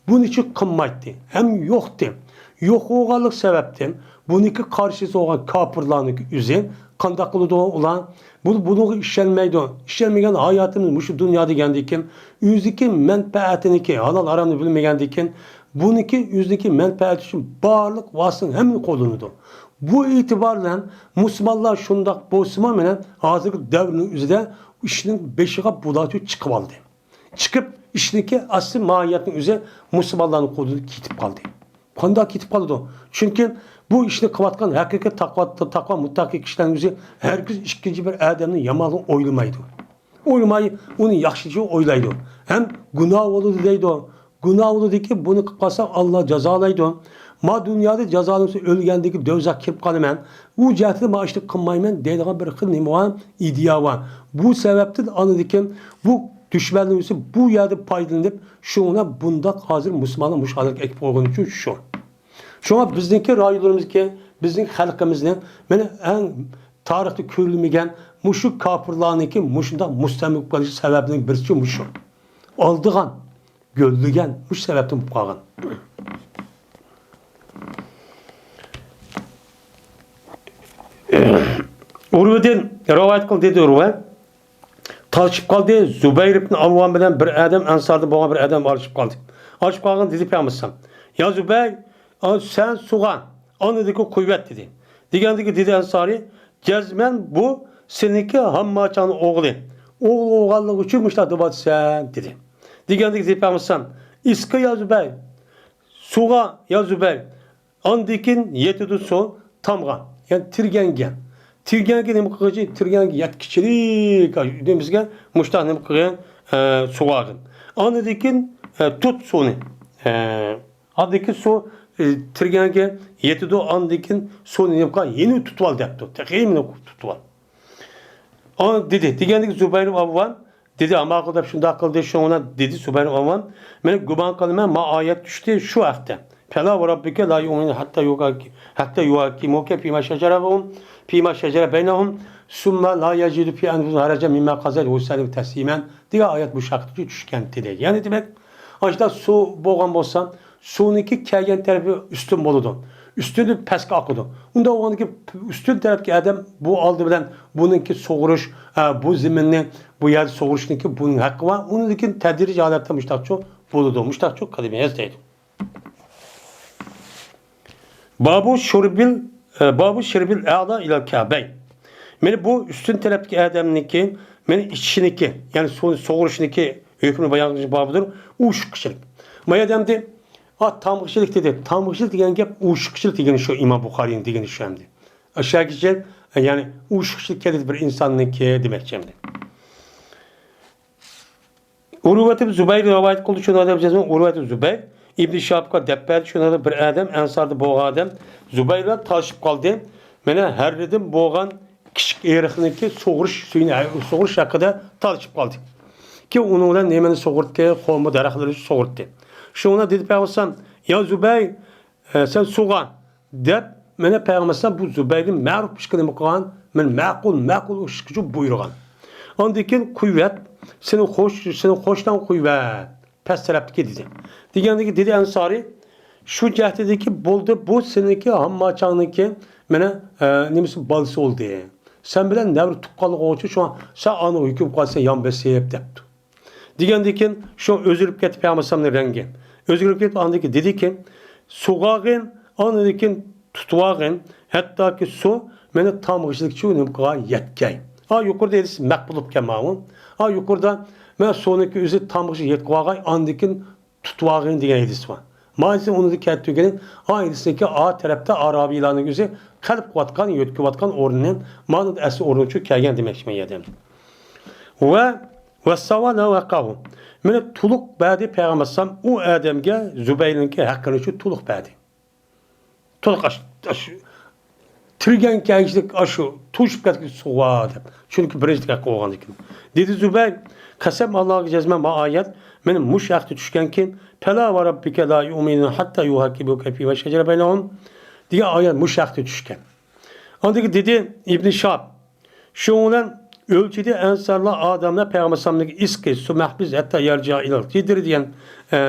بۇنى ھېچ قىلمايتتى ھەم يوقتى. يوق بولغانلىق سەۋەبتىن بۇنىڭكى قارشىسى بولغان كاپىرلارنىڭكى ئۆزى قانداق قىلىدۇ ئۇلار؟ بۇ، بۇنىڭغا ئىشەنمەيدۇ. ئىشەنمىگەن ھاياتىمىز مۇشۇ دۇنيادا دېگەندىكىن، ئۆزىكى مەنپەئەتىنىكى، ھالال ھارامنى بىلمىگەندىكىن، بۇنىڭكى ئۆزىنىكى مەنپەئەتى ئۈچۈن بارلىق ۋاسىتىنىڭ ھەممىنى قوللىنىدۇ. بۇ ئېتىبار بىلەن مۇسۇلمانلار شۇنداق بولسىمۇ، مانا ھازىرقى دەۋرنىڭ ئۆزىدە ئىشنىڭ بېشىغا بۇلارچۇ چىقىۋالدى. چىقىپ، ئىشنىڭكى ئەسلى ماھىيەتنىڭ ئۆزى مۇسۇلمانلارنىڭ قولىدىن كېتىپ قالدى. قانداق كېتىپ قالىدۇ؟ چۈنكى بۇ ئىشنى قىلىۋاتقان ھەقىقىي تەقۋا، تەقۋا مۇتتەقىي كىشىلەرنىڭ ئۆزى ھەرگىز ئىككىنچى بىر ئادەمنى يامانلىق ئويلىمايدۇ. ئويلىماي، ئۇنى ياخشىچە ئويلايدۇ. ھەم گۇناھ بولىدۇ دەيدۇ. گۇناھ بولىدۇكى، بۇنى قىلىپ قالسا، ئاللا جازالايدۇ. ما دۇنيادا جازالانسا، ئۆلگەندىكى دوزاخقا كىرىپ قالىمەن. ئۇ جەھەتتە ما ئىشنى قىلمايمەن دەيدىغان بىر خىل نېمە بار؟ ئىدىيە بار. بۇ سەۋەبتىن ئاندىن كېيىن بۇ دۈشمەنلىرىمىز بۇ يەردە پايدىلىنىپ، شۇڭا بۇنداق ھازىر مۇسۇلمانلار مۇشۇ ھالەتكە ئەكىپ قويغىنى ئۈچۈن شۇ. شۇڭا بىزنىڭكى رايونلىرىمىزدىكى، بىزنىڭ خەلقىمىزنىڭ مانا ئەڭ تارىختا كۆرۈلمىگەن مۇشۇ كاپىرلارنىڭكى مۇشۇنداق مۇستەملىكە بولۇپ قېلىش سەۋەبىنىڭ بىرسى مۇشۇ. ئالدىغان، گۆللىگەن مۇشۇ سەۋەبتىن بولۇپ قالغان. ئۇرۋىدىن رىۋايەت قىلدى دېدى ئۇرۋە. تالىشىپ قالدى. زۇبەير ئىبن ئاۋۋام بىلەن بىر ئادەم، ئەنساردىن بولغان بىر ئادەم ئالىشىپ قالدى. ئالىشىپ قالغان دېدى پەيغەمبەر ئەلەيھىسسالام، يا زۇبەير، ئا، سەن سۇغا ئاندىن كېيىن قۇيۇۋەت دېدى. دېگەندىكى دېدى ئەنسارى، جەزمەن بۇ سېنىڭكى ھامماچاڭنىڭ ئوغلى. ئوغلى بولغانلىقى ئۈچۈن مۇشۇنداق دەۋاتىسەن دېدى. دېگەندىكى دېدى پەيغەمبەر ئەلەيھىسسالام، ئىسقى يا زۇبەير، سۇغا يا زۇبەير. ئاندىن كېيىن يېتىدۇ سۇ تامغا، يەنى تىرگەنگە. تىرگەنگە نېمە قىلغۇچى؟ تىرگەنگە يەتكۈچىلىك، دېمىسىگە مۇشتاق نېمە قىلغىن؟ ئە، سۇغارغىن. ئاندىن كېيىن، ئە، تۇت سۇنى. ئە، ئاندىن كېيىن سۇ، ئى، تىرگەنگە يېتىدۇ، ئاندىن كېيىن سۇنى نېمە قىلغان، يەنە تۇتۇۋال دەپتۇ. تېخى يەنە تۇتۇۋال. ئانا دېدى، دېگەندىكىن زۇبەير ئاۋۋام دېدى، ئاماقۇل دەپ شۇنداق قىلدى، شۇڭا دېدى زۇبەير ئاۋۋام، مەن گۇمان قىلىمەن، ما ئايەت چۈشتى شۇ ھەقتە. فلا وربك لا يؤمنون حتى يحاكموك فيما شجر بينهم، فيما شجر بينهم ثم لا يجدوا في أنفسهم حرجا مما قضيت ويسلموا تسليما دېگەن ئايەت مۇشۇ ھەقتە چۈشكەنتى دەيدۇ. يەنى دېمەك، ئاشۇنداق سۇ بولغان بولسا، سۇنىڭكى كەلگەن تەرىپى ئۈستۈن بولىدۇ. ئۈستۈندىن پەسكە ئاقىدۇ. ئۇنداق بولغاندىكىن ئۈستۈن تەرەپتىكى ئادەم بۇ ئالدى بىلەن بۇنىڭكى سۇغۇرۇش، ئە، بۇ زېمىننى بۇ يەردە سۇغۇرۇشنىڭكى بۇنىڭ ھەققى بار. ئۇنىڭدىن كېيىن تەدرىجىي ھالەتتە مۇشتاقچۇ بولىدۇ. مۇشتاقچۇ قىلىمىز دەيدۇ. بابۇ شۇربىل، ئە، بابۇ شۇربىل ئەلا ئىلەل كەبەي. مانا بۇ ئۈستۈن تەرەپتىكى ئادەمنىڭكى، مانا ئىچىشىنىڭكى، يەنى سۇ سۇغۇرۇشنىڭكى ھۆكمىنى بايان قىلىش بابىدۇر. ئۇششۇقچىلىق. ما ئادەمدە، ئا، تامغىچىلىك دېدى. تامغىچىلىق دېگەن گەپ ئۇششۇقچىلىق دېگىنى شۇ، ئىمام بۇخارىينىڭ دېگىنى شۇ ئەمدى. ئاشۇ كىشى، يەنى ئۇششۇقچىلىق كېلىدۇ بىر ئىنساننىڭكى دېمەكچى ئەمدى. ئۇرۋەت ئىبن زۇبەير رىۋايەت قىلدى، شۇنىڭدا بىز ئۇرۋەت ئىبن زۇبەير ئىبن شىھابقا دەپ بەردى، شۇنىڭدا بىر ئادەم ئەنساردا بولغان ئادەم زۇبەير بىلەن تالىشىپ قالدى. مانا ھەررىدىن بولغان كىچىك ئېرىقنىڭكى سۇغۇرۇش سۈيىنى، سۇغۇرۇش ھەققىدە تالىشىپ قالدى. كېيىن ئۇنىڭ بىلەن نېمىنى سۇغۇرتتى؟ خورما دەرەخلىرىنى سۇغۇرتتى. شۇڭا دېدى پەيغەمبەر، يا زۇبەير، ئە، سەن سۇغا دەپ، مانا پەيغەمبەر بۇ زۇبەيرنى مەرۇپ ئىشقا نېمە قىلغان؟ مانا مەقۇل، مەقۇل ئىشقا بۇيرۇغان. ئاندىن كېيىن قۇيۋەت، سېنىڭ خوش، سېنىڭ قوشناڭ قۇيۋەت، پەس تەرەپتىكى دېدى. دېگەندىكى دېدى ئەنسارى، شۇ جەھەتتىكى بولدى، بۇ سېنىڭكى ھامماچاڭنىڭكى مانا، ئە، نېمىسى، بالىسى بولدى. سەن بىلەن نەۋرە تۇغقانلىق بولغۇچە شۇڭا سەن ئانىغا ھۆكۈم قىلىسەن يان بېسىپ دەپتۇ. دېگەندىن كېيىن شۇ ئۆزگىرىپ كەتتى پەيغەمبەر ئەلەيھىسسالامنىڭ رەڭگى. ئۆزگىرىپ كېتىپ ئاندىن كېيىن دېدىكى، سۇغاغىن، ئاندىن كېيىن تۇتۇۋاغىن، ھەتتاكى سۇ مانا تامغىچىلىكچە نېمە قىلغان يەتكەي. ھا يۇقىرىدا ھەدىس مەقبۇل بولۇپكەن ماۋۇ. ھا يۇقىرىدا مانا سۇنىڭكى ئۆزى تامغىچە يەتكۈۋالغاي، ئاندىن كېيىن تۇتۇۋالغىن دېگەن ھەدىس بار. مانا سىز ئۇنى كەلتۈرگىنى، ئا ھەدىسنىڭكى ئا تەرەپتە ئارابىيلارنىڭ ئۆزى قىلىپ قىلىۋاتقان، يۆتكىۋاتقان ئورنىنى مانا ئەسلى ئورنىچۇ كەلگەن دېمەكچىمەن يەردە. ۋە، ۋە ساۋا لا ۋەقاھۇ. مانا تولۇق بەردى پەيغەمبەر ئەلەيھىسسالام ئۇ ئادەمگە زۇبەيرنىڭكى ھەققىنىچۇ تولۇق بەردى. تولۇق ئاش، ئاش، تىرگەن كەيشىلىك ئاشۇ توشۇپ كەتكەن سۇغا دەپ. چۈنكى بىرىنچى ھەققى بولغاندىكىن. دېدى زۇبەير، قەسەم ئاللاغا جەزمەن ما ئايەت مانا مۇشۇ ھەقتە چۈشكەنكى، پەلا ۋە رەببىكە لا يۇئمىنۇن ھەتتا يۇھەككىمۇكە فىما شەجەرە بەينەھۇم دېگەن ئايەت مۇشۇ ھەقتە چۈشكەن. ئاندىن كېيىن دېدى ئىبنى شىھاب، شۇنىڭ بىلەن ئۆلچىدى ئەنسارلار ئادەملەر پەيغەمبەر ئەلەيھىسسالامنىڭ ئىسقى سۇ مەھبىس ھەتتا يەرجىئە ئىلەل جىدرى دېگەن، ئە،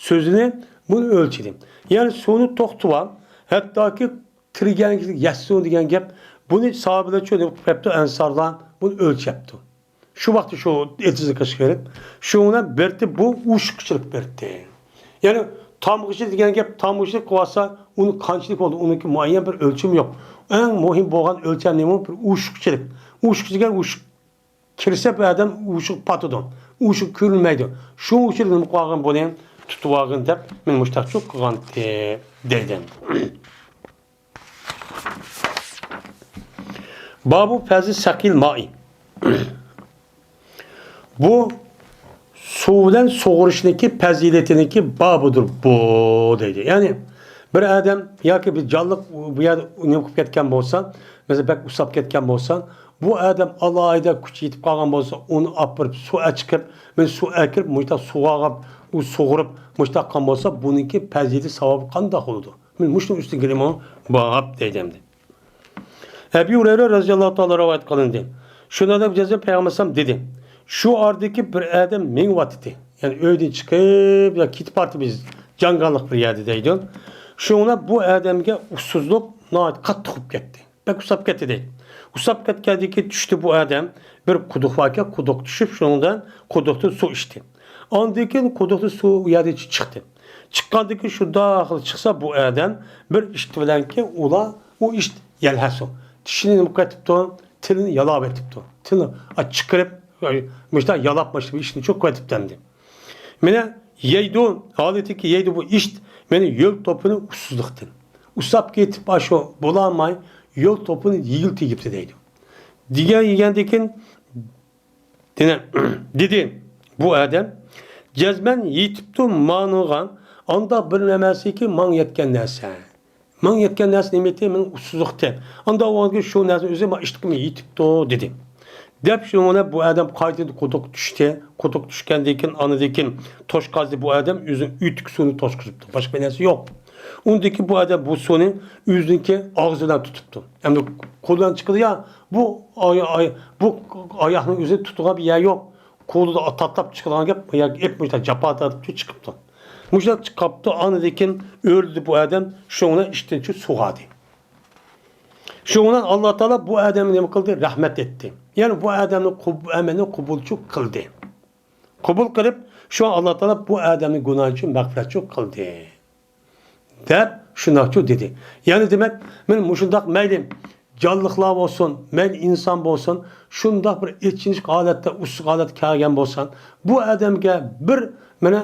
سۆزىنى بۇنى ئۆلچىدى. يەنى سۇنى توختىتىۋال، ھەتتاكى تىرگەنگە يەتسۇن دېگەن گەپ. بۇنى ساھابىلەر چۆنۈپ قېپتۇ، ئەنسارلار بۇنى ئۆلچەپتۇ. شۇ ۋاقىتتا شۇ ئېتىزنى قىشقىرىپ، شۇنىڭ بىلەن بىرتى بۇ ئۇششۇقچىلىق بىرتى. يەنى تامغىچىلىق دېگەن گەپ، تامغىچىلىق قىلىۋالسا، ئۇنى قانچىلىك بولدى؟ ئۇنىڭكى مۇئەييەن بىر ئۆلچىمى يوق. ئەڭ مۇھىم بولغان ئۆلچەم نېمە؟ بىر ئۇششۇقچىلىق. ئۇششۇق دېگەن ئۇششۇق. كىرسە بۇ ئادەم ئۇششۇق پاتىدۇ، ئۇششۇق كۆرۈنمەيدۇ. شۇنىڭ ئۈچۈن نېمە قىلغان بۇنى؟ تۇتۇۋالغىن دەپ، مەن مۇشتاقچۇ قىلغانتى دەيدۇ. بابۇ پەزى سەقىل مائى. بۇ سۇ بىلەن سۇغۇرۇشنىڭكى پەزىلىتىنىڭكى بابىدۇر بۇ دەيدۇ. يەنى بىر ئادەم ياكى بىر جانلىق بۇ يەردە نېمە قىلىپ كەتكەن بولسا، مەسىلەن، بەك ئۇسساپ كەتكەن بولسا، بۇ ئادەم ئالاھىدە كۈچى يېتىپ قالغان بولسا، ئۇنى ئاپىرىپ سۇ ئەچىقىپ، مەن سۇ ئەكىرىپ، مۇشتاق سۇغارغان، ئۇ سۇغۇرۇپ، مۇشتاق قىلغان بولسا، بۇنىڭكى پەزىلىتى ساۋابى قانداق بولىدۇ؟ مەن مۇشۇنىڭ ئۈستىگە كېلىمۇ باب دەيدۇ ئەمدى. ئەبى ھۇرەيرە رەزىياللاھۇ تائالا رىۋايەت قىلىندى. شۇنىڭدا جەزمەن پەيغەمبەر ئەلەيھىسسالام دېدى، شۇ ئارىدىكى بىر ئادەم مېڭىۋاتىدۇ. يەنى ئۆيدىن چىقىپ يا كېتىپ باراتتى، بىز جاڭگاللىق بىر يەردە دەيدۇ. شۇڭا بۇ ئادەمگە ئۇسسۇزلۇق ناھايىتى قاتتىق قوپۇپ كەتتى. بەك ئۇسساپ كەتتى دەيدۇ. ئۇسساپ كەتكەندىن كېيىن چۈشتى بۇ ئادەم. بىر قۇدۇق باركەن، قۇدۇققا چۈشۈپ، شۇنىڭدىن قۇدۇقتىن سۇ ئىچتى. ئاندىن كېيىن قۇدۇقتىن سۇ ئۇ يەردىن چىقتى. چىققاندىن كېيىن شۇنداق چىقسا، بۇ ئادەم بىر ئىت بىلەنكى ئۇلا، ئۇ ئىت يەلھەسۇ. تىشىنى نېمە قىلىۋېتىپتۇ؟ تىلىنى يالاۋېتىپتۇ. تىلىنى چىقىرىپ، مۇشۇنداق يالاپ، مۇشۇ ئىتنى چوقۇۋېتىپتۇ ئەمدى. مانا يەيدۇ، ھالىتىكى يەيدۇ بۇ ئىت، مانا يول توپىنى ئۇسسۇزلۇقتىن. ئۇسساپ كېتىپ، ئاشۇ بولالماي، يول توپىنى يېگىلى تېگىپتۇ دەيدۇ. دېگەن يېگەندىن كېيىن، دېنە-، دېدى بۇ ئادەم، جەزمەن يېتىپتۇ مانىغا، ئانداق بىر نەرسىكى ماڭا يەتكەن نەرسە. ماڭا يەتكەن نەرسە نېمە ئىدى؟ مېنىڭ ئۇسسۇزلۇق ئىدى. ئانداق بولغاندىكىن شۇ نەرسىنى ئۆزى ما ئىشتىكىمگە يېتىپتۇ، دېدى. دەپ شۇنىڭ بىلەن بۇ ئادەم قايتىدىن قۇدۇققا چۈشتى. قۇدۇققا چۈشكەندىن كېيىن، ئاندىن كېيىن توشقازدى بۇ ئادەم ئۆزىنىڭ ئۆتۈك سۇنى توشقۇزۇپتۇ. باشقا بىر نەرسە يوق. ئۇندىن كېيىن بۇ ئادەم بۇ سۇنى ئۆزىنىڭكى ئاغزى بىلەن تۇتۇپتۇ. ئەمدى قولدىن چىقىدۇ يا، بۇ ئاي-، ئاي-، بۇ ئاياقنىڭ ئۆزى تۇتىدىغان بىر يەر يوق. قولىدا تاتلاپ چىقىدىغان گەپ، بۇ يەرگە ئېلىپ مۇشۇنداق جاپا تارتىپ چىقىپتۇ. مۇشۇنداق چىقىپتۇ، ئاندىن كېيىن ئۆلدى بۇ ئادەم، شۇنىڭ بىلەن ئىشتىن چۈشۈپ سۇغاردى. شۇنىڭ بىلەن ئاللا تائالا بۇ ئادەمنى نېمە قىلدى؟ رەھمەت ئېتتى. يەنى بۇ ئادەمنىڭ قوب-، ئەمەلنى قوبۇلچۇ قىلدى. قوبۇل قىلىپ، شۇ ئاللا تائالا بۇ ئادەمنىڭ گۇناھىنى مەغپىرەتچۇ قىلدى. دەپ شۇنداقچۇ دېدى. يەنى دېمەك، مەن مۇشۇنداق مەيلى جانلىقلار بولسۇن، مەيلى ئىنسان بولسۇن، شۇنداق بىر ئېچىنىش ھالەتتە، ئۇسسۇز ھالەتتە كەلگەن بولسا، بۇ ئادەمگە بىر مانا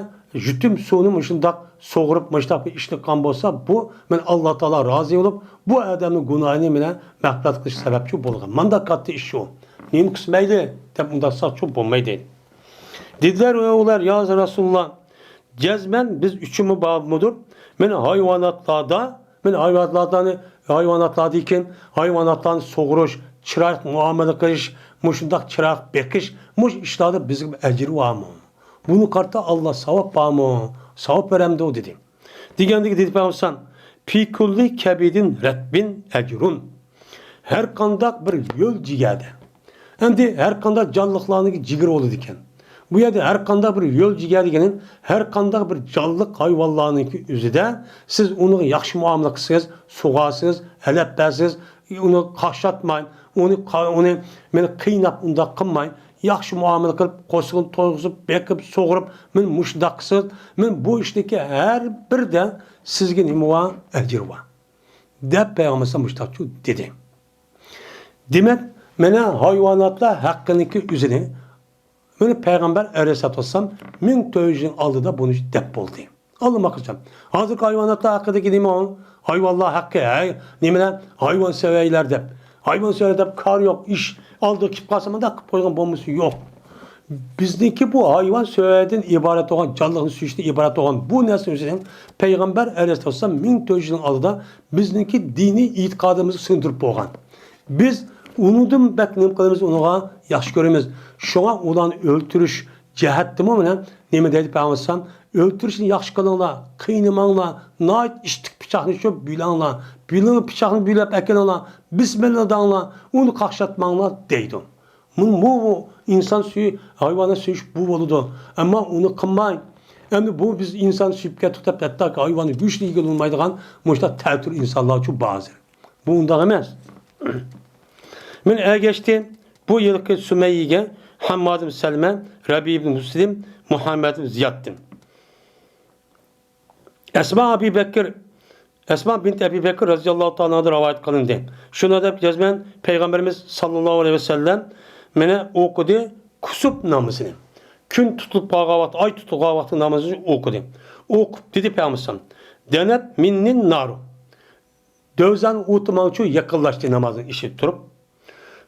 يۇتۇم سۇنى مۇشۇنداق سۇغۇرۇپ، مۇشۇنداق بىر ئىشنى قىلغان بولسا، بۇ مەن ئاللا تائالا رازى بولۇپ، بۇ ئادەمنىڭ گۇناھىنى مانا مەغپىرەت قىلىش سەۋەبچۇ بولغان. مانداق كاتتا ئىش شۇ. نېمە قىلسا مەيلى دەپ ئۇنداق قىلساقچۇ بولمايدۇ. دېدىلەر ئۇلار، يا رەسۇلاللا، جەزمەن بىز ئۈچۈنمۇ بارمىدۇر؟ مەن ھايۋاناتلاردا، مەن ھايۋاناتلارنى، ھايۋاناتلاردىكىن ھايۋاناتلارنى سۇغۇرۇش، چىرايلىق مۇئامىلە قىلىش، مۇشۇنداق چىرايلىق بېقىش، مۇشۇ ئىشلاردا بىزگە ئەجىر بارمۇ؟ بۇنى قارىتا ئاللا ساۋاب بارمۇ؟ ساۋاب بېرەمدۇ؟ دېدى. دېگەندىكىن دېدى پەيغەمبەر، پى كۇللى كەبىدىن رەتبىن ئەجرۇن. ھەر قانداق بىر يۆل جىگەردە. ئەمدى ھەر قانداق جانلىقلارنىڭكى جىگىرى بولىدىكەن. بۇ يەردە ھەر قانداق بىر يۆل جىگەر دېگىنى ھەر قانداق بىر جانلىق ھايۋانلارنىڭكى ئۆزىدە سىز ئۇنىڭغا ياخشى مۇئامىلە قىلسىڭىز، سۇغارسىز، ئەلەپ بەرسىز، ئۇنى قاقشاتماي، ئۇنى قا-، ئۇنى مېنى قىيناپ ئۇنداق قىلماي، ياخشى مۇئامىلە قىلىپ، قورسىقىنى تويغۇزۇپ، بېقىپ، سۇغۇرۇپ، مېنى مۇشۇنداق قىلسىڭىز، مېنى بۇ ئىشتىكى ھەر بىرىدە سىزگە نېمە بار؟ ئەجىر بار. دەپ پەيغەمبەر مۇشۇنداقچۇ دېدى. دېمەك، مانا ھايۋاناتلار ھەققىنىڭكى ئۆزىنى، مانا پەيغەمبەر ئەلەيھىسسالاتۇ ۋەسسالام مىڭ تۆت يۈز يىل ئالدىدا بۇنى دەپ بولدى. ئاللىماقاچان. ھازىرقى ھايۋاناتلار ھەققىدىكى نېمە ئۇ؟ ھايۋانلار ھەققى، ھەي، نېمىلەر؟ ھايۋان سۆيەيلەر دەپ. ھايۋان سۆيەيلەر دەپ كار يوق، ئىش ئالدىغا كېلىپ قالسا مۇنداق قىلىپ قويغان بولمىسى يوق. بىزنىڭكى بۇ ھايۋان سۆيەيدىن ئىبارەت بولغان، جانلىقنى سۆيۈشتىن ئىبارەت بولغان بۇ نەرسە ئۆزىنىڭ پەيغەمبەر ئەلەيھىسسالام مىڭ تۆت يۈز يىل ئالدىدا بىزنىڭكى دىنىي ئېتىقادىمىزغا سىڭدۈرۈپ بولغان. بىز ئۇنىڭدىن بەك نېمە قىلىمىز، ئۇنىڭغا ياخشى كۆرىمىز. شۇڭا ئۇلارنى ئۆلتۈرۈش جەھەتتىمۇ مانا نېمە دەيدۇ پەيغەمبەر ئەلەيھىسسالام؟ ئۆلتۈرۈشنى ياخشى قىلىڭلار، قىينىماڭلار، ناھايىتى ئىتتىك پىچاقنى شۇ بۆلەڭلار، بۆلۈڭ پىچاقنى بۆلۈپ ئەكېلىڭلار، بىسمىللا دەڭلار، ئۇنى قاقشاتماڭلار دەيدۇ. مۇ-، بۇ، بۇ ئىنسان سۈيى، ھايۋاننى سۆيۈش بۇ بولىدۇ. ئەمما ئۇنى قىلماي، ئەمدى بۇ بىز ئىنسان سۆيۈپ كەتتۇق دەپ، ھەتتاكى ھايۋاننى گۆشىنى يېگىلى بولمايدىغان مۇشۇنداق تەتۈر ئىنسانلارچۇ بار ھازىر. بۇ ئۇنداق ئەمەس. مەن ئەگەشتى بۇ يىلقى سۈمەييىگە ھەمماد ئىبن سەلمە، رەبىئە ئىبن مۇسلىم، مۇھەممەد ئىبن زىيادتىن. ئەسما ئەبى بەكر، ئەسما بىنت ئەبى بەكر رەزىياللاھۇ تائالا ئەنھادىن رىۋايەت قىلىندى. شۇنداق دەپ جەزمەن پەيغەمبىرىمىز ساللاللاھۇ ئەلەيھى ۋەسەللەم مانا ئوقۇدى كۇسۇپ نامىزىنى. كۈن تۇتۇلۇپ قالغان ۋاقىت، ئاي تۇتۇلغان ۋاقىتتا نامىزىنى ئوقۇدى. ئوقۇپ دېدى پەيغەمبەر، دەنەت مىننىن نارۇ. دوزاخنىڭ ئوتى ماڭچۇ يېقىنلاشتى نامازنىڭ ئىچىدە تۇرۇپ.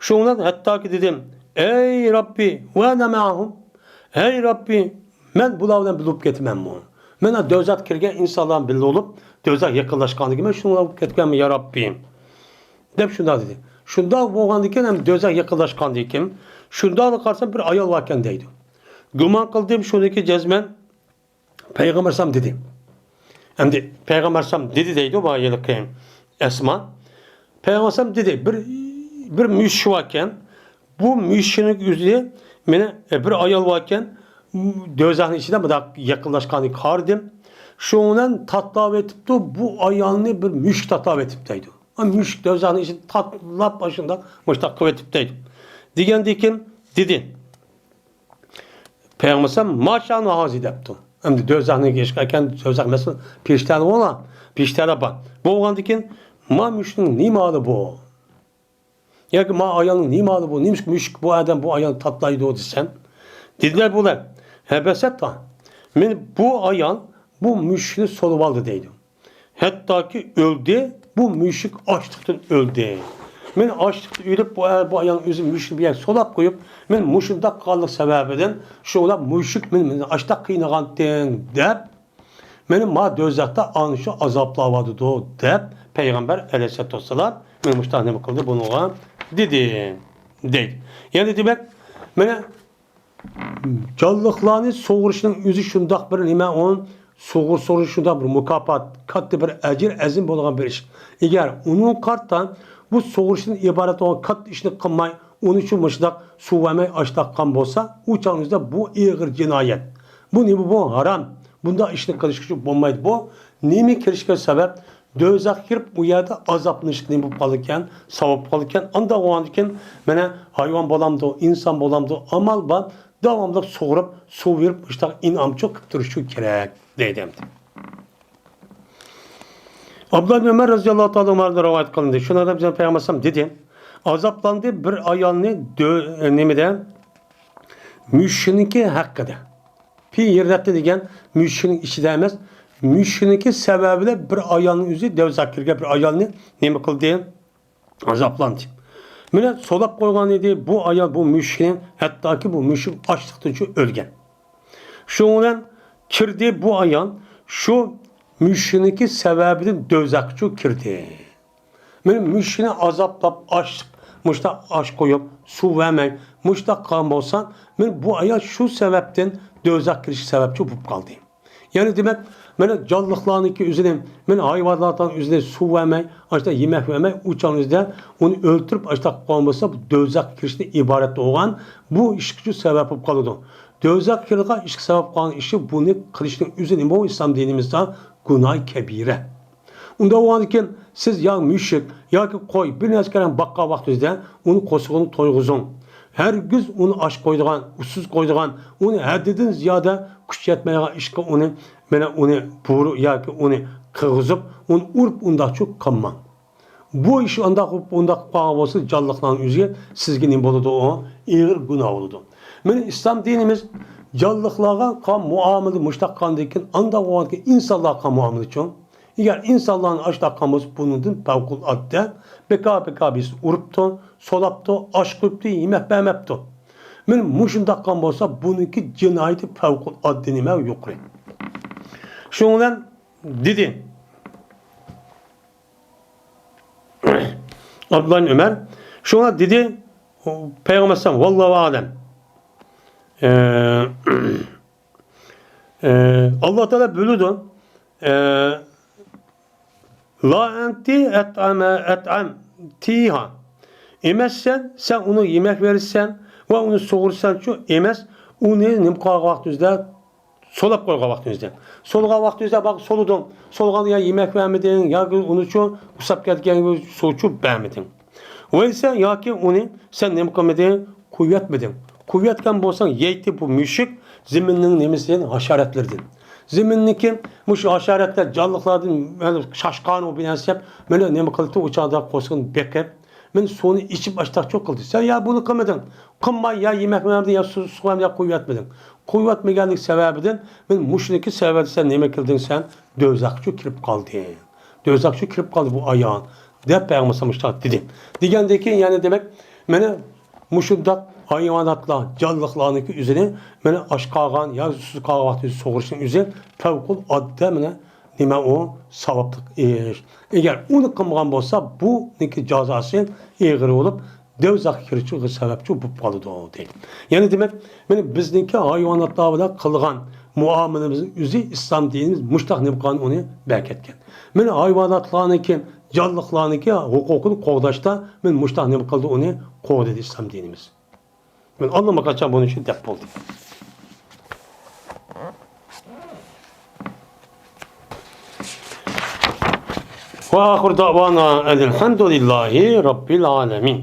شۇنىڭ بىلەن ھەتتاكى دېدىم، ئەي رەببى، ۋە ئەنە مەئەھۇم. ئەي رەببى، مەن بۇلار بىلەن بىللە بولۇپ كېتىمەنمۇ؟ مەن دوزاخقا كىرگەن ئىنسانلار بىللە بولۇپ، دوزاخ يېقىنلاشقاندىكىن مەن شۇنىڭ بىلەن بولۇپ كەتكەنمەن، يا رەببى، دەپ شۇنداق دېدى. شۇنداق بولغاندىكىن ھەم دوزاخ يېقىنلاشقاندىكىن، شۇنداقلا قارىسام بىر ئايال باركەن دەيدۇ. گۇمان قىلدىم شۇنىڭكى جەزمەن پەيغەمبەر ئەلەيھىسسالام دېدى. ئەمدى پەيغەمبەر ئەلەيھىسسالام دېدى دەيدۇ، بۇ ھېلىقى ئەسما. پەيغەمبەر ئەلەيھىسسالام دېدى، بىر، بىر مۈشۈك باركەن، بۇ مۈشۈكنىڭ ئۆزى مېنى، بىر ئايال باركەن، دوزاخنىڭ ئىچىدە مۇنداق يېقىنلاشقاننى كۆردۈم. شۇنىڭ بىلەن تاتلاۋېتىپتۇ، بۇ ئايالنى بىر مۈشۈك تاتلاۋېتىپتۇ دەيدۇ. مۈشۈك دوزاخنىڭ ئىچىدە تاتلاپ ئاشۇنداق مۇشۇنداق قىلىۋېتىپتۇ دەيدۇ. دېگەندىكىن دېدى. پەيغەمبەر ما شەئنۇ ھازى دەپتۇ. ئەمدى دوزاخنىڭ ئىشقا ئىكەن، دوزاخ ئەمەسمۇ، پېرىشتەلەر بولغان، پېرىشتەلەر بار. بولغاندىكىن، ما مۈشۈكنىڭ نېمە ھالى بۇ؟ ياكى ما ئايالنىڭ نېمە ھالى بۇ؟ نېمىشقا مۈشۈك بۇ ئادەم بۇ ئايالنى تاتلايدۇ دېسەم، دېدىلەر بۇلار، ھەبەسەتھا. مېنى بۇ ئايال بۇ مۈشۈكنى سولىۋالدى دەيدۇ. ھەتتاكى ئۆلدى، بۇ مۈشۈك ئاچلىقتىن ئۆلدى. مەن ئاچلىقتىن ئۆلۈپ، بۇ، بۇ ئايالنىڭ ئۆزى مۈشۈكنى بۇ يەرگە سولاپ قويۇپ، مەن مۇشۇنداق قىلغانلىق سەۋەبىدىن شۇڭلاپ مۈشۈك مېنى، مېنى ئاشۇنداق قىينىغانتىڭ دەپ، مانا ما دوزاختا ئانا شۇ ئازابلاۋاتىدۇ دەپ پەيغەمبەر ئەلەيھىسسالاتۇ ۋەسسالام مانا مۇشۇنداق نېمە قىلدى بۇنىڭغا دېدى دەيدۇ. يەنى دېمەك، مانا جانلىقلارنى سۇغۇرۇشنىڭ ئۆزى شۇنداق بىر نېمە، ئۇ سۇغۇر، سۇغۇرۇش شۇنداق بىر مۇكاپات، كاتتا بىر ئەجىر، ئەزىم بولغان بىر ئىش. ئەگەر ئۇنىڭغا قارىتا بۇ سۇغۇرۇشتىن ئىبارەت بولغان كاتتا ئىشنى قىلماي، ئۇنى شۇ مۇشۇنداق سۇ بەرمەي ئاچ تاققان بولسا، ئۇ چاغنىڭ ئۆزىدە بۇ ئېغىر جىنايەت. بۇ نېمە؟ بۇ ھارام. بۇنداق ئىشنى قىلىشقا بولمايدۇ. بۇ نېمە كىرىشكە سەۋەب؟ دوزاخقا كىرىپ، ئۇ يەردە ئازابلىنىشقا نېمە بولۇپ قالىدىكەن؟ سەۋەب بولىدىكەن. ئانداق بولغاندىكىن، مانا، ھايۋان بولامدۇ، ئىنسان بولامدۇ، ئامال بار، داۋاملىق سۇغۇرۇپ، سۇ بېرىپ، مۇشۇنداق ئىنئامچىلىق قىلىپ تۇرۇشى كېرەك، دەيدۇ ئەمدى. ئابدۇللا ئىبن ئۆمەر رەزىياللاھۇ تائالا ئانھۇمدىن رىۋايەت قىلىندى. شۇنىڭدا بىزنىڭ پەيغەمبەر ئەلەيھىسسالام دېدى، ئازابلاندى بىر ئايالنى دۆ-، نېمىدە؟ مۈشۈكنىڭكى ھەققىدە. پى ھىررەتى دېگەن مۈشۈكنىڭ ئىچىدە ئەمەس، مۈشۈكنىڭكى سەۋەبىدە بىر ئايالنىڭ ئۆزى دوزاخقا كىرگەن بىر ئايالنى نېمە قىلدى؟ ئازابلاندى. مانا سولاپ قويغان ئىدى بۇ ئايال بۇ مۈشۈكنى، ھەتتاكى بۇ مۈشۈك ئاچلىقتىنچۇ ئۆلگەن. شۇنىڭ بىلەن كىردى بۇ ئايال شۇ مۈشۈكنىڭكى سەۋەبىدىن دوزاخقىچۇ كىردى. مانا مۇشۇنى ئازابلاپ، ئاچلىق، مۇشۇنداق ئاش قويۇپ، سۇ بەرمەي، مۇشۇنداق قىلغان بولسا، مانا بۇ ئايال شۇ سەۋەبتىن دوزاخقا كىرىشكە سەۋەبچى بولۇپ قالدى. يەنى دېمەك، مانا جانلىقلارنىڭكى ئۆزىنى، مانا ھايۋانلارنىڭ ئۆزىنى سۇ بەرمەي، ئاشۇنداق يېمەك بەرمەي، ئۇ چاغنىڭ ئۆزىدە ئۇنى ئۆلتۈرۈپ، ئاشۇنداق قىلغان بولسا، بۇ دوزاخقا كىرىشتىن ئىبارەت بولغان بۇ ئىشقا شۇ سەۋەب بولۇپ قالىدۇ. دوزاخقا كىرىدىغان ئىشقا سەۋەب قىلغان ئىشى بۇنى قىلىشنىڭ ئۆزى نېمە؟ ئىسلام دىنىمىزدا گۇناھى كەبىرە. ئۇنداق بولغاندىكىن، سىز يا مۈشۈك ياكى قوي، بىر نەرسە كەلگەن باققان ۋاقتىڭىزدا ئۇنى قورسىقىنى تويغۇزۇڭ. ھەرگىز ئۇنى ئاچ قويىدىغان، ئۇسسىز قويىدىغان، ئۇنى ھەددىدىن زىيادە كۈچ يەتمەيدىغان ئىشقا ئۇنى، مانا ئۇنى بۇرۇ ياكى ئۇنى قىرغۇزۇپ، ئۇنى ئۇرۇپ ئۇنداقچۇ قىلماڭ. بۇ ئىش ئۇنداق، ئۇنداق قىلىپ قالغان بولسا، جانلىقلارنىڭ ئۆزىگە سىزگە نېمە بولىدۇ؟ ئۇ ئېغىر گۇناھ بولىدۇ. مانا ئىسلام دىنىمىز جانلىقلارغا قىلغان مۇئامىلە مۇشۇنداق قىلغاندىن كېيىن، ئانداق بولغاندىن كېيىن ئىنسانلارغا قىلغان مۇئامىلىچۇ؟ ئەگەر ئىنسانلارنى ئاشۇنداق قىلغان بولسا، بۇنىڭدىن پەۋقۇلئاددە بىكار-بىكار بىرسى ئۇرۇپتۇ، سولاپتۇ، ئاش قويۇپتۇ، يېمەك بەرمەپتۇ. مانا مۇشۇنداق قىلغان بولسا، بۇنىڭكى جىنايىتى پەۋقۇلئاددە نېمە يۇقىرى. شۇنىڭ بىلەن دېدى ئابدۇللا ئىبن ئۆمەر، شۇڭا دېدى پەيغەمبەر ئەلەيھىسسالام، ۋاللاھۇ ئەلەم. ئە، ئە، ئاللا تائالا بىلىدۇ. ئە، لا ئەنتى ئەتئەمە، ئەتئەمتىھا. ئەمەسسەن، سەن ئۇنى يېمەك بېرىسەن ۋە ئۇنى سۇغۇرىسەنچۇ؟ ئەمەس، ئۇنى نېمە قىلغان ۋاقتىمىزدا، سولاپ قويغان ۋاقتىمىزدا. سولىغان ۋاقتىمىزدا باق، سولىدىڭ. سولىغاندا يا يېمەك بەرمىدىڭ، ياكى ئۇنىچۇ ئۇسساپ كەتكەن سۇچۇ بەرمىدىڭ. ۋەيسە ياكى ئۇنى سەن نېمە قىلمىدىڭ؟ قۇيۇۋەتمىدىڭ. قۇيۇۋەتكەن بولساڭ، يەيتتى بۇ مۈشۈك زېمىننىڭ نېمىسىدىن، ھاشاراتلىرىدىن. زېمىننىڭكى مۇشۇ ھاشاراتلار، جانلىقلاردىن، يەنى شاشقان ئۇ بىر نەرسە دەپ، مانا نېمە قىلىپتۇ، ئۇ چاغدا قورسىقىنى بېقىپ، مانا سۇنى ئىچىپ ئاشتاقچۇ قىلدى. سەن يا بۇنى قىلمىدىڭ، قىلماي يا يېمەك بەرمىدىڭ، يا سۇ، سۇ بەرمىدىڭ، يا قۇيۇۋەتمىدىڭ. قۇيۇۋەتمىگەنلىك سەۋەبىدىن، مانا مۇشۇنىڭكى سەۋەبىدىن سەن نېمە قىلدىڭ؟ سەن دوزاخقىچۇ كىرىپ قالدىڭ. دوزاخقا كىرىپ قالدى بۇ ئايال، دەپ پەيغەمبەر ئاشۇنداق دېدى. دېگەندىن كېيىن يەنە دېمەك، مانا مۇشۇنداق ھايۋاناتلار، جانلىقلارنىڭكى ئۆزىنى مانا ئاچ قالغان يا سۇسىز قالغان ۋاقتى سۇغۇرۇشنىڭ ئۆزى پەۋقۇلئاددە مانا نېمە ئۇ ساۋابلىق ئىش. ئەگەر ئۇنى قىلمىغان بولسا، بۇنىڭكى جازاسى ئېغىر بولۇپ، دوزاخقا كىرىشىگە سەۋەبچى بولۇپ قالىدۇ، دەيدۇ. يەنى دېمەك، مانا بىزنىڭكى ھايۋاناتلار بىلەن قىلغان مۇئامىلىمىزنىڭ ئۆزى ئىسلام دىنىمىز مۇشتاق نېمە قىلغان ئۇنى بەركەتكەن. مانا ھايۋاناتلارنىڭكى، جانلىقلارنىڭكى ھوقۇقىنى قوغداشتا مانا مۇشتاق نېمە قىلدى، ئۇنى قوغدىدى ئىسلام دىنىمىز. مانا ئاللىماقاچان بۇنى شۇ دەپ بولدى. وآخر دعوانا أن الحمد لله رب العالمين.